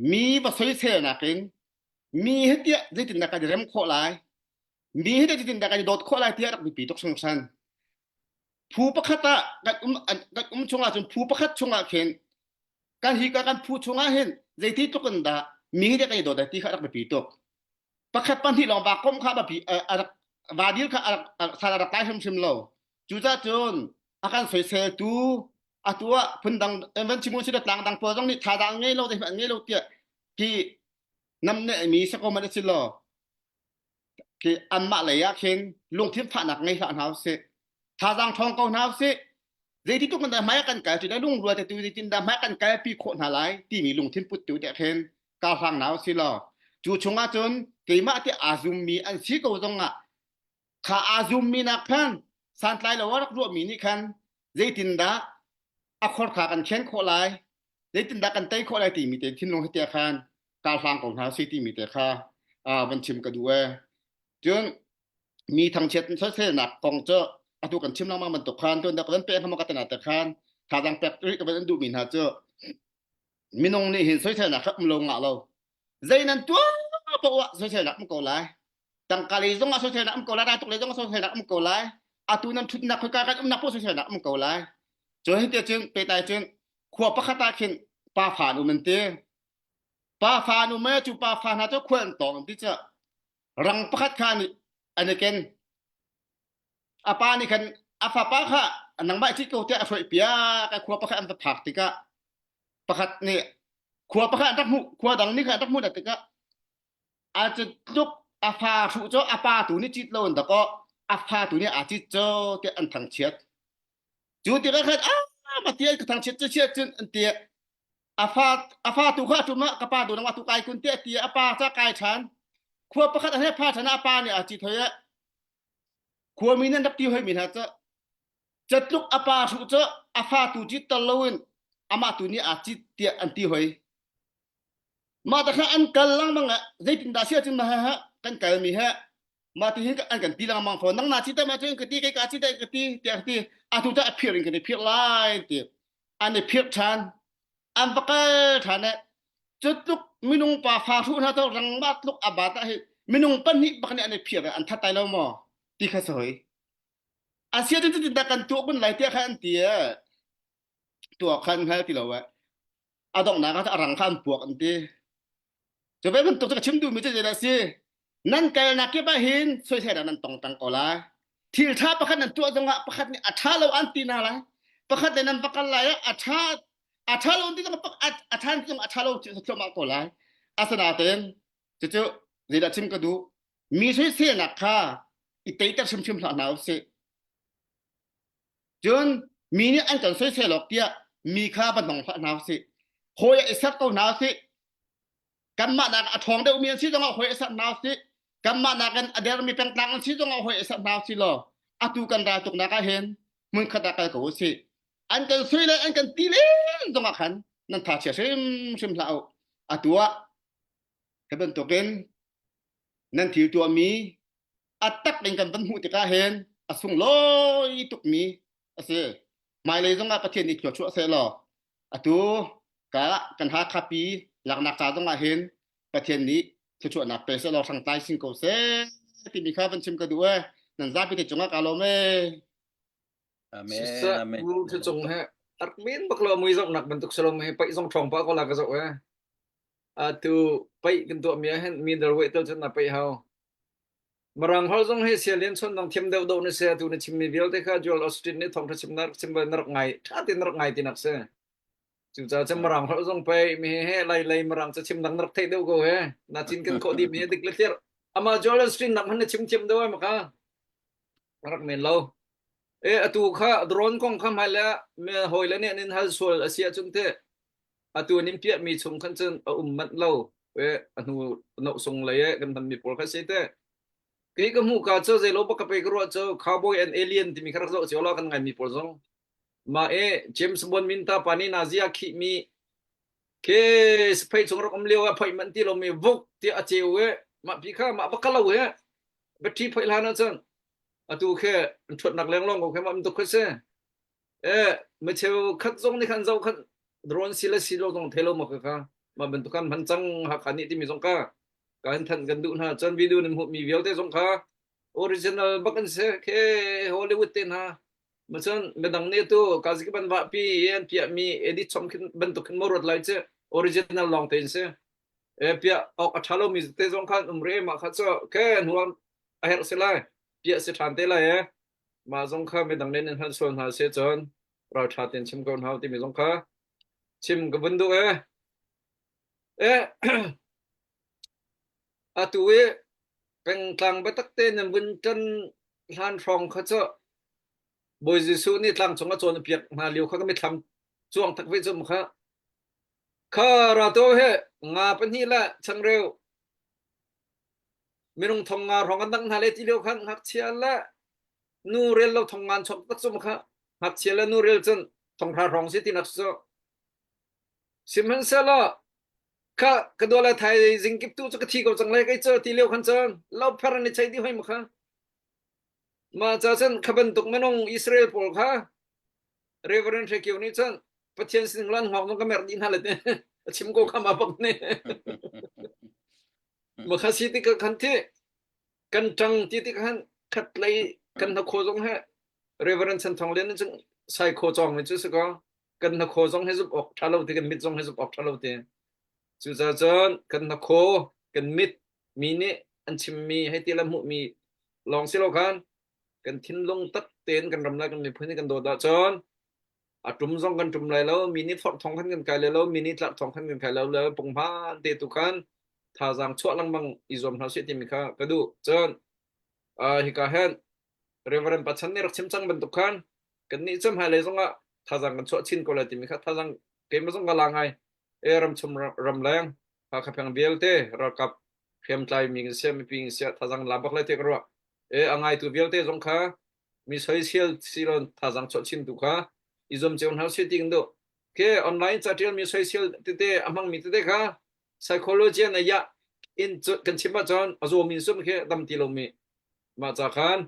mi va soiselnak in mi he tiah zeitindah kan i rem khawh lai mi he tiah zeitindah kan i dawt khawh lai tiah rak biapi tuk hringhran. Phu pakhat ah kan um kan um chungah cun phu pakhat chungah khin kan hi ka kan phu chungah hin zeiti tluk in dah mi he tiah kan i dawt lai ti kha rak biapi tuk. Pakhat pahnih lawng va komh kha biapi a rak va dil kha a rak sal a rak tlai hrimhrim lo. Cucaah cun a kan soiseltu atu ah phundang van chimu si tlang dang pawl zong nih thazaang ngei lo zeihmanh ngei lo tiah khi nam ne mi sako man si lo khi anmah lei ah khin lungthin fahnak ngei hlah hna usih thazaang ṭhawng ko hna usih zeiti tuk dah hmai kan kal ti le lungrual te tu zeitin dah hmai kan kalpi khawh hna lai timi lungthin put tu te khin ka hlang hna usih law cu chungah cun keimah ti aa zummi an si ko zongah kha aa zummi nak khan santlai lo a rak ruahmi nih khan zeitindah a khor kha kan khen khawh lai zeitindah kan tei khawh lai timi te thinlung he tia khan kar hlang ko hna si timi te kha van chim ka duh e cun mi thangchiat soiselnak kong cu atu kan chim lengmang bantuk khan tuan dak van pe hama ka tana te khan thazaang pek rih ka van duhmi hna cu minung nih hin soiselnak kha um lo ngah lo zei nan tuah poah soiselnak um ko lai tangka lei zong ah soiselnak um ko lai raltuk lei zong ah soiselnak um ko lai atu nan thutnak khoika kan umnak poh soiselnak um ko lai cu hi te cun petai cun khua pakhat ah khin pa fa an um an ti pa fa an um e cu pa fa hna cu khual an tong an ti cu rang pakhat kha an i ken a pa nih khan a fapa kha nangmah cit ko tiah a hruai piak a khua pakhat an va phak tikah pakhat nih khua pakhat an rak hmuh khua dang nih khan an rak hmuh tikah a tluk a fa hruh cu a pa tu nih cit lo in dakaw a fa tu nih a cit cu tiah an thangchiat cu tikah khan a ma tiah ka thangchiat cu chiat cun an ti a fa a fa tu kha tum ah ka pa tu nangmah tu kai kun tiah ti a pa ca kai ṭhan khua pakhat a he pha ṭhan a pa nih a cit hoi Khuami nan rak ti hoimi hna cu catluk a pa hruh cu a fa tu cit tal loin amah tu nih aa cit tiah an ti hoi. Mah ta kha an kal lengmang ah zeitindah si ahcun ha ha kan kalmi he. Mah ti hin an kan ti lengmang fawn. Nang na ci te ma cu ka ti kei ka ci te ka ti tiah ka ti. Atu cu a phir in kan i phir lai ti. An i phir ṭhan. An va kal ṭhan e. Cu tluk minung pa fa hruh hna to rangma tluk a bat ah hi minung pahnih bak nih an i phir an that tai lo maw ti kha soi. Asia cu cutin dah kan tuah kun lai tiah kha an ti e. Tuah khan hngal ti lo e. A donghnak ah a rang kha an puak an ti. Cu ve bantuk cu ka chim duhmi cu zeidah a si? Nan kalnak kip ah hin soisel nan tong peng ko lai. Thil ṭha pakhat nan tuah zongah pakhat nih a ṭha lo an ti hna lai. Pakhat le nan va kal lai ah a ṭha a ṭha lo an ti zongah a ṭha zong a ṭha lo cu thluahmah ko lai. Asinain cucu zeidah chim ka duh? Mi soiselnak kha i teiter hrimhrim hlah hna usih. Cun mi nih an kan soisel awk tiah mi kha va hnong hlah hna usih. Hawi ah i ser ko hna usih. Kanmah nak a ṭhawng deuhmi an si zongah hawi i ser hna usih. Kanmah nakin a dermi pengtlang an si zongah hawi i ser hna usih law atu kan ral tuknak ah hin hmunkhat ah kal ko usih. An kan sui le an kan ti len zongah khan nan tha chia hrimhrim hlah u. Atu ah hi bantukin nan thil tuahmi a tak in kan van hmuh tikah hin a sunglawi tukmi a si. Hmailei zongah Pathian nih thluachuah seh law atu ka kan Hakha pi laknak ca zongah hin Pathian nih thluachuahnak pe seh law hrangtlai sin ko seh timi kha van chim ka duh e. Nan zapi te cungah ka lawm e. Amen. Siseh Amen. pu thu cung he rak men bak lo mui zong nak bantuk salom he paih zong ṭhawng pa ko la ka zoh e. Atu paih kan tuah mi ah hin middleweight tel cun na paih hau. Mirang holh zong hi sialian chon dang thiam deuh deuh na si atu na chimmi vialte kha Joel Austin nih thawngṭha chim na rak chim bal na rak ngai ṭha tein na rak ngai tinak si. Cucaah cun Mirang holh zong pei mi he lai lei Mirang ca chim dang na rak theih deuh ko he. Na cin kan khawh dih mi he dik le tlir. Amah Joel Austin nak hmanh na chim thiam deuh ai maka. Rak men lo. E atu kha drone kong kha hmai le mi hawi le nih an in hal sual a si ahcun teh atu an in piahmi chung khan cun a um manh lo e a hnu noh sung lei e kan hmanmi pawl kha si te kei ka hmuh ka cu zeilo bak ka pe ka ruah cu cowboy and alien timi kha rak zoh cio la kan ngaimi pawl zong ma e James Bond min ta pa nih nazi a khihmi ke siphei chung rak um lio ah phoi manh ti lomi vuk ti a ceu e mah pi kha mah bak ka lo he battery phoi hlan ah cun atu khe an ṭhuatnak lenglong ko khe mah tuk kha si E micheu khat zong nih khan zoh khat drone si le si lo zong thei lo ma ka kha mah bantuk kan hman cang Hakha nih timi zong ka ka hin thanh kan duh hna cun video nan hmuh mi vialte zong kha original bak an si khe Hollywood te hna ma cun midang nih tu kazik ban va pi an piah mi edit chom khin bantuk khin mo ruat lai che original long te in si e piah ok a tha lo mi te zong khan um re ma kha cho ke nuam a herh si lai piah si than te lai e Mah zong kha midang nih nan hngalh sual hna si cun ralṭha tein chim ko hna u timi zong kha chim ka vun duh ee. Eh, atu i pengtlang biatak te nan vun ṭan hlan hrawng kha cu Bawi Jesuh nih tlangcung a cawnpiak hna lio kha ka mitthlam cuang tak ve cu kha. Kha rato he nga pahnih le changreu Minung thong nga hrawng an dang hna le ti lio khan ngakchia le nu rel lo thong ngan chok tak cum kha ngakchia le nu rel cun thong hra hrawng si tinak cu sihmanhsehlaw kha ka dua le thai zing kip tu cu ka thi ko cang lai kai cu ti lio khan cun lo pher an i chei di hoi ma kha ma cha cun kha bantuk minung Israel pawl kha Reverend Hre Kio nih cun Pathian sining lan hngok nong ka mer dih hna le te a chim ko kha ma bak ne Makha si tik ah khan thi kan ṭang ti tik khan khat lei kan hnakhaw zong he Reverend Chan Thawng Lian cu sai khaw cawng mi cu si ko kan hnakhaw zong he zumh awk ṭha lo ti kan mit zong he zumh awk ṭha lo ti cucaah cun kan hnakhaw kan mit mi nih an chimmi hei ti le hmuhmi lawng si lo khan kan thinlung tak tein kan ram le kan miphun hi kan dawt ahcun a ṭum zong kan ṭum lai lo mi nih forh thong khan kan kai lai lo mi nih tlarh thong khan kan kai lo le punghman te tu khan thazaang chuah lengmang i zuam hna sih timi kha ka duh cun uh, hika hen Reverend Pachan nih rak chim cang bantuk khan kan nih cu hmailei zongah thazaang kan chuah chin ko lai timi kha thazaang keimah zong ka la ngai e ram chung ram leng Hakha pheng vialte ralkap hriamtlai mi kan sia mipi kan sia thazaang la bak lai te ka ruah e a ngaitu vialte zong kha mi soisel silon thazang chuah chin tu kha i zuam cio hna si ti kan duh ke online ca tial mi soisel tete a hmang mi tete kha psychology na ya in kan chim ahcun a zawmi sum khi dam ti lomi. Mah ca khan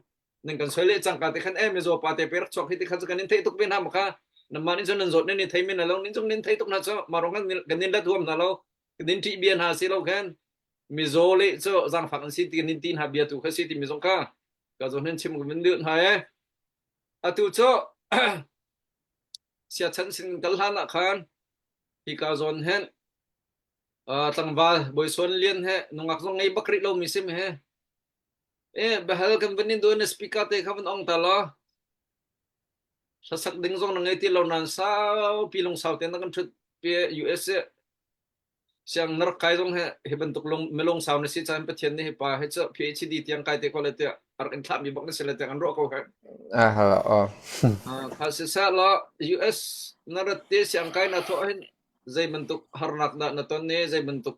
nan kan soi le cangka te khan e mizaw pa te pe rak chuak hi ti khan kan in theih tuk ve hna ma kha namah nih cun nan zawt nan i thei men lo nin cung nin thei tuk hna cu ma rong kan kan nin let huam hna lo kan nin ṭih bia hna si lo khan mizaw le cu zaangfak an si ti kan nin ti hna bia tu kha si ti mi zong kha ka zawn hin chim kan duh hna e atu cu siachan sin kal hlan ah khan hi ka zawn hen tlangval Bawi Lian he nungak zong ngei bak rih lo mi sim he E bahal kan van in duan speaker te kha van ong ta law. Hlasak ding zong na ngei ti lo nan sau pi lung sau te na kan thut pi USA siang na rak kai zong he hi bantuk lung milung sau na si caan Pathian nih hi pa he cu PhD tiang kai te ko le tiah a rak in thlah mi bak na si le tiang an ruah ko he. Ah hala oh. Kha si seh law US na rat te siang kai na thawh hin zei bantuk harnak dah na ton i zei bantuk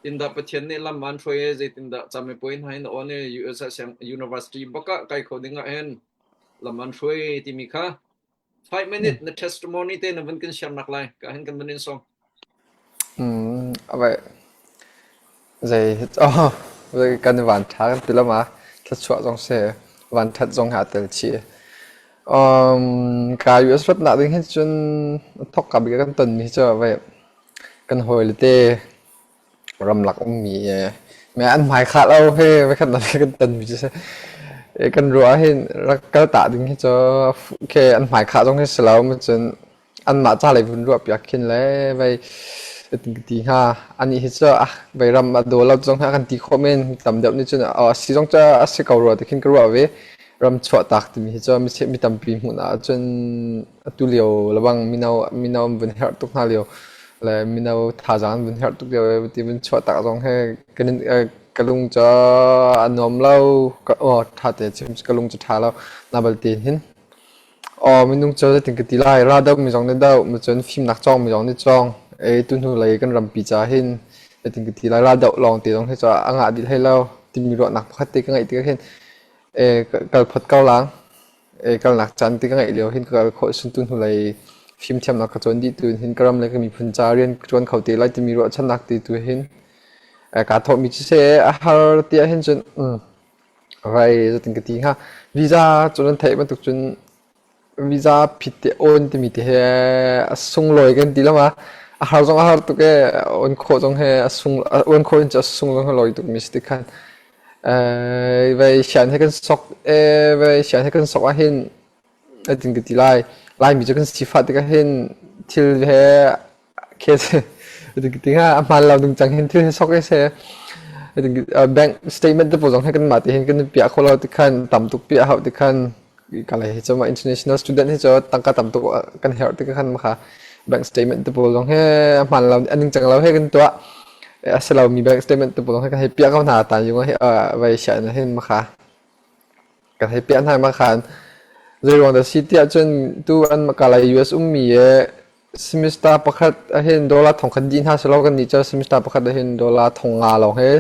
in dah Pathian nih lam aan hruai i zeitindah camipuai hna in on i US ah siang university bak ah kai kho ding ah hin lam aan hruai timi kha 5 minute na testimony te na vun kan share nak lai ka hin kan vun in song. Mm, abai zei oh zei kan van tha kan ti lama thluachuah zong se van that zong ha tel chi Um, ka US ratnak ding hin cun thok ka bik kan ton mi cu vei kan hawile te ramlak ummi me an hmai khah lo he voikhat nak kan ton mi cu si. Kan ruah hin rak kal ta ding hi cu ke an hmai khah zong hi si lo cun anmah ca lei vun ruah piak khin le vei ti hnga anih hi cu ah vei ram a daw lo zong hi a kan ti khawh men tam deuh nih cun a si zong cu a si ko rua ti khin ka ruah ve ram chuah tak timi hi cu mi mi tampi hmun ah cun atu lio lebang mino mino an vun herh tuk hna lio le mino thazaang an vun herh tuk lio ti vun chuah tak zong he kan ka lung cu a nuam lo ka oh tha te chim ka lung cu tha lo na balte hin Aw minung cu zeitin ka ti lai, ra dohmi zong nih doh, cun fimnak cawngmi zong nih cawng. Ei tuhnu lei kan rampi ca hin zeitin ka ti lai, ra doh lawng te zong hi cu a ngah dih hlei lo timi ruahnak pakhat te ka ngeih tikah hin e, kal phot ko lang. E, kalnak caan ti ka ngeih lio hin ka kal khawh sun tuhnu lei fimthiamnak ka cawn dih tu hin ka ram le ka miphun ca rian ka ṭuan kho te lai timi ruahchannak te tu hin e, kaa thawhmi cu seh a har tiah hin cun mm, Rai zeitin ka ti hnga. Visa cu nan theih bantuk cun visa phit te awn timi te he a sunglawi kan ti lama. A har zong a har tuk e awn khawh zong he a sung awn khawh in cu a sung zong he lawi tuk mi si ti khan. Eh vei sian he kan sok e vei sian he kan sok ahhin zeitin ka ti lai. Laimi cu kan sifah tikah hin thil he a hmaan lo ding cang hin thil hi sok i se bank statement te pawl zong hi kanmah te hin kan piah kho lo ti khan tam tuk piah hau ti khan kalay hi cu international student hi cu tangka tam tuk kan herh ti khan kha bank statement te pawl zong hi a hmaan lo a ning cang lo he kan tuah a si lo mi bank statement te pawl zong hi kan hei piah ko hna tan yung hi vai sia na hin makha kan hei piah hna ma khan zeiruang dah si tiah cun tu an kalay US ummi e Semester pakhat ahhin dollar thongkhat dih hna selaw kannih cu semester pakhat ahhin dollar 500 lawng he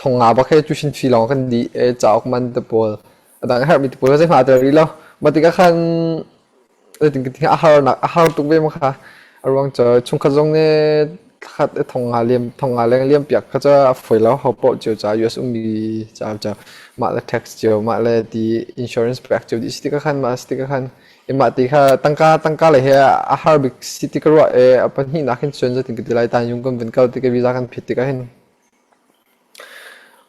500 bak he tuition fee lawng kan dih i cauk man te pawl a dang a herhmi te pawl zeihmah aa tel rih lo. Mah tikah khan zeitin ka ti hnga a harnak a har tuk ve ma kha. A ruang cu chungkhat zong nih thlakhat i 500 liam 500 leng liam piak kha cu a fawi lo. Ho paoh cio ca US ummi ca cu mah le tax cio mah le ti insurance pek cio dih si tikah khan mah si tikah khan Mah ti kha tangka tangka lei he a har bik si ti ka ruah i a pahnihnak hin cun zeitin ka ti lai Tanyung kan vun kal tik i visa kan phit tikah hin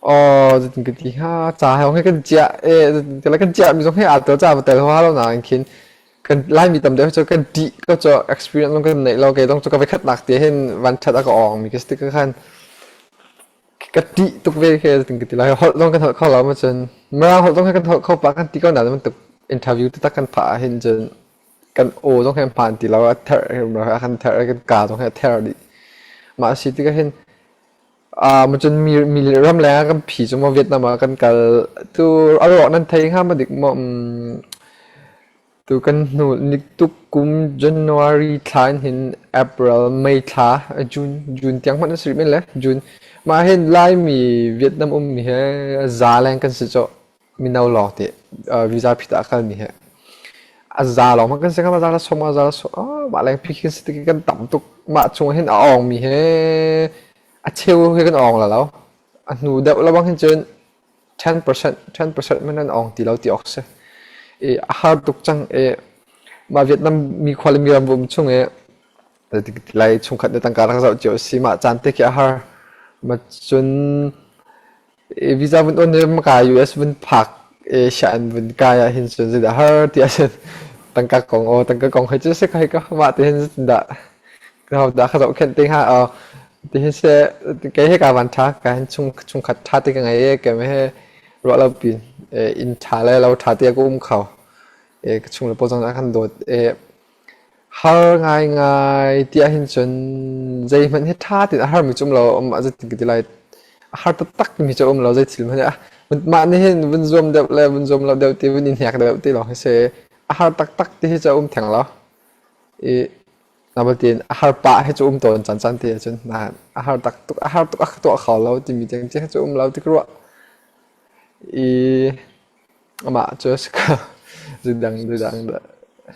aw zeitin ka ti hnga ca he he kan ciah e zeitin ti lai kan ciah mi zong he aa tel ca va tel huaha lo nain khin kan Laimi tam deuh cu kan ṭih ko cu experience zong kan neih lo kei zong cu ka voikhatnak te hin van ṭhat a ka awng mi ka si tikah khan Ka ṭih tuk ve khi zeitin ka ti lai. Holh zong kan holh kho lo ma cun Mirang holh zong hi kan holh kho pah kan ti ko nain bantuk interview taktak kan phah ahhin cun kan aw zong hi a hmaan ti lo a therh a kan therh i kan kaa zong hi a ther dih. Mah a si tikah hin ah cun mi mi ramleng ah kan phi cu maw Vietnam ah kan kal tu a ruak nan thei hnga ma dik maw um, Tu kan hnu niktuk kum January thla in hin April, May thla, June, June tiang hmanh a si rih men le June. Mah hin Laimi Vietnam ummi he za leng kan si cawh. Mino lawng te visa phit ah kalmi he. A za lawng hmanh kan si kha, za la som, za la som. Oh, mah leng phi kan si tik kan tam tuk. Mah chung hin a awngmi he a cheu he kan awng la lo. A hnu deuh lawang hin cun. 10% 10% man an ong ti lo ti awk si. I a har tuk cang i mah Vietnam mi khua le mi ram um chung i lai chungkhat le tangka rak zoh cio si mah caan te khi a har. Ma cun visa vun on i maka US vun phak i shan vun kai ah hin cun zeidah har ti ahcun tangka kong aw tangka kong hei cu si kai ka mah te hin dah dah ka zohkhenh te hnga aw ti hin se kei he ka van tha ka hin chung chungkhat tha te ka ngei e ke me he ruah lo pin inn tha le lo tha te ka um kho e ka chung le paw zong kan dawt e Har ngaingai ti ahhin cun zeihmanh hi ṭha tein a harmi cu um lo, um ah zeitin ka ti lai. A har taktakmi cu a um lo, zei thil hmanh hi. Mah nih hin vun zuam deuh le vun zuam lo deuh ti, vun i hnek deuh ti lawng hi si. A har taktak ti hi cu a um theng lo. I nabatin a har pah hi cu um tawn caan te ahcun nain a har tak tuk, a har tuk a ka tuah kho lo timi tiang hi cu um lo ti ka ruah. I Amah cu a si ko. Zidang zidang dah.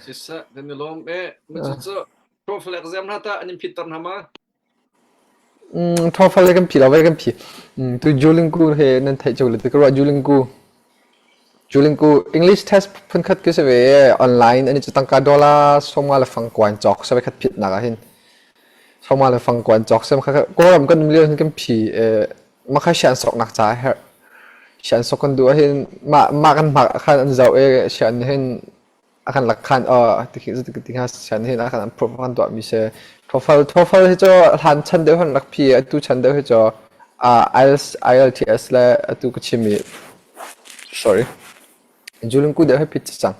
Siseh, kan i lawm e. Ma cu cu TOEFL exam hna tah an in phitter hna ma? Mm, TOEFL kan phi lo vai kan phi. Mm, tu Duolingo he nan theih cu le ti ka ruah Duolingo. Duolingo English test phunkhat ke se ve online ani chu tangka dollar soma le fang kwan chok se khat phit nak ah hin. Soma le fang kwan chok sem kha kawlram kan um lio hin kan phi eh Mah kha sian soknak ca a herh. Sian sok kan duh ahhin mah mah kan hmak ah khan an zoh i sian nih hin a kan lak khan aw ti khi ti kha sian nih hin a kan approve kan tuahmi si. TOEFL TOEFL hi cu hlan chan deuh hin rak phi atu chan deuh hi cu uh, IELTS IELTS le atu ka chimmi sorry Julingku deuh hi phit cang.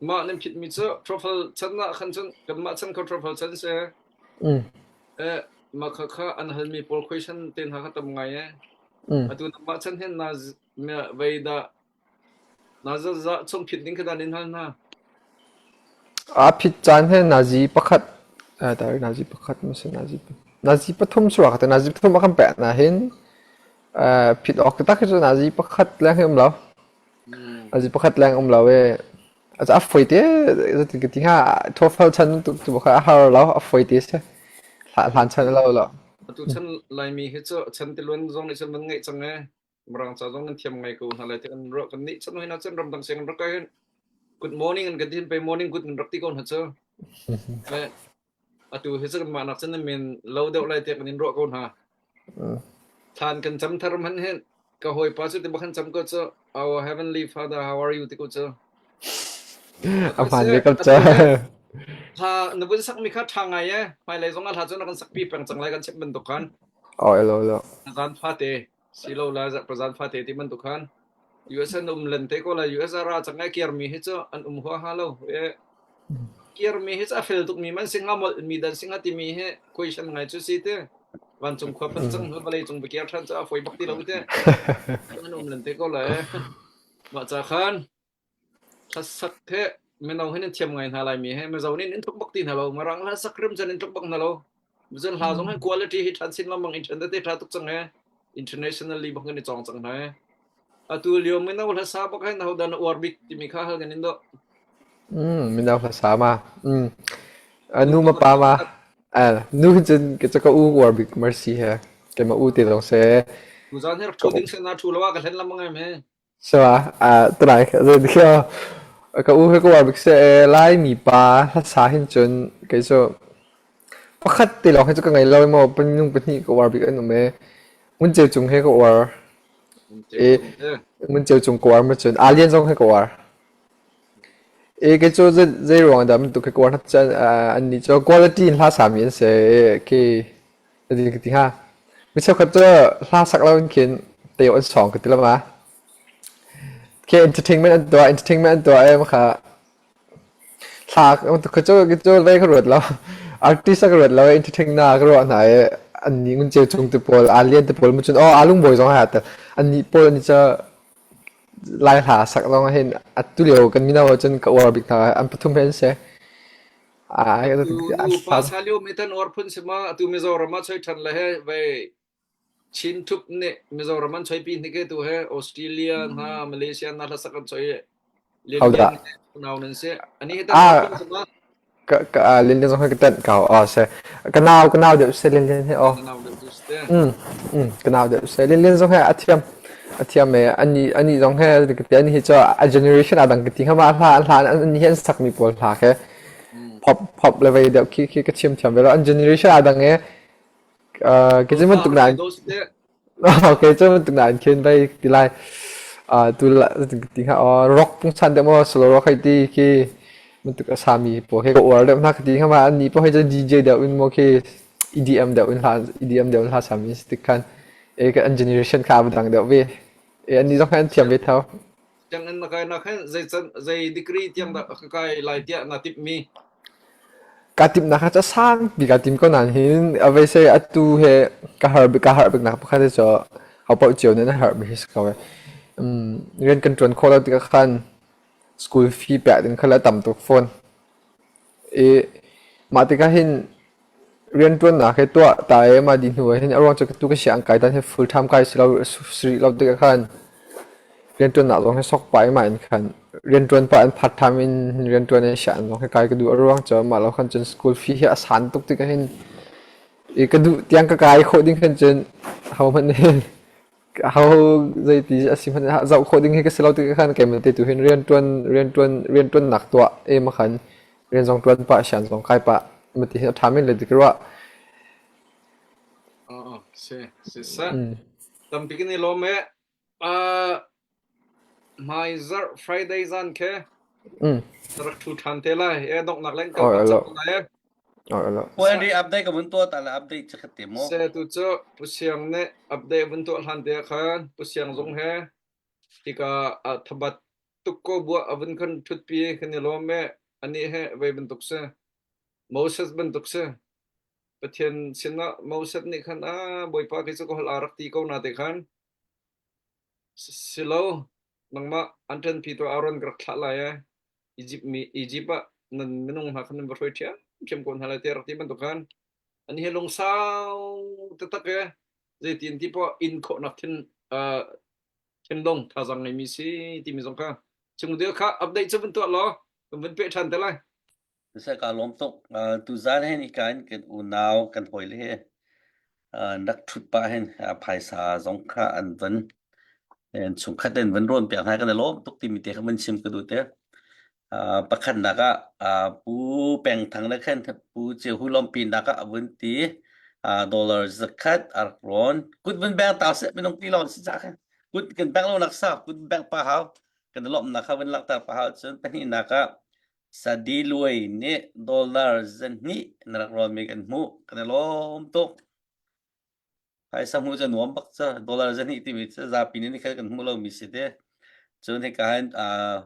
Mah nan phitmi cu TOEFL chan ah khan cun kanmah chan kho TOEFL chan si. Mm. Eh, mah kha kha an halmi pawl question te hna kha tam ngai eh. Mm. Atu nangmah chan hin na vei dah na za chung phit ding kha dan in hal hna. A phit caan he nazi pakhat eh tari nazi pakhat ma si nazi nazi pathum suak te nazi pathum a kan pek na hin eh phit awk tak hi cu nazi pakhat leng hi um lo. Azi pakhat leng um lo i a foi te zeitin ka ti hnga TOEFL chan tuk tu kha a har lo a foi te si hlan chan lo lo. Atu chan Laimi hi cu chan tiluan zong nih cun van ngeih cang e Mirang ca zong nan thiam ngai ko hna lai ti kan ruah kan nih chan hoi na cun ramdang siang rak kai hin good morning an kan ti hin pe morning good kan rak ti ko hna cu. Atu hi cu kanmah nak cun nan men lo deuh lai tiah kan in ruah ko hna. Thlan kan cam thar hmanh hin ka hawipa cu ti bak kan cam ko cu our heavenly father how are you ti ko cu. A hmaan ve ko ca. Hla na vun sakmi kha ṭha ngai e. Hmailei zong ah hla cu na kan sakpi peng cang lai kan chimh bantuk khan. Oh, elo elo. Zan fate silo la zan fate ti bantuk khan. US an um len te ko la US a ra cang ai kiarmi hi cu an um hua hnga lo. E kiarmi hi cu a fel tukmi man singa molh mi dan singa timi hi question ngai cu si te. Vancung khua phan cang hnu vawlei cung kiar than cu a foi bak ti lo te. An um len te ko la e. Mah ca khan Hlasak he mino hin an thiam ngai hna Laimi he Mizo nih in tluk bak ti hna lo. Mirang hlasak rim cun in tluk bak hna lo. Cun hla zong hi quality hi ṭhan sin lengmang in ṭhan tete ṭha tuk cang he. Internationally bak in i cawng cang hna he. Atu lio mino hlasa bak hin hodah na uar bik timi kha hal kan in dawh. Mm, mino hlasa ma. Mm. Nu ma pa ma. Nu hin cun ka ka u uar bik Mercy he. Keimah u te zong se. Tuzaan hi rak ṭhu ding se na ṭhu lo ah ka hlen lengmang em he. Tunai ka u hi ka uar bik seh. Laimi pa hlasa hin cun kei cu pakhat te lawng hi cu ka ngei lo i maw minung pahnih ka uar bik an um i Ngun Ceu Cung hi ka uar i Ngun Ceu Cung ka uar ma cun Aa Lian zong hi ka uar. I kei cu zei ruang dah bantuk hi ka uar hna annih cu quality in hla sami an si i khi Zeitin ka ti hnga? Mi cheukhat cu hla sak lo in khin teo an sawng ka ti lo ma. Khi entertainment an tuah, entertainment an tuah e kha hla ka cu ka cu vei ka ruat lo. Artist ka ruat lo entertain na ka ruah hna i an nih ngun ceu cung te pawl, aa lian te pawl mu cun oh aa lungbawi zong ha tel. An nih pawl an cu lai hla sak zong hin atu lio kan mino cun ka uar bik hna an pathum he an si. Atu nu pa sa lio mi tan uar phun si ma atu Mizoram ah choi than le he vei Chin thup nih Mizoram an choi pi hnik tu he Australia hna Malaysia na hlasak an choi lian lian nau nan si ani hi tan uar phun si ma? Ka ka Lin Lin zong hi ka tenh ko. Oh se. Ka nau ka nau deuh se Lin Lin hi oh. Na nau deuh tu si te. Mm mm ka nau deuh se Lin Lin zong hi a thiam a thiam e ani ani zong he ka ti ani hi cho a generation a dang ka ti ma hla hla an hi an sak mi pawl hla ke pop pop le vei deuh khi khi ka chim thiam ve lo an generation a dang e ke cu bantuk nain okay cu bantuk nain khin vai ti lai tu la ti kha rock pungchan deuh maw solo rock hei ti khi bantuk a sami pawl khi ka uar deuh hna ka ti kha ma an ni pawl hi cu DJ deuh in maw khi EDM deuh in hla EDM deuh in hla sami si tik khan e ka an generation kha a dang deuh ve e an ni zong khan an thiam ve thau Sianginn na kai nak hin zei can zei degree tiang dah ka kai lai tiah na timh mi? Kaa timhnak kha cu a sangpi kaa tim ko nain hin a vei sei atu he ka har ka harh biknak pakhat hi cu ho paoh cio nih an harhmi hi si ko ee. Um, rian kan ṭuan khawh lo tikah khan school fee pek ding kha le a tam tuk fawn. I mah tikah hin Rianṭuannak hi tuah ta i mah dih hnu ah hin a ruang cu tu ka sianginn kai dan hi full time kai si lo si rih lo tikah khan rianṭuannak zong hi sok pah i mah in khan rianṭuan pah in part time in rianṭuan in sianginn zong hi kai ka duh. A ruang cu mah lo khan cun school fee hi a san tuk tikah hin i ka duh tiang ka kai khawh ding khan cun ahohmanh nih ho zeiti a si hmanh ah zoh khawh ding hi ka si lo tikah khan keimah te tu hin rianṭuan rianṭuan rianṭuannak tuah em ah khan rian zong ṭuan pah sian zong kai pah mati hi a ṭha men le ti ka ruah. Oh, si si sa. Mm. Tampi kan i lawm e. Uh, hmai zarh Friday zan khe Mm. na rak ṭhu ṭhan te lai. E donghnak len kal Oi pah alo. cang lai e. Oi alo. Puan ri update ka vun tuah ta le update che khat te mo. Se tu cu Pu Siang nih update vun tuah hlan te ah khan Pu Siang zung he hika ah thabat tuk ko buah a vun kan ṭhutpi kan i lawm e. Anih he vei bantuk si. Moses bantuk si. Pathian sinah Moses nih khan ah Bawipa kei cu ka holh aa rak ti ko na te khan Si lo, nangmah an ṭanpi tuah Aaron ka rak thlah lai ee. Izipt mi Izipt ah nan minung hna kha nan va hruai ṭhiamṭhiam ko hna lai tiah rak ti bantuk khan an hi lungsau taktak ee zeitin ti poah in khawhnak thin uh, thinlung thazaang ngeimi si timi zong kha chung dil kha update cu vun tuah law kan vun peh ṭhan te lai. Siseh kaa lawm tuk. Uh, tuzaan hin ika in kan unau kan hawile he uh, rak ṭhut pah hin uh, phaisa zong kha an van en chungkhat in van rawn piak hna kan i lawm tuk timi te kha van chim ka duh te. Uh, pakhatnak ah uh, Pu Peng Thang le khan Pu Ceu Hu lawmpi nak ah a vun ti uh, dollar zakhat a rak rawn. Kut vun beng tau seh minung ti lawng si ca khan. Kut kan beng lo nak sa kut beng pa hau. Kan i lawmnak kha van langhter pa hau cun pahnihnak ah Sadiluai nih dollar 200 na rak rawnmi kan hmuh. Kan i lawm tuk. Phaisa hmuh cu nuam bak cu. Dollar 200 timi cu zapi nih nikhat kan hmuh lomi si te. Cun hika hin uh,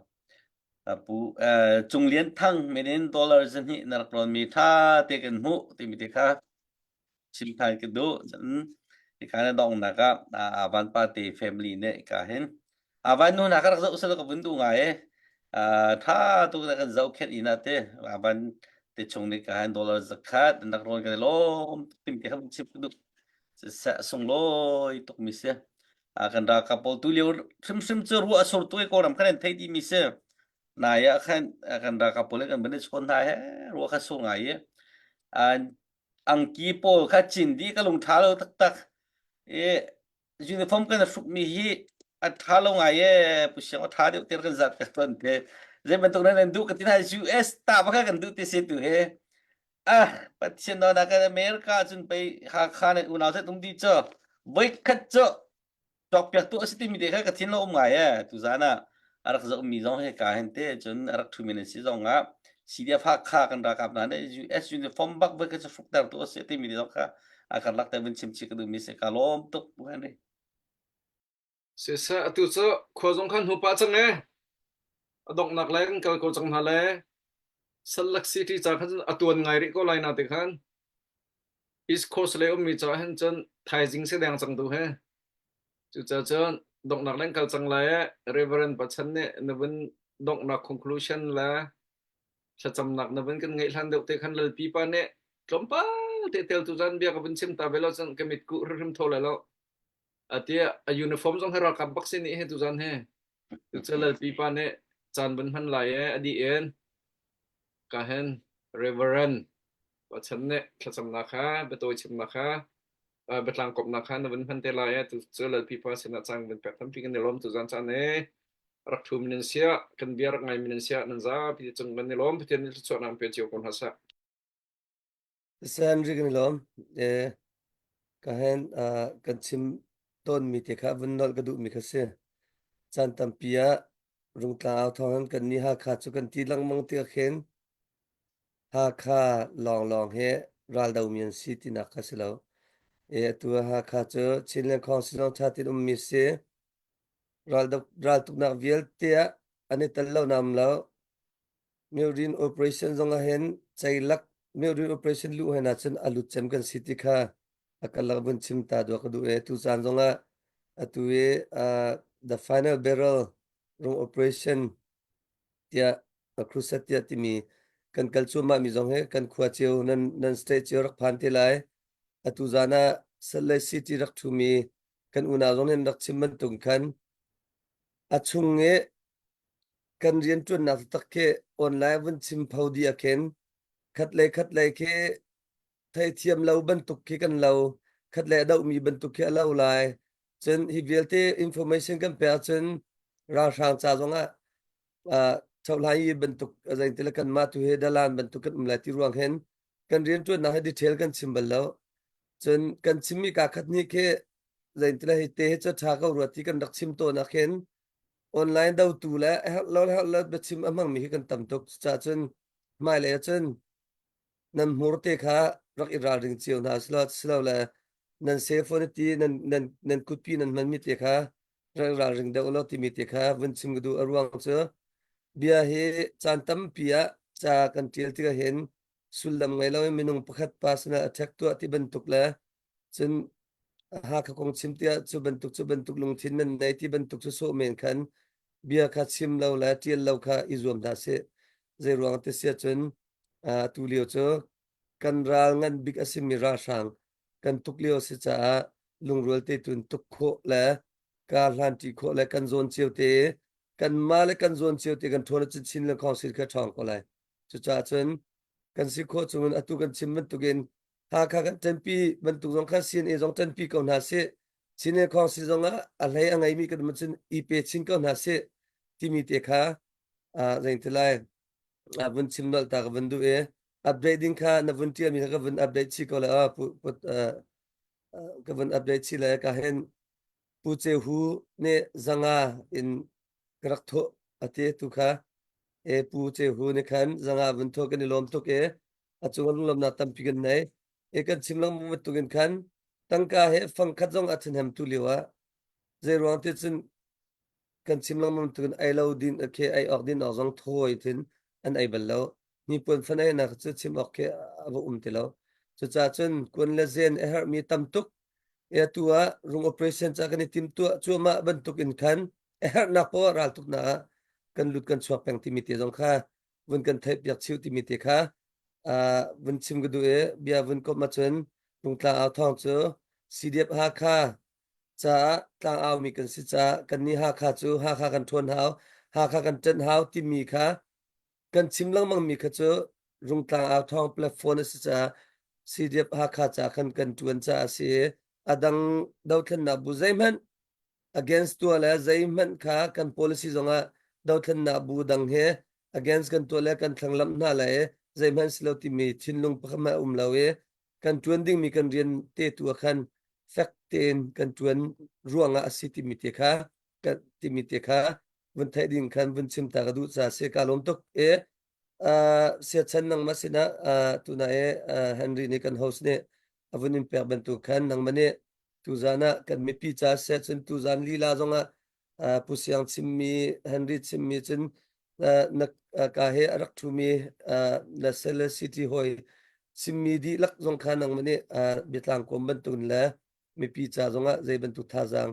pu uh, Cung Lian Thang min in dollar 200 na rak rawnmi tha te kan hmuh timi te kha chim than ka duh. Cun hika na donghnak ah Avan Party family nih hika hin Avan nu hna ka rak zoh sel ka vun duh ngai e. Tha tu na kan zohkhenh ina te Avan te chung nih ka han dollar zakhat nak rawn kan lawm tim te kha chim ka duh. Sunglawi tuk mi si. Kan ralkap pawl tu lio hrimhrim cu ruah a sur tu i Kawlram khan an thei dih mi si. Nai ah khan kan ralkap pawl kan van i chawn hna he ruah kha sur ngai i. Angki pawl kha cin dih ka lung ṭha lo taktak. I uniform kan hrukmi hi a ṭha lo ngai e pu siang a ṭha deuh ter kan zat ka ton te. Zei bantuk nan an duh ka ti hna US ta baka kan duh ti si tu he. Ah Pathian nawl kan America cun pei Hakha ne unau set um di cho. Voi khat cho Cawkpiaktu a si timi te kha ka thin lo um ngai ee. Tuzaan ah a rak zohmi zong hi ka hen te cun a rak ṭhumi nan si zong ah CDF Hakha kan ralkap hna nih US uniform bak voi kha cu hrukter tu a si timi te zong kha a karlak te vun chim chih ka duhmi si ka lawm tuk Pu Henry. Siseh atu cu khua zong khan hnu pah cang ee. A donghnak lai kan kal ko cang hna le Salt Lake City ca khan cun a tuan ngai rih ko lai na te khan. East Coast lei ummi caah hin cun thaizing si deng cang tu he. Cucaah cun donghnak leng kal cang lai eh Reverend Pachan nih na vun donghnak conclusion le thlacamnak na vun kan ngeih hlan deuh te khan Lalpi pa nih tlawmpal te tel tu zan bia ka vun chim ta ve lo cun ka mit kuh hrimhrim tho lai lo. Ati a uniform zong he ralkap bak si nih he tu zan he. Cucaah Lalpi pa nih caan vun hman lai eh a dih in ka hen. Reverend Pachan nih thlacamnak kha biatawi chimnak kha biatlang komhnak kha na vun hman te lai eh tu cu Lalpipa sinah cang vun pek tampi kan i lawm tu zan caan e rak thu min nan siah kan bia rak ngai min nan siah nan zapi cung kan i lawm Pathian nih thluachuahnak pe cio ko hna seh. San ri kan i lawm. Eh ka hen kan chim tawnmi te kha vun nolh ka duhmi kha si. Caan tampi ah Rungtlang au thawng in kan nih Hakha cu kan ti lengmang ti khin Hakha lawnglawng hi raldomi an si tinak kha si lo. E atu ah Hakha cu Chinland Council zong ṭha tein ummi si. Raltuknak vialte ah an i tel lo nam lo. Myorin operation zong ah hin ceilak Myorin operation luh hen ahcun a lut cem kan si ti kha a karlak vun chim ta dua ka duh e. Tu caan zong ah atu i uh, the final barrel rung operation tiah crusade tiah timi kan kal cuahmah mi zong hi kan khua cio nan nan state cio rak phan te lai. Atu zan ah Salt Lake City rak ṭhumi kan unau zong nih an rak chim bantuk khan a chung i kan rianṭuannak taktak khi online vun chim pho dih ah khin khat le khat lei khi theithiam lo bantuk khi kan lo khat le a dohmi bantuk khi a lo lai cun hi vialte information kan pek ahcun ralhrang ca zongah uh, chohlai yi bantuk zeintile kanmah tu hi dalan bantuk kan um lai ti ruang hin kan rianṭuannak hi detail kan chim bal lo cun kan chimmi ka khat ni khi zeintile hi te hi cu ṭha ko rua ti kan rak chim tawn ah khin online dotu le a herh lo herh lo biachim a hmangmi hi kan tam tuk cucaah cun hmailei ahcun nan hmur te kha rak i ralring cio hna silo silo le nan cell phone ti nan nan nan kutpi nan hmanmi te kha rak i ralring deuh lo timi te kha vun chim ka duh a ruang cu bia hi caan tampi ah ca kan ṭial tikah hin sullam ngei lo in minung pakhat personal attack tuah ti bantuk le cun Hakha kong chim tiah cu bantuk cu bantuk lungthin nan nei ti bantuk cu sawh men khan bia kha chim lo le ṭial lo kha i zuam hna sih. Zei ruang ti si ahcun tu lio cu kan ral ngan bik a simi ralhrang kan tuk lio a si caah lungrual te tun tuk khawh le ka hlan ṭi khawh le kan zawn cio te kanmah le kan zawn cio te kan ṭhawn ahcun Chin le Council kha ṭhawng ko lai. Cucaah cun kan si khawh chungin atu kan chim bantukin Hakha kan ṭanpi bantuk zong kha CNA zong ṭanpi ko hna sih. CNA Council zong ah a hlei a ngeimi kan um cun i pe chin ko hna sih timi te kha uh, zeiti lai uh, vun chim nolh ta ka vun duh i update ding kha na vun ṭialmi kha ka vun update chih ko le uh, pu, pu, uh, ka vun update chih le ka hen Pu Ceu Hu nih zanga in ka rak thawh a ti tu kha e Pu Ceu Hu nih khan zanga vun thawh kan i lawm tuk i a cung ah lunglawmhnak tampi kan nei e kan chim lengmang bantuk in khan tangka he fangkhat zong a ṭhahnem tu lio ah zei ruang ti cun kan chim lengmang bantuk in ei lo din khi ei awk din awk zong thawi thin an ei bal lo hnipuan fan ei nak cu chim awk khi a va um ti lo cucaah cun kuan le zen a herhmi tam tuk e atu ah rung operation ca kan i timtuah cuahmah bantuk in khan a herhnak poah raltuknak ah kan lut kan chuak peng timi te zong kha vun kan theih piak chiu timi te kha uh, vun chim ka duh i bia vun komh ahcun Rungtlang au thawng cu CDF Hakha caah tlang au mi kan si caah kannih Hakha cu Hakha kan ṭhawn hau Hakha kan ṭanh hau timi kha kan chim lengmang mi kha cu Rungtlang au thawng platform a si caah CDF Hakha ca khan kan ṭuan caah a si i a dang dothlennak bu zeihmanh against tuah le zeihmanh kha kan policy zongah dothlennak bu dang he against kan tuah le kan thlanglamh hna le zeihmanh si lo timi thinlung pakhat hmanh a um lo i kan ṭuan dingmi kan rian te tu ah khan fek tein kan ṭuan ruangah a si timi te kha kan timi te kha vun theih ding khan vun chim ta ka duh ca si ka lawm tuk i uh, siachan nangmah sinah uh, tuna i uh, Henry nih kan host nih a vun in pek bantuk khan nangmah nih tuzan ah kan mipi ca seh cun tuzan lila zongah uh, Pu Siang chimmi Henry chimmi cun uh, na ka he a rak ṭhumi uh, na Sele City hoi chimmi dihlak zong kha nangmah nih uh, biatlang kawm bantuk le mipi ca zongah zei bantuk thazaang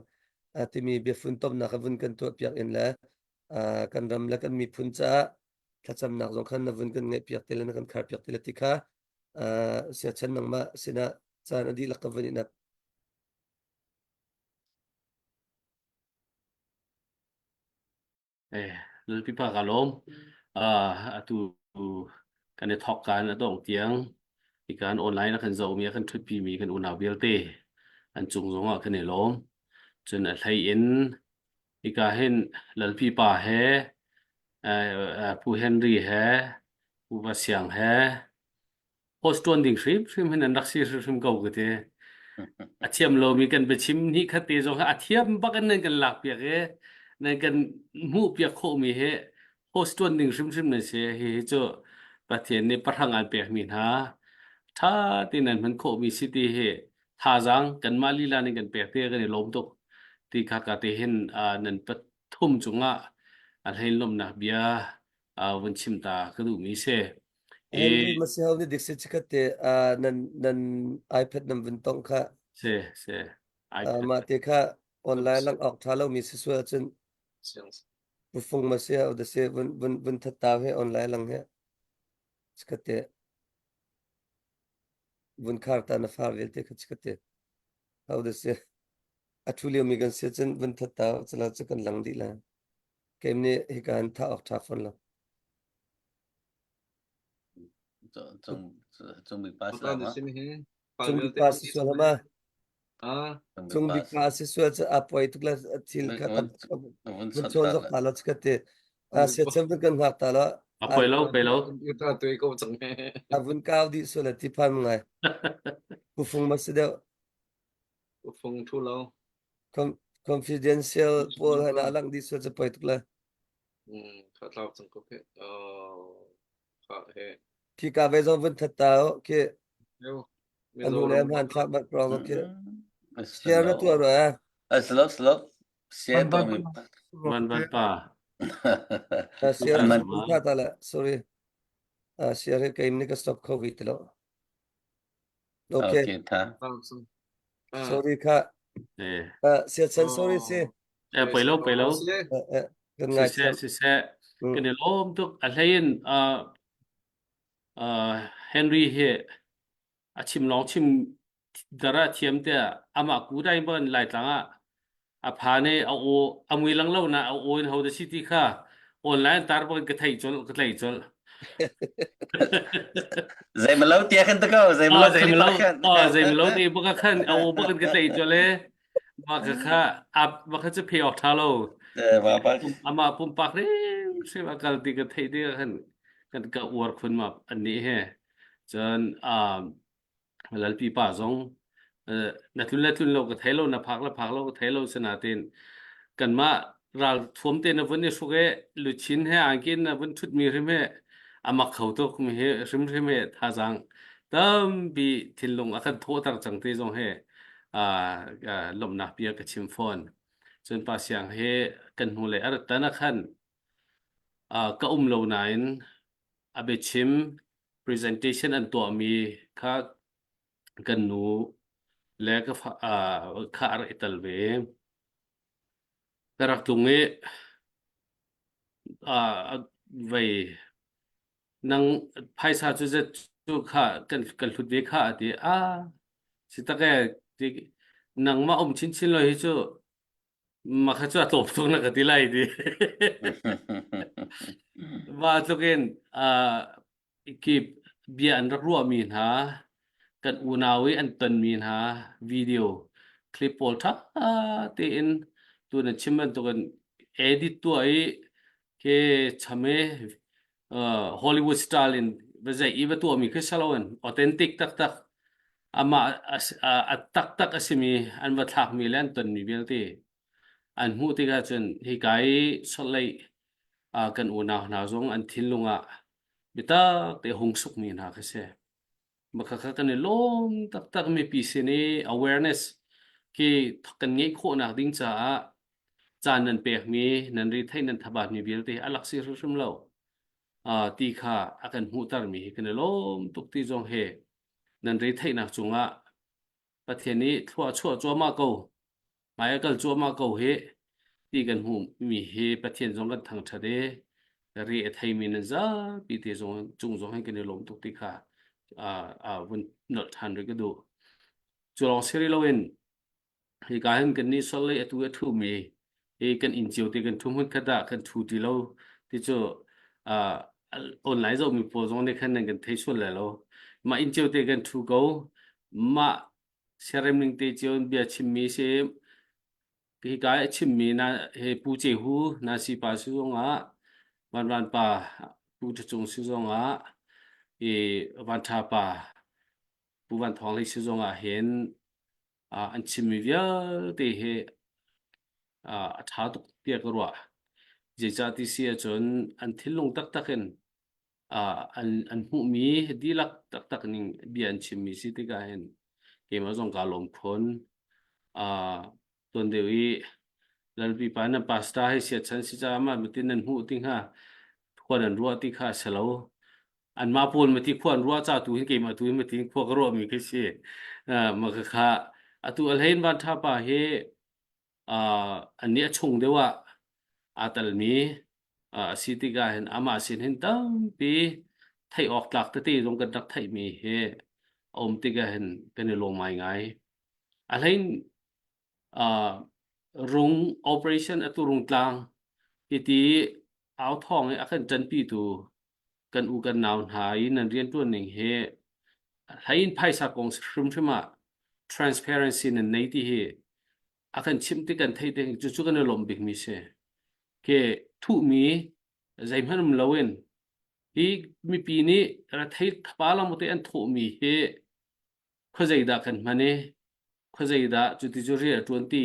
uh, timi biafuntomnak vun kan tuah piak in le uh, kan ram le kan miphun caah thlacamnak zong khan na vun kan ngaih piak te le na kan khar piak te le ti kha uh, siachan nangmah sinah caan a dihlak ka vun in ap. Eh, Lalpipa ka lawm. Ah, atu Kan i thawk kaan a dongh tiang hikan online a kan zohmi a kan ṭhutpimi kan unau vialte an cung zongah kan i lawm. Cun a hlei in hika hin Lalpi pa he Pu Henry he Pu Va Siang he host ṭuan ding hrimhrim hin an rak si hrimhrim ko ka ti. A thiam lomi kan biachim hnih khat te zong hi a thiam bak in nan kan lak piak i nan kan hmuh piak khawhmi hi host ṭuan ding hrimhrim nan si. Hihi cu Pathian nih pahrang an pekmi hna ṭha tein nan hman khawhmi si ti hi thazaang kanmah lila nih kan pek ti kan i lawm tuk ti kha ka te hin nan pathum cungah a hlein lawmhnak bia vun chim ta ka duhmi si. Henry Masiho nih dik si chikat te nan nan iPad nan vun tong kha si si iPad mah te kha online lang awk tha lo mi si sual cun Pufung ma si da se vun vun vun that ta he online lang he chikat te vun khar ta na far vialte kha chikat te how da se a thu lio mi kan si cun vun that ta chala chu kan lang dih la kem nih hika han tha awk tha fon lo Cung bik pa si la ma? Cung bik pa si sual ma? Cung bik pa si sual cu a poi tuk la thil kha tam vun chawn zok ta lo chikat te. A sia chem kan hngak ta lo. A poi lo, poi lo. Ta tuai ko cang he. A vun kau di sual ti phan ngai. Pufung ma si deuh. Pufung thu lo. Confidential pawl hana lang di sual cu poi tuk la. Kha tlau cang ko he. Kha he. Khi ka ve zong vun that ta o khi. Anu le hman thlak background o khi. Share na tuah ro eh. Slow slow. Share to mi. Van van pa. Share kha ta la sorry. Share he kaim ni ka stop kho vi ti lo. Okay. Okay tha. Sorry kha. Eh. Sia chan sorry si. Eh poi lo poi lo. Kan ngai Siseh siseh kan i lawm tuk a hlei in uh, uh, Henry hi a chim lawng chim dara thiam te amah ku dai ban lai tlang ah a phan i a aw a mui lang lo na a aw in ho da si ti kha online tar bang ka thei chol ka tlei chol Zeimalo tia khan ta ko zeimalo zeimalo zeimalo te baka khan a aw baka ka tlei chol e ma ka kha ap ma kha chu phe ok tha lo ama pumpak hrim hrim a kal ti ka thei ti khan kan ka uar khun ma an ni he cun um Lalpi pa zong na tlun le tlun lo ka thei lo na phak le phak lo ka thei lo sinain kanmah ral thuam te na vun i hruk i luchin he angkin na vun ṭhut mi hrim he a mak kho tuk mi hi hrimhrim he thazaang tampi thinlung a kan thawhter cang te zong he lawmhnak bia ka chim fawn. Cun pa siang he kan hnu le a rat tan ah khan ka um lo nain a biachim presentation an tuahmi kha kan nu le ka fa kha a rak i tel ve. Ka rak tlung i vei nang phaisa cu zet cu kha kan kan hlut ve kha a ti. Ah si tak e ti nangmah um chinchin lo hi cu Mah kha cu a tlawm tuk na ka ti lai ti. Mah tluk in uh, ki bia an rak ruahmi hna, kan unau i an tonmi hna video clip pawl ṭha tein tu na chim bantukin edit tuah i ke cham i uh, Hollywood style in va zei i va tuahmi khi si loin authentic taktak amah a taktak a simi an va thlakmi le an tonmi vialte an hmuh tikah cun hika i solei kan unau hna zong an thinlung ah biatak te hung sukmi hna khi si. Makhakha kan i lawm taktak mipi sin i awareness khi kan ngeih khawhnak ding caah caan nan pekmi nan ri theih nan thabatmi vialte a lak si hrimhrim lo ti kha a kan hmuhtermi hi kan i lawm tuk ti zong he nan re theihnak cungah Pathian nih thlua chuah cuahmah ko hmai a kal cuahmah ko hi ti kan hmuhmi hi Pathian zong kan thangṭhat i ri a theimi nan zapi te zong cung zong hin kan i lawm tuk ti kha vun nolh ṭhan rih ka duh. Cu lawng si rih loin Hika hin kannih sual lei atu a ṭhumi hi kan inn cio te kan ṭhu hmun khat ah kan ṭhu ti lo ti cu uh, Online zohmi pawl zong nih khan nan kan thei sual lai lo. Mah inn cio te kan ṭhu ko. Mah siarem ning te cio in bia chimmi si. Hika i a chimmi na he Pu Ce Hu na si pa si zongah Van Van pa Pu Ṭha Cung si zongah i Van Ṭha pa Pu Van Thawng Hlei si zongah hin an chimmi vialte hi a ṭha tuk tiah ka ruah. Zeicah ti si ahcun an thinlung taktak in an an hmuhmi dihlak taktak ning bia an chimmi si tikah hin keimah zong kaa lawm khun. Tuan deuh i Lalpi pa nan pastor hi siachan si caah mah matin nan hmuh ti hnga khua nan ruah ti kha a si lo. Anmah pawl mati khua an ruah ca tu hin keimah tu hin matin khua ka ruahmi khi si. Mah khakha atu a hlein Van Tha pa hi annih a chung deuh ah aa telmi a si tikah hin amah sin hin tampi theih awk tlak tete zong kan rak theihmi hi a um tikah hin kan i lawm ngaingai. A hlein rung operation atu rungtlang hiti au thawng i a kan ṭanpitu kan u kan nau hna i nan rianṭuan ning hi hlei in phaisa kong hrimhrim ah transparency nan nei ti hi a kan chimh ti kan theih ding cucu kan i lawmh bikmi si. Ke thuhmi zeihmanh um loin hi mipi nih rethei thapa lamute an thawhmi hi khuazeidah kan hman i khuazeidah cuti cu rian a ṭuan ti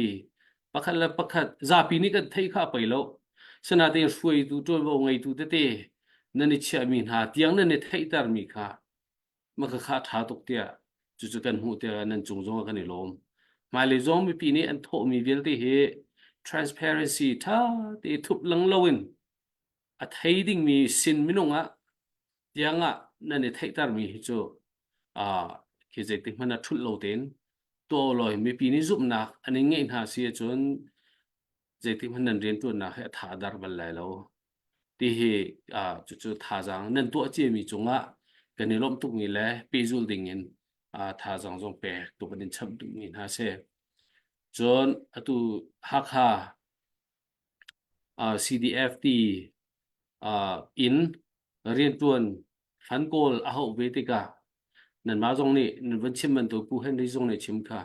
pakhat le pakhat zapi nih kan theih kha a pei lo sinain hruaitu ṭuanvo ngeitu tete nan i chiahmi hna tiang nan i theihtermi kha maka kha a ṭha tuk tiah cucu kan hmuh tiah nan cung zong ah kan i lawm hmailei zong mipi nih an thawhmi vialte hi transparency ṭha te thup lang loin a thei dingmi sin minung ah tiang ah nan i theihtermi hi cu khi zeitik hmanh ah ṭhulh lo tein tuah law mipi nih zumhnak an in ngeih hna si ahcun zeitik hmanh nan rianṭuannak hi a tha a dar bal lai lo ti hi cucu thazaang nan tuah ciami cungah kan i lawmh tukmi le pehzulh dingin thazaang zong pek tuk an in chap duhmi hna si. Cun atu Hakha CDF ti inn rianṭuan hran kawl a hauh ve tikah nanmah zong nih nan van chim bantuk Pu Henry zong nih chim kha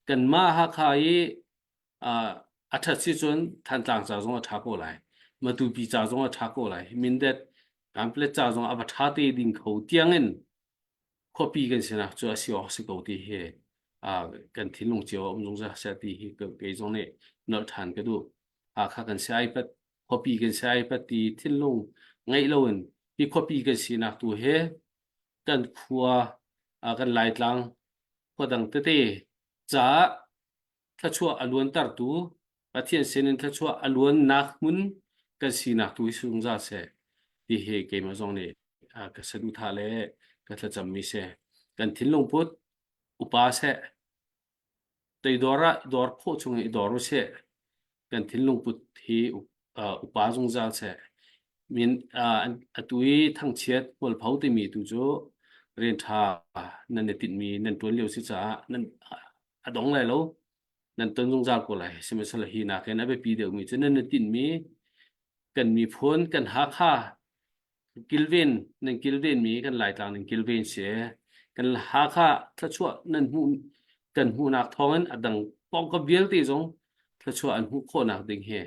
kanmah Hakha i a ṭhat si cun Thantlang ca zong a ṭha ko lai Matupi ca zong a ṭha ko lai Mindat Kanpetlet ca zong a va ṭha te ding kho tiangin khuapi kan sinak cu a si awk si ko ti hi kan thinlung cio a um zungzal seh ti hi kei zong nih nolh ṭhan ka duh. Hakha kan si ai pat khuapi kan si ai pat ti thinlung ngeih loin hi khuapi kan sinak tu hi kan khua kan Laitlang khua dang tete caah thluachuah a luantertu Pathian sinin thluachuah a luannak hmun kan sinak tu hi zungzal seh ti hi keimah zong nih ka saduhthah le ka thlacammi si. Kan thinlung put upa seh toidor ah dor khawh chung i dor u sih. Kan thinlung put hi upa zungzal seh. Min atu i thangchiat hmualpho timi tu cu rian ṭha nan i tinhmi nan ṭuan lio si caah nan a dong lai lo nan ton zungzal ko lai sihmanhsehlaw hi nakin a biapi deuhmi cu nan i tinhmi kan miphun kan Hakha kilven nan kilvenmi kan Laitlang nan kilven si kan Hakha thluachuah nan hmuh kan hmuhnak thawngin a dang pawngkam vialte zong thluachuah an hmuh khawhnak ding hi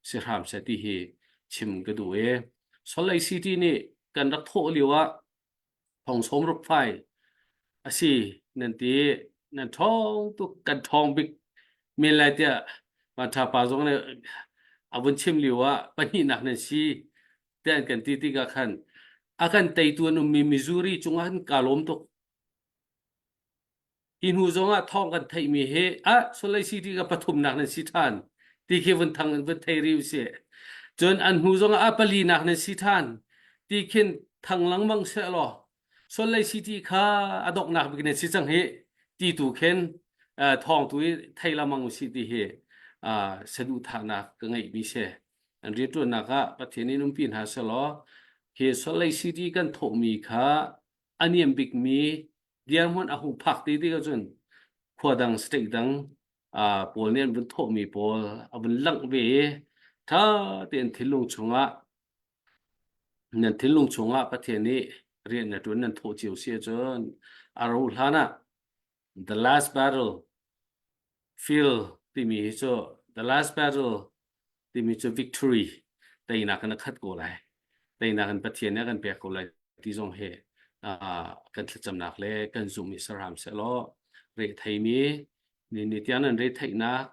si hram seh ti hi chim ka duh i Salt Lake City nih kan rak thawh lio ah thong sawm ruk fai a si nan ti nan ṭhawng tuk kan ṭhawng bik men lai tiah Vanṭha pa zong nih a vun chim lio ah pahnihnak nan si tiah an kan ti tikah khan a kan teitu an ummi Missouri cungah khan kaa lawm tuk. Hi hnu zongah thawng kan theihmi hi ah Salt Lake City ka pathumnak nan si ṭhan ti khi vun thang vun thei rih usih. Cun an hnu zongah ah palinak nan si ṭhan ti khin thang lengmang seh law Salt Lake City kha a donghnak bik nan si cang hi ti tu khin thawng tu i thei lengmang usih ti hi saduhthahnak ka ngeihmi si. An rianṭuannak ah Pathian in umpi hna seh law hi Salt Lake City kan thawhmi kha a niam bikmi dirhmun a hung phak ti tik ahcun khua dang state dang pawl nih an vun thawhmi pawl a vun langh ve i ṭha tein thinlung chungah. Nan thinlung chungah Pathian nih rian na ṭuan nan thawh cio si ahcun a ro hlan ah the last battle field timi hi cu the last battle timi cu victory teinak in a khat ko lai. Teinak in Pathian nih a kan pek ko lai ti zong hi kan thlacamnak le kan zumh i saram sehlaw retheimi ni ni tiang nan retheihnak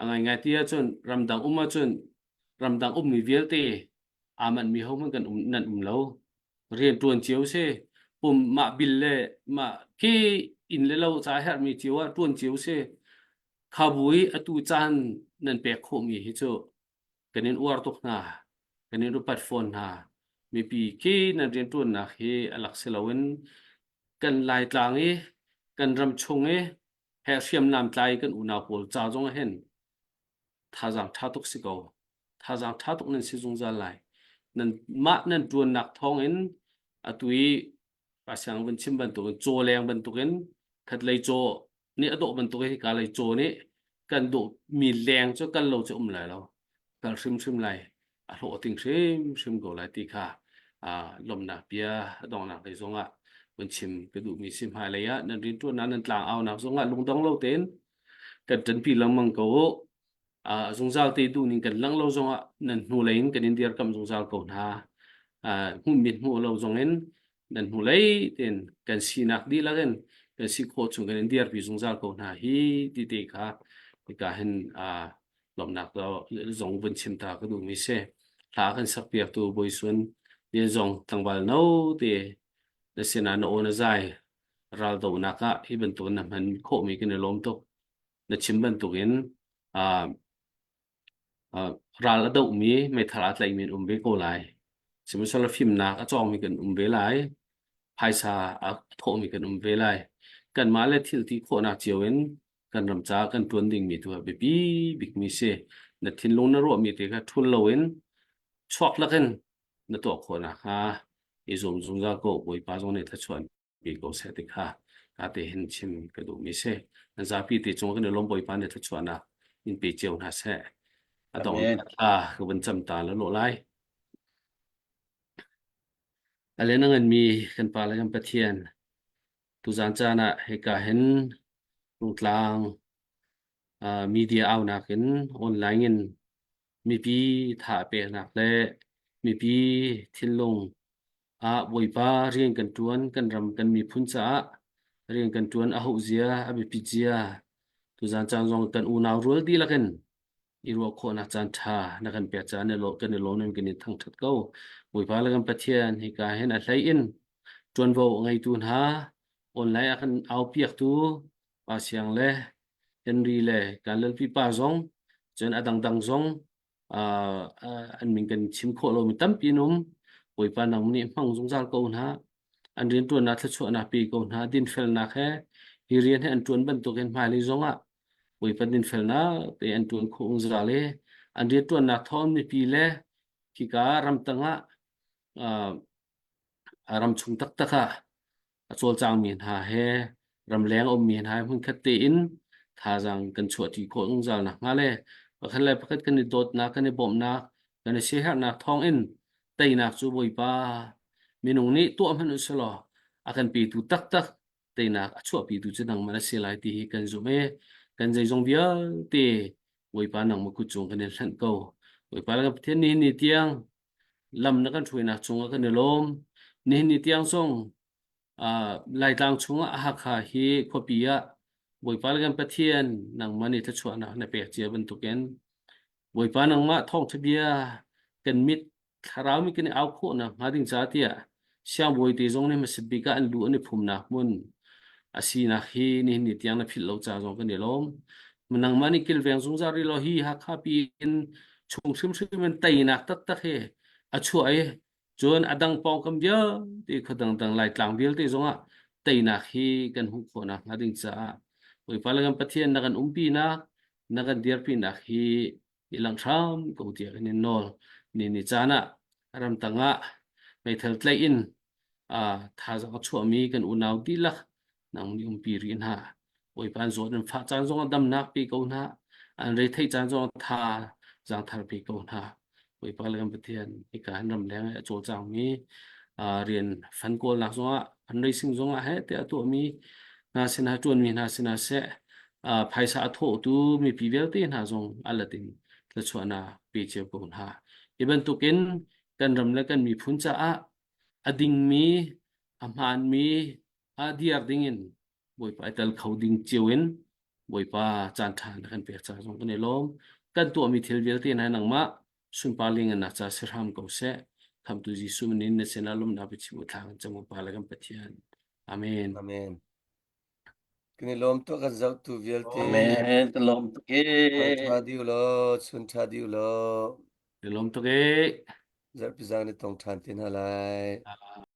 a ngaingai ti ahcun ramdang um ahcun ramdang ummi vialte aa manhmi hohmanh kan um nan um lo. Rian ṭuan cio si. Pum mah bil le mah khi inn le lo ca herhmi cio ah ṭuan cio si. Khabu i atu caan nan pek khawhmi hi cu kan in uar tuk hna. Kan in upat fawn hna. Mipi khi nan rianṭuannak hi a lak si loin kan Laitlang i kan ram chung i he hriamnam tlai kan unau pawl ca zong ah hin thazaang ṭha tuk si ko. Thazaang ṭha tuk nan si zungzal lai. Nan mah nan ṭuannak thawngin atu i pasiang vun chim bantukin caw leng bantukin khatlei caw nih a dawh bantukin hika lei caw nih kan dawhmi leng cu kal lo cu um lai lo. Kal hrimhrim lai. A hlawh a ting hrimhrim ko lai ti kha lawmhnak bia a donghnak lei zongah vun chim ka duhmi si hmailei ah nan rianṭuannak nan tlang aunak zongah lungdong lo tein kan ṭanpi lengmang ko u. Uh, zungzal te duhning kan lang lo zongah nan hnulei in kan in dirkamh zungzal ko hna. Uh, hmuh mit hmuh lo zongin nan hnulei tein kan sinak dihlak in kan si khawh chung kan in dirpi zungzal ko hna hi ti te kha hika hin uh, lawmhnak zong vun chim ta ka duhmi si. Hla kan sak piaktu Bawi Sun Lian zong tlangval no te na sinah na aw na zai raldohnak ah hi bantuk na hman khawhmi kan i lawm tuk. Na chim bantukin uh, uh, ral a dohmi meithal aa tlaihmi an um ve ko lai. Sihmanhsehlaw fimnak a cawngmi kan um ve lai. Phaisa a thawhmi kan um ve lai. Kanmah le thil ti khawhnak cio in kan ram caah kan ṭuan dingmi tu a biapi bikmi si. Na thinlung na ruahmi te kha ṭhul loin chuak lakin na tuah khawh nakhnga i zuam zungzal ko. Bawipa zong nih thluachuah pe ko seh ti kha ka te hin chim ka duhmi si. Nan zapi te cung kan i lawm Bawipa nih thluachuahnak in pe cio hna seh. A dong thla ka vun cam ta la lawh lai. A len a nganmi kan Pa le kan Pathian tuzan caan ah hika hin Rungtlang uh, media aunak in online in mipi tha peknak le mipi thinlung ah Bawipa rian kan ṭuan kan ram kan miphun caah rian kan ṭuan a hauh zia a biapit zia tuzan caan zong kan unau rual dihlak in i ruah khawhnak caan ṭha na kan pek caah kan i lawm in kan in thangṭhat ko. Bawipa le kan Pathian hika hin a hlei in ṭuanvo a ngeitu hna online a kan aupiaktu Pa Siang le Henry le kan Lalpi pa zong cun a dangdang zong uh, an min kan chim khawh lomi tampi an um. Bawipa nang nih hmang zungzal ko hna. An rianṭuannak thluachuahnak pe ko hna. Dinfelnak he hi rian he an ṭuan bantukin hmailei zongah Bawipa dinfelnak te an ṭuan khawh zungzal i an rianṭuannak thawng mipi le khika ramtang ah uh, ram chung taktak ah a cawlcangmi hna he ramleng a ummi hna he hmunkhat tein thazaang kan chuahṭi khawh zungzal nakhnga le pakhat le pakhat kan i dawtnak, kan i bawmhnak, kan i siaherhnak thawngin teinak cu Bawipa minung nih tuah hmanh u selaw a kan petu taktak teinak a chuahpitu cu nangmah na si lai ti hi kan zumh i kan zeizong vialte Bawipa nangmah kut cung kan in hlanh ko. Bawipa le kan Pathian nihin ni tiang lam na kan hruainak cungah kan i lawm. Nihin ni tiang zong uh, Laitlang chungah Hakha hi khuapi ah Bawipa le kan Pathian nangmah nih thluachuahnak na pek cia bantukin Bawipa nangmah thawngṭha bia kan mit thlarau mi kan i au khawhnak hnga ding ca tiah siangbawi te zong nih hmasat bik ah an lu an i phumnak hmun a sinak hi nihin ni tiang na philh lo ca zong kan i lawm. Nangmah nih kilveng zungzal rih law hi Hakha pi in chung hrimhrim in teinak taktak hi a chuah i cun a dang pawngkam vialte khuadang dangdang Laitlang vialte zongah teinak hi kan hmuh khawhnak hnga ding caah Bawipa le kan Pathian na kan umpinak na kan dirpinak hi i langh hram ko tiah kan in nawl. Ni ni caan ah ramtang ah meithal tlaih in uh, thazaang a chuahmi kan unau dihlak nang nih umpi rih hna. Bawipa an zawt an fah caan zongah damnak pe ko hna. An retheih caan zongah tha zaangthar pe ko hna. Bawipa le kan Pathian hika hin ramleng i a cawlcangmi rian fan kawlnak zongah fundraising zongah he tiah a tuahmi hna sinah ṭuanmi hna sinah seh phaisa a thawhtu mipi vialte hna zong a let in thluachuahnak pe cio ko hna. Hi bantukin kan ram le kan miphun caah a dingmi, a hmaanmi, a diar dingin Bawipa i tel kho ding cio in Bawipa caan ṭha na kan pek ca zong kan i lawm. Kan tuahmi thil vialte hna nangmah sunpar lingannak ca si hram ko seh. Khamtu Jesuh min in na sinah lawmhnak biachim u thla kan cam u Pa le kan Pathian. Amen. Amen. Kan i lawm tuk kan zohtu vialte. Amen. Kan lawm tuk e. Ṭha dih u law, chun ṭha dih u law. Kan lawm tuk e. Zarhpi zang ni tong ṭhan te hna lai.